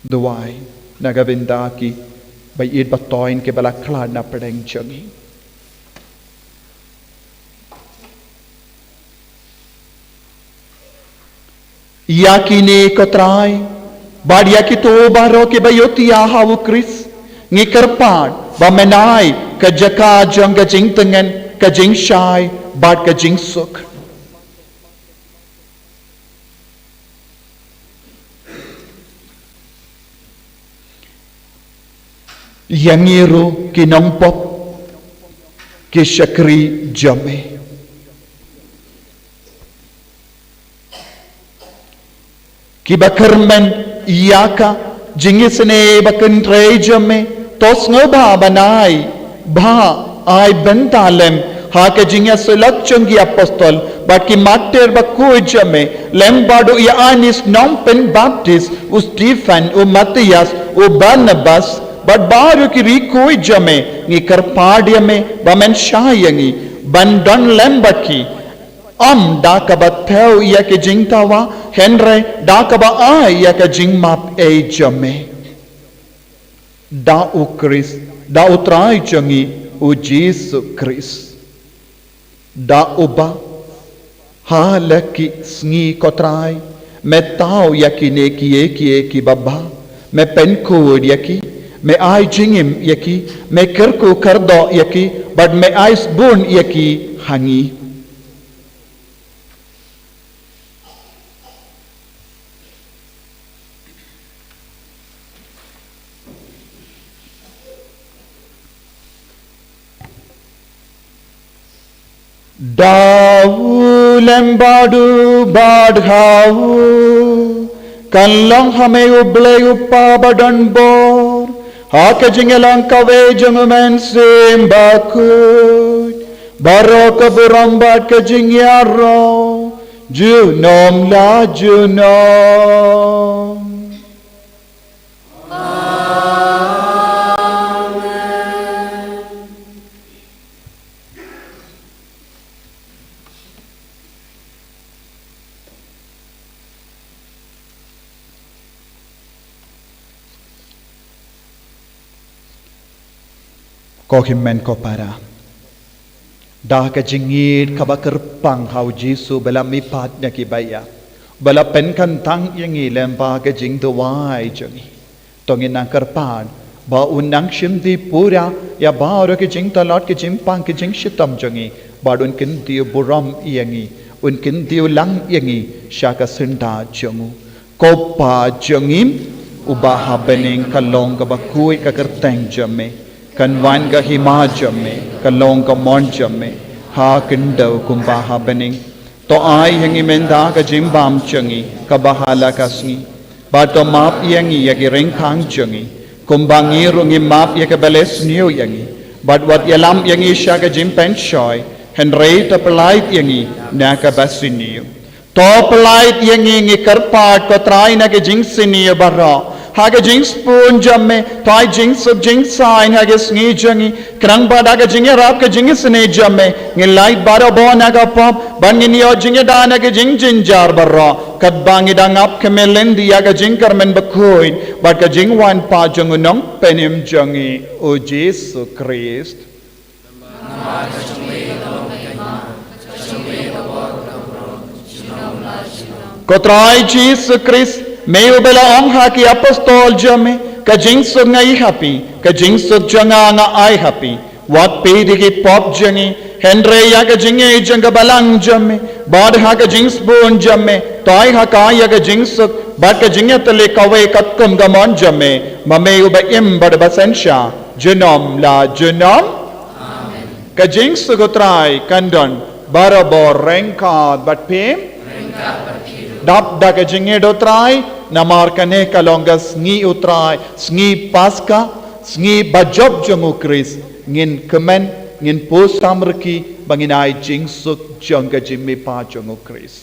Duwai na ka bynta kiba ïeit ba toiñ kiba la khlad na pdeng jong ngi. Ïa kine ko Trai, bad ïa kito baroh kiba ïohthiah ha u Khrist, ngi kyrpad ba men ai ka jaka jong ka jingtngen, ka jingshai, bad ka jingsuk. Ïa ngi ruh ki nongpop, ki shakri jong me, kiba kyrmen ïa ka jingisynei ba kynthei jong me, to sngewbha ban ai, ba ai bynta lem ha ka jingïasyllok jong ki apostol bad ki martir bakhuid jong me, lem bad u Ïoannis nongpynbaptis, u Stephan, u Matthias, u Barnabas, bad baroh ki riewkhuid jong me. Ngi kyrpad ïa me ba men shai ïa ngi ban don lem bad ki, ym da kaba thew ïa ki jingthaw, hynrei da kaba ai ïa ka jingmap ei jong me. Da u Khrist, da u Trai jong ngi u Jisu Khrist. Da uba ha la ki sngi ko Trai me thaw ïa kine kiei kiei kiba bha, me pynkhuid ïa ki, me ai jingim ïa ki, me kyrkhu kyrdoh ïa ki, bad me ai sbun ïa ki ha ngi. Da u lem bad u bad ha u, kan long ha me u Blei u Pa ba don bor, ha ka jingïalang kawei jong u Mynsiem Bakhuid, baroh ka burom bad ka jingïaroh junom la junom. Ko hynmen ko para, da ka jingïeit kaba kyrpang ha u Jisu ba la mihpat na ki baïap, ba la pynkyntang ïa ngi lyngba ka jingduwai jong ngi, to ngin nang kyrpad ba un nang shim dih pura ïa baroh ki jingtlot, ki jingpang, ki jingshitom jong ngi, bad un kyntiew burom ïa ngi, un kyntiew lang ïa ngi sha ka syndah jong u. Ko Pa jong ngi uba ha bneng, ka long kaba khuid ka kyrteng jong me, kan wan ka hima jong me, ka long ka mon jong me ha khyndew kumba ha bneng. To ai ha ngi mynta ka jingbam jong ngi kaba ha la ka sngi, bad to map ïa ngi ïa ki ryngkang jong ngi, kumba ngi ruh ngi map ïa kiba la sniew ïa ngi, bad wat ïalam ïa ngi sha ka jingpynshoi, hynrei to pyllait ïa ngi na kaba sniew. To pyllait ïa ngi, ngi kyrpad ko Trai, na ka jingsniew baroh, ha ka jingsbun jong me, to ai jingsuk jingsaiñ ha ka sngi jong ngi, khnang ba da ka jingïarap ka jingisynei jong me, ngin lait baroh bor na ka pop, bad ngin ïoh jingïada na ka jingjynjar baroh. Katba ngi dang ap khmih lynti ïa ka jingkyrmen bakhuid bad ka jingwan pat jong u Nongpynim jong ngi, u Jisu Khrist. Ko Trai Jisu Khrist, me uba la ong ha ki apostol jong me, ka jingsuk nga ai ha phi, ka jingsuk jong nga nga ai ha phi. Wat peit ïa ki pop jong ngi, hynrei ïa ka jingngeit jong ka balang jong me. Bad ha ka jingsbun jong me, to ai ha ka ïa ka jingsuk bad ka jingïatylli kawei katkum ka mon jong me, ma me uba im bad uba synshar junom la junom. Ka jingsuk u Trai kan don barabor ryngkat bad phi. Dap da ka jingngeit u Trai, namar kane ka long ka sngi u Trai, sngi Paska, sngi ba jop jong u Khrist. Ngin kmen, ngin pyrshang rkhie ba ngin ai jingsuk jong ka jingmihpat jong u Khrist.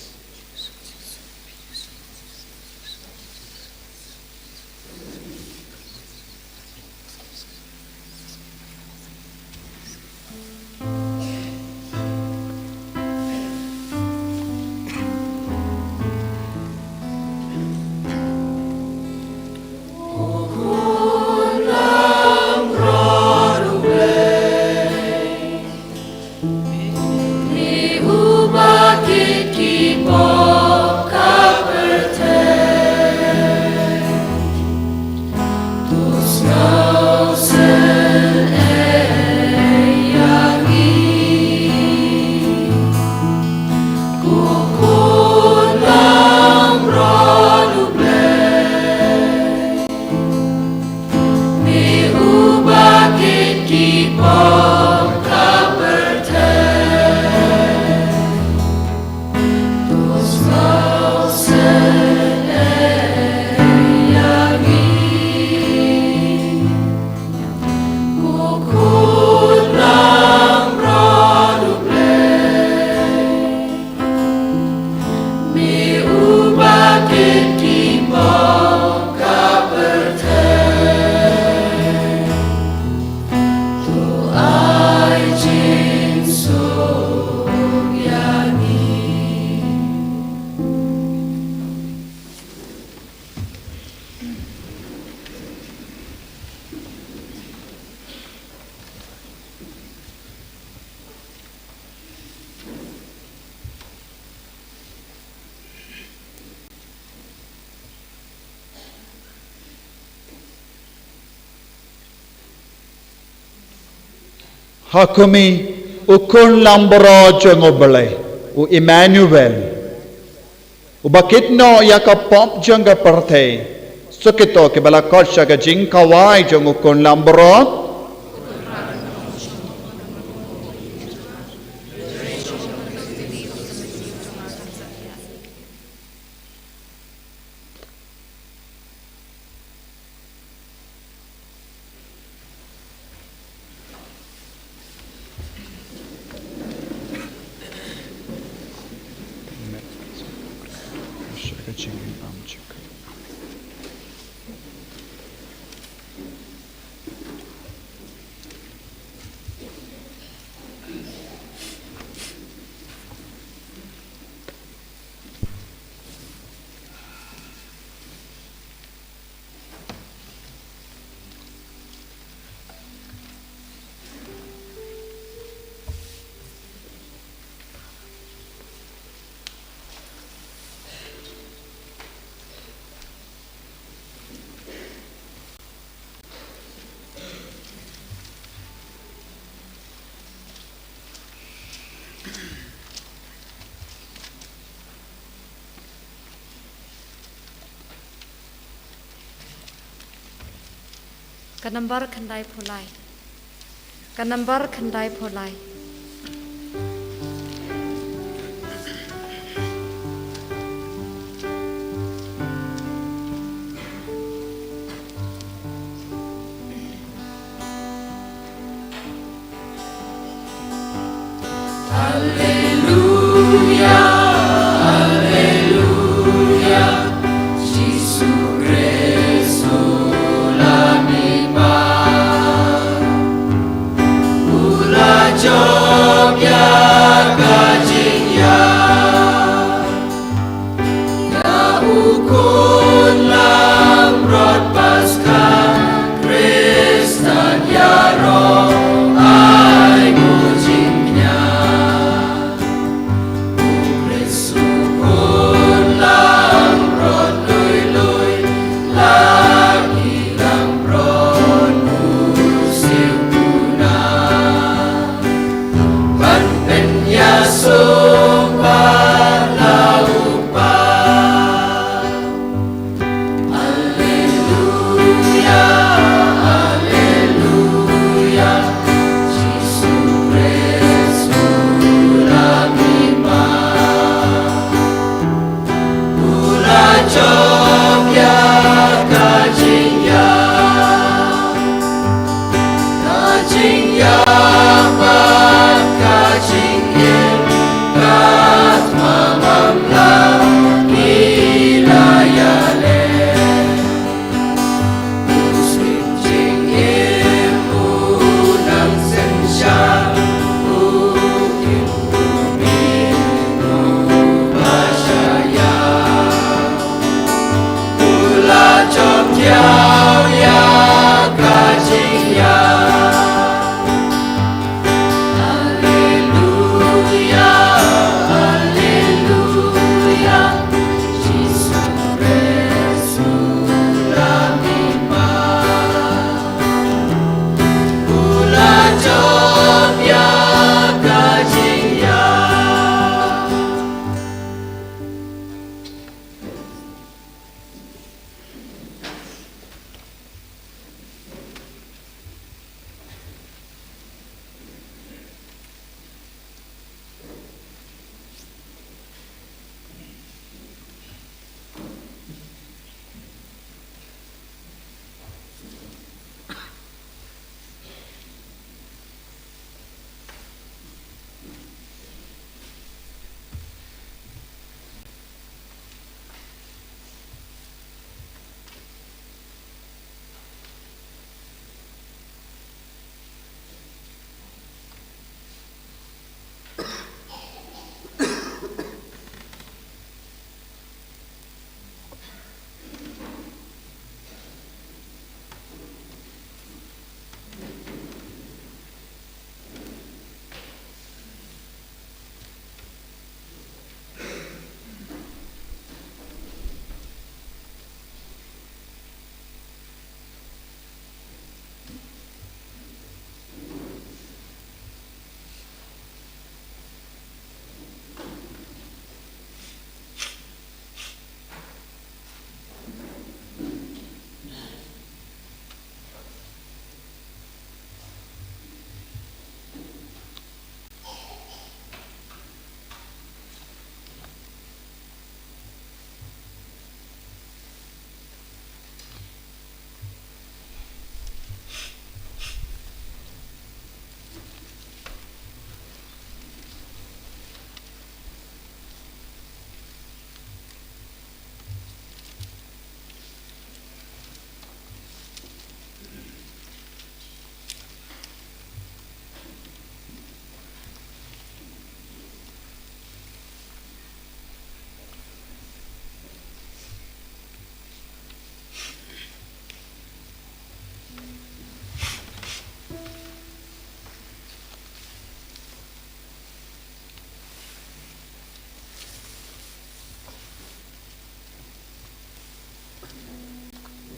Ha khmih, u khun langbrot jong U Blei, u Immanuel, uba kit noh ïa ka pop jong ka pyrthei. Sa kito kiba la khot sha ka jingkhawai jong u khun langbrot. Ka nambar khyndaiphew lai. Ka nambar khyndaiphew lai.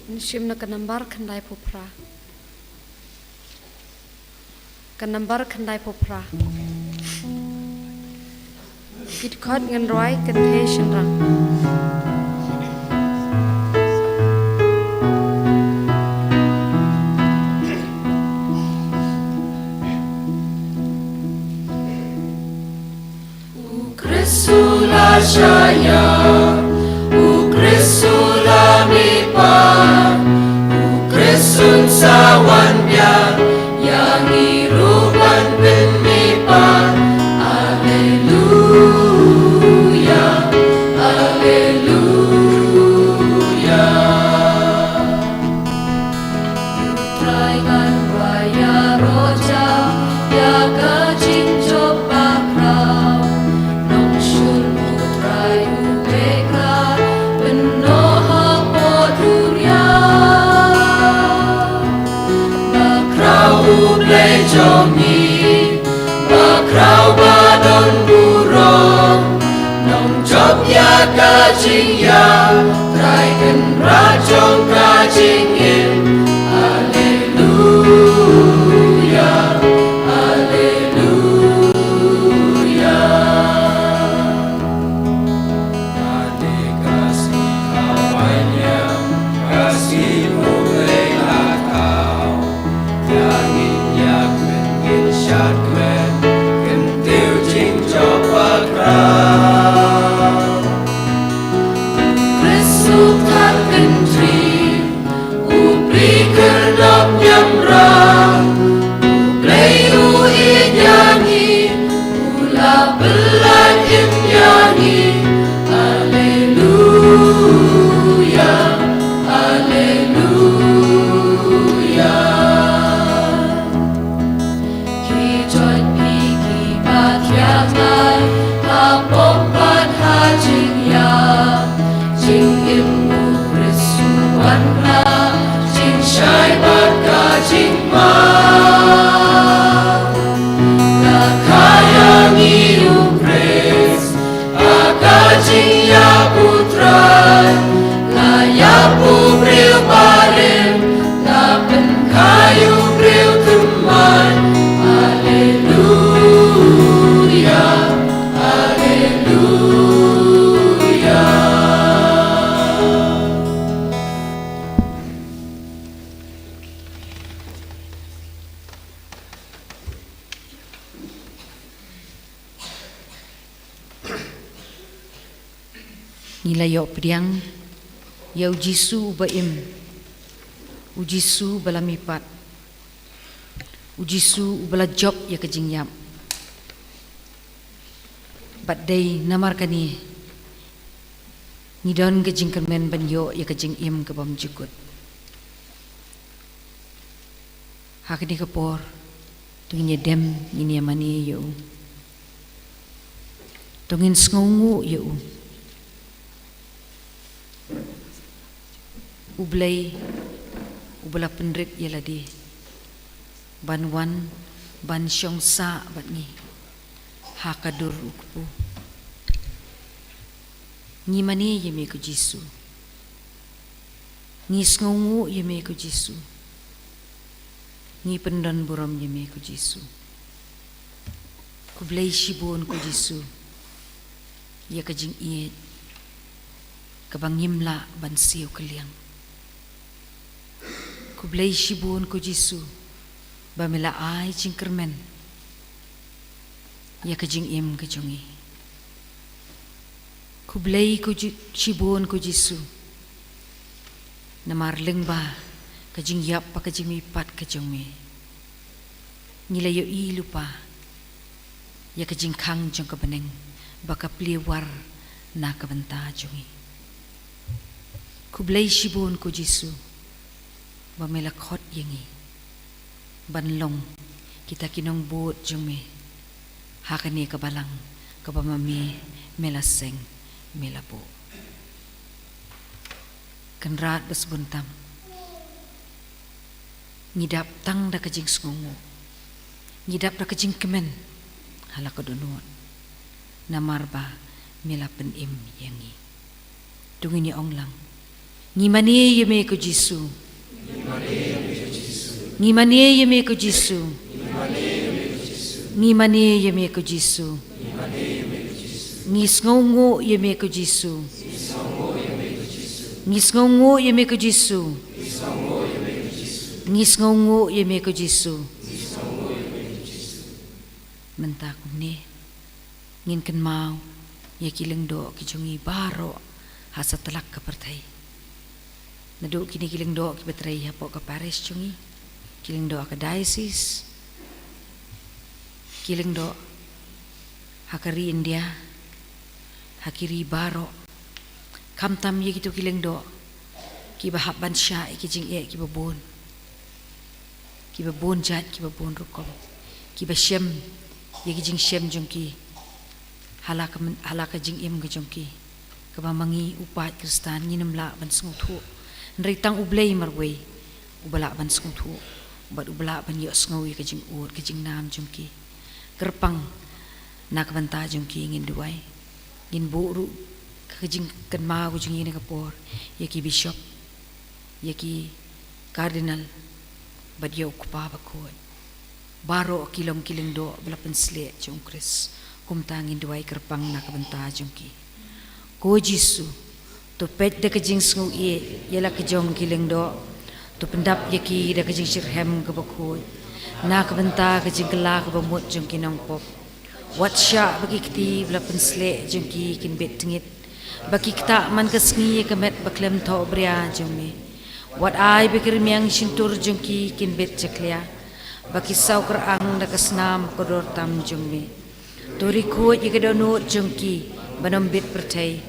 Shim na ka nambar khyndai phew phra. Ka nambar khyndai phew phra. Ki dkhot ngin rwai kynthei shynrang. U Khrist u la shah ïa, u Khrist u la mih pat, u Khrist un sa wan biang, ïa ngi ruh ban pynmih pat. Aleluia, aleluia. Trai ngan rwai ïaroh jam ïa ka jingjop bakhraw. Nongshun u Trai u pyrkhat, pynnoh hapoh duriaw. Bakhraw u Blei jong ngi, bakhraw ba don burom. Nongjop ïa ka jingïap, Trai Kynrad jong ka jingim. Aleluia, aleluia. Kane ka sngi kawei niam, ka sngi U Blei la thaw. Ïa ngin ïa kmen ngin shad kmen, kyntiew jingjop bakhraw. Khrist u khan kyntri, u pyrkhat nop ñiamra, U Blei u ïeit ïa ngi, u la pyllait im ïa ngi. Aleluia, aleluia. Ki joit phi kiba thiah ngai, ha pop bad ha jingïap. Jingim U Khrist u wanrah, jingshai bad ka jingma. La kha ïa ngi U Khrist, ha ka jingïap U Trai, la ïap u briew barim, la pynkha ïa u briew thymmai. Aleluia, aleluia. Ngi la ïoh pdiang ïa U Jisu uba im, U Jisu uba la mihpat, U Jisu uba la jop ïa ka jingïap. Bad dei namar kane ngi don ka jingkyrmen ban ïoh ïa ka jingim ka bymjukut. Ha kane ka por, to ngin ïa dem, ngin ïa mane ïa u. To ngin sngewnguh ïa u. U Blei uba la pynrit ïa lade ban wan ban shong sah bad ngi ha ka dur u kpu. Ngi mane ïa me ko Jisu. Ngi sngewnguh ïa me ko Jisu. Ngi pyndon burom ïa me ko Jisu. Khublei shibun ko Jisu ïa ka jingïeit kaba ngim lah ban siew kylliang. Khublei shibun ko Jisu ba me la ai jingkyrmen ïa ka jingim ka jong ngi. Khublei ko Ji-, shibun ko Jisu. Namar lyngba ka jingïap bad ka jingmihpat ka jong me, ngi la ïohi lypa ïa ka jingkhang jong ka bneng ba ka plie war na ka bynta jong ngi. Khublei shibun ko Jisu ba me la khot ïa ngi ban long kita ki nongbud jong me ha kane ka balang kaba ma me, me la seng, me la buh. Kynrad ba sbun tam, ngi dap tang da ka jingsngewnguh, ngi dap da ka jingkmen ha la ka dohnud, namar ba me la pynim ïa ngi. To ngin ïa ong lang, Ngi mane ïa me ko Jisu. Ngi mane ïa me ko Jisu. Ngi mane ïa me ko Jisu. Ngi sngewnguh ïa me ko Jisu. Ngi sngewnguh ïa me ko Jisu. Ngi sngewnguh ïa me ko Jisu. Mynta kumne ngin kynmaw ïa ki lyngdoh ki jong ngi baroh ha satlak ka pyrthei. Naduh kine ki lyngdoh kiba trei hapoh ka parish jong ngi, ki lyngdoh ha ka diocese, ki lyngdoh ha ka ri India, ha ki ri baroh. Khamtam ïa kito ki lyngdoh kiba hap ban shah ïa ki jingeh kiba bun, kiba bun jait, kiba bun rukom, kiba shem ïa ki jingshem jong ki ha la ka myn-, ha la ka jingim ka jong ki, kaba ma ngi u paid Khristan ngin ym lah ban sngewthuh. Hynrei tang U Blei marwei uba lah ban sngewthuh bad uba lah ban ïohsngew ïa ka jingud ka jingnam jong ki. Kyrpang na ka bynta jong ki ngin duwai. Ngin buh ruh ka jingkynmaw ka jong ngi na ka por ïa ki bishop, ïa ki cardinal bad ïa u Kpa Bakhuid. Baroh ki long ki lyngdoh ba la pynshlur jong u Khrist. Kumta ngin duwai kyrpang na ka bynta jong ki. Ko Jisu, to peit da ka jingsngewieit ïa la ki jong ki lyngdoh. To pyndap ïa ki da ka jingshitrhem kaba khuid na ka bynta ka jingkylla kaba mut jong ki nongpop. Wat shah ba ki kti ba la pynshlur jong ki kin bit tngit, ba ki ktah man ka sngi ïa ka met ba khlem thohbria jong me. Wat ai ba ki rmiang shyntur jong ki kin bit jakhlia, ba ki saw kyrang da ka snam kordor tam jong me. To ri khuid ïa ka dohnud jong ki ban ym bit pyrthei,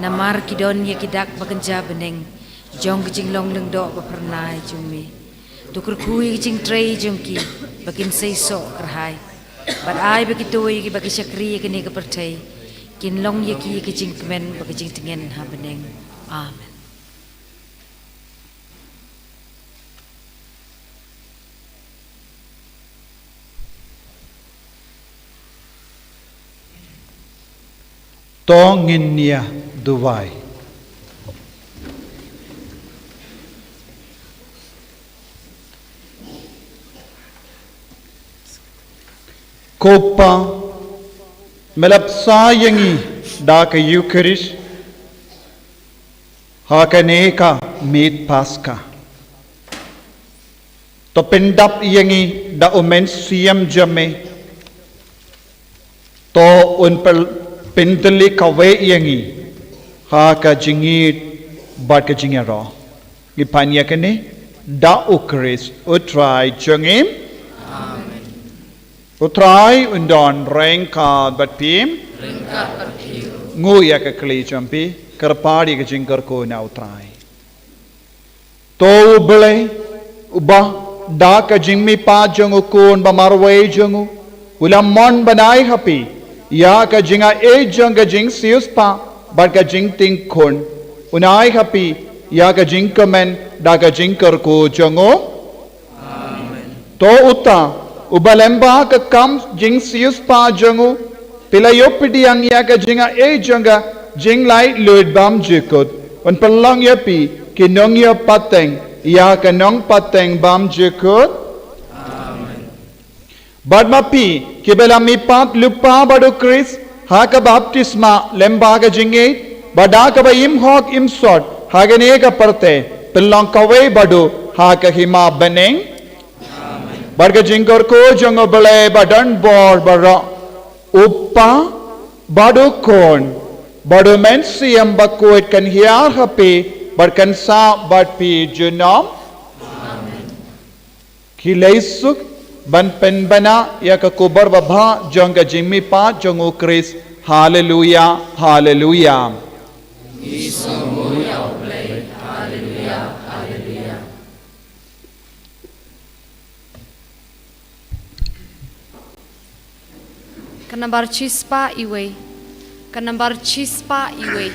namar ki don ïa ki dak ba kynja bneng jong ka jinglong lyngdoh ba phyrnai jong me. To kyrkhu ïa ka jingtrei jong ki ba kin seisoh kyrhai, bad ai ba kito ïa kiba ki shakri ïa kane ka pyrthei kin long ïa ki ïa ka jingkmen bad ka jingtngen ha bneng. Amen. To ngin ïa duwai. Ko Pa, me la bsa ïa ngi da ka Eukharist ha kane ka miet Paska. To pyndap ïa ngi da u Mynsiem jong me. To un pyl-, pyntylli kawei ïa ngi ha ka jingïeit bad ka jingïaroh. Ngi pan ïa kane da u Khrist u Trai jong ngi. Amen. U Trai un don ryngkat bad phi. Ryngkat bad phi. Nguh ïa ka kli jong phi, kyrpad ïa ka jingkyrkhu na u Trai. To U Blei, uba da ka jingmihpat jong u Khun ba marwei jong u, u la mon ban ai ha phi ïa ka jingaiei jong ka jingsiewspah bad ka jingtieng khun. Un ai ha phi ïa ka jingkmen da ka jingkyrkhu jong u. Amen. To uta uba lyngba ka kam jingsiewspah jong u, phi la ïoh pdiang ïa ka jingaiei jong ka jinglaitluid bymjukut, un pynlong ïa phi ki nongïapateng ïa ka nongpateng bymjukut. Amen. Bad ma phi kiba la mihpat lypa bad u Khrist ha ka baptisma lyngba ka jingïeit, bad da kaba im hok im sot ha kane ka pyrthei, pynlong kawei bad u ha ka hima bneng. Bad ka jingkyrkhu jong U Blei ba don bor baroh, U Pa bad u Khun bad u Mynsiem Bakhuid kan hiar ha phi bad kan sah bad phi junom. Ki lei suk ban pynbna ïa ka khubor babha jong ka jingmihpat jong u Khrist. Haleluya, haleluya. Ka nambar shispah iwei. Ka nambar shispah iwei.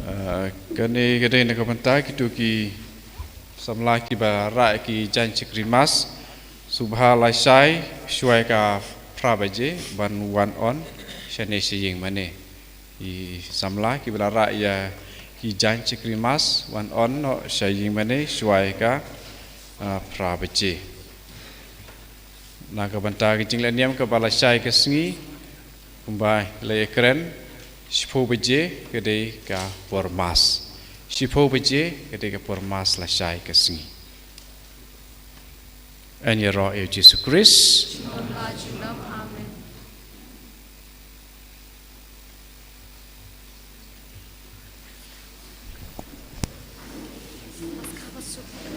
Ah, kane ka dei na ka bynta kito ki samla kiba rah ki jaiñ shakri Mass, sngewbha lashai shuwa ka phra baje ban wan on shane sha ïing mane. Ki samla kiba la rah ïa ki jaiñ shakri Mass wan on noh sha ïing mane shuwa ka, ah, phra baje. Na ka bynta ka jingleh niam kaba lashai ka sngi, kumba la ïakren, shiphew baje ka dei ka por Mass. Shiphew baje ka dei ka por Mass lashai ka sngi. Yn ïaroh ïa u Jisu Khrist. Amen.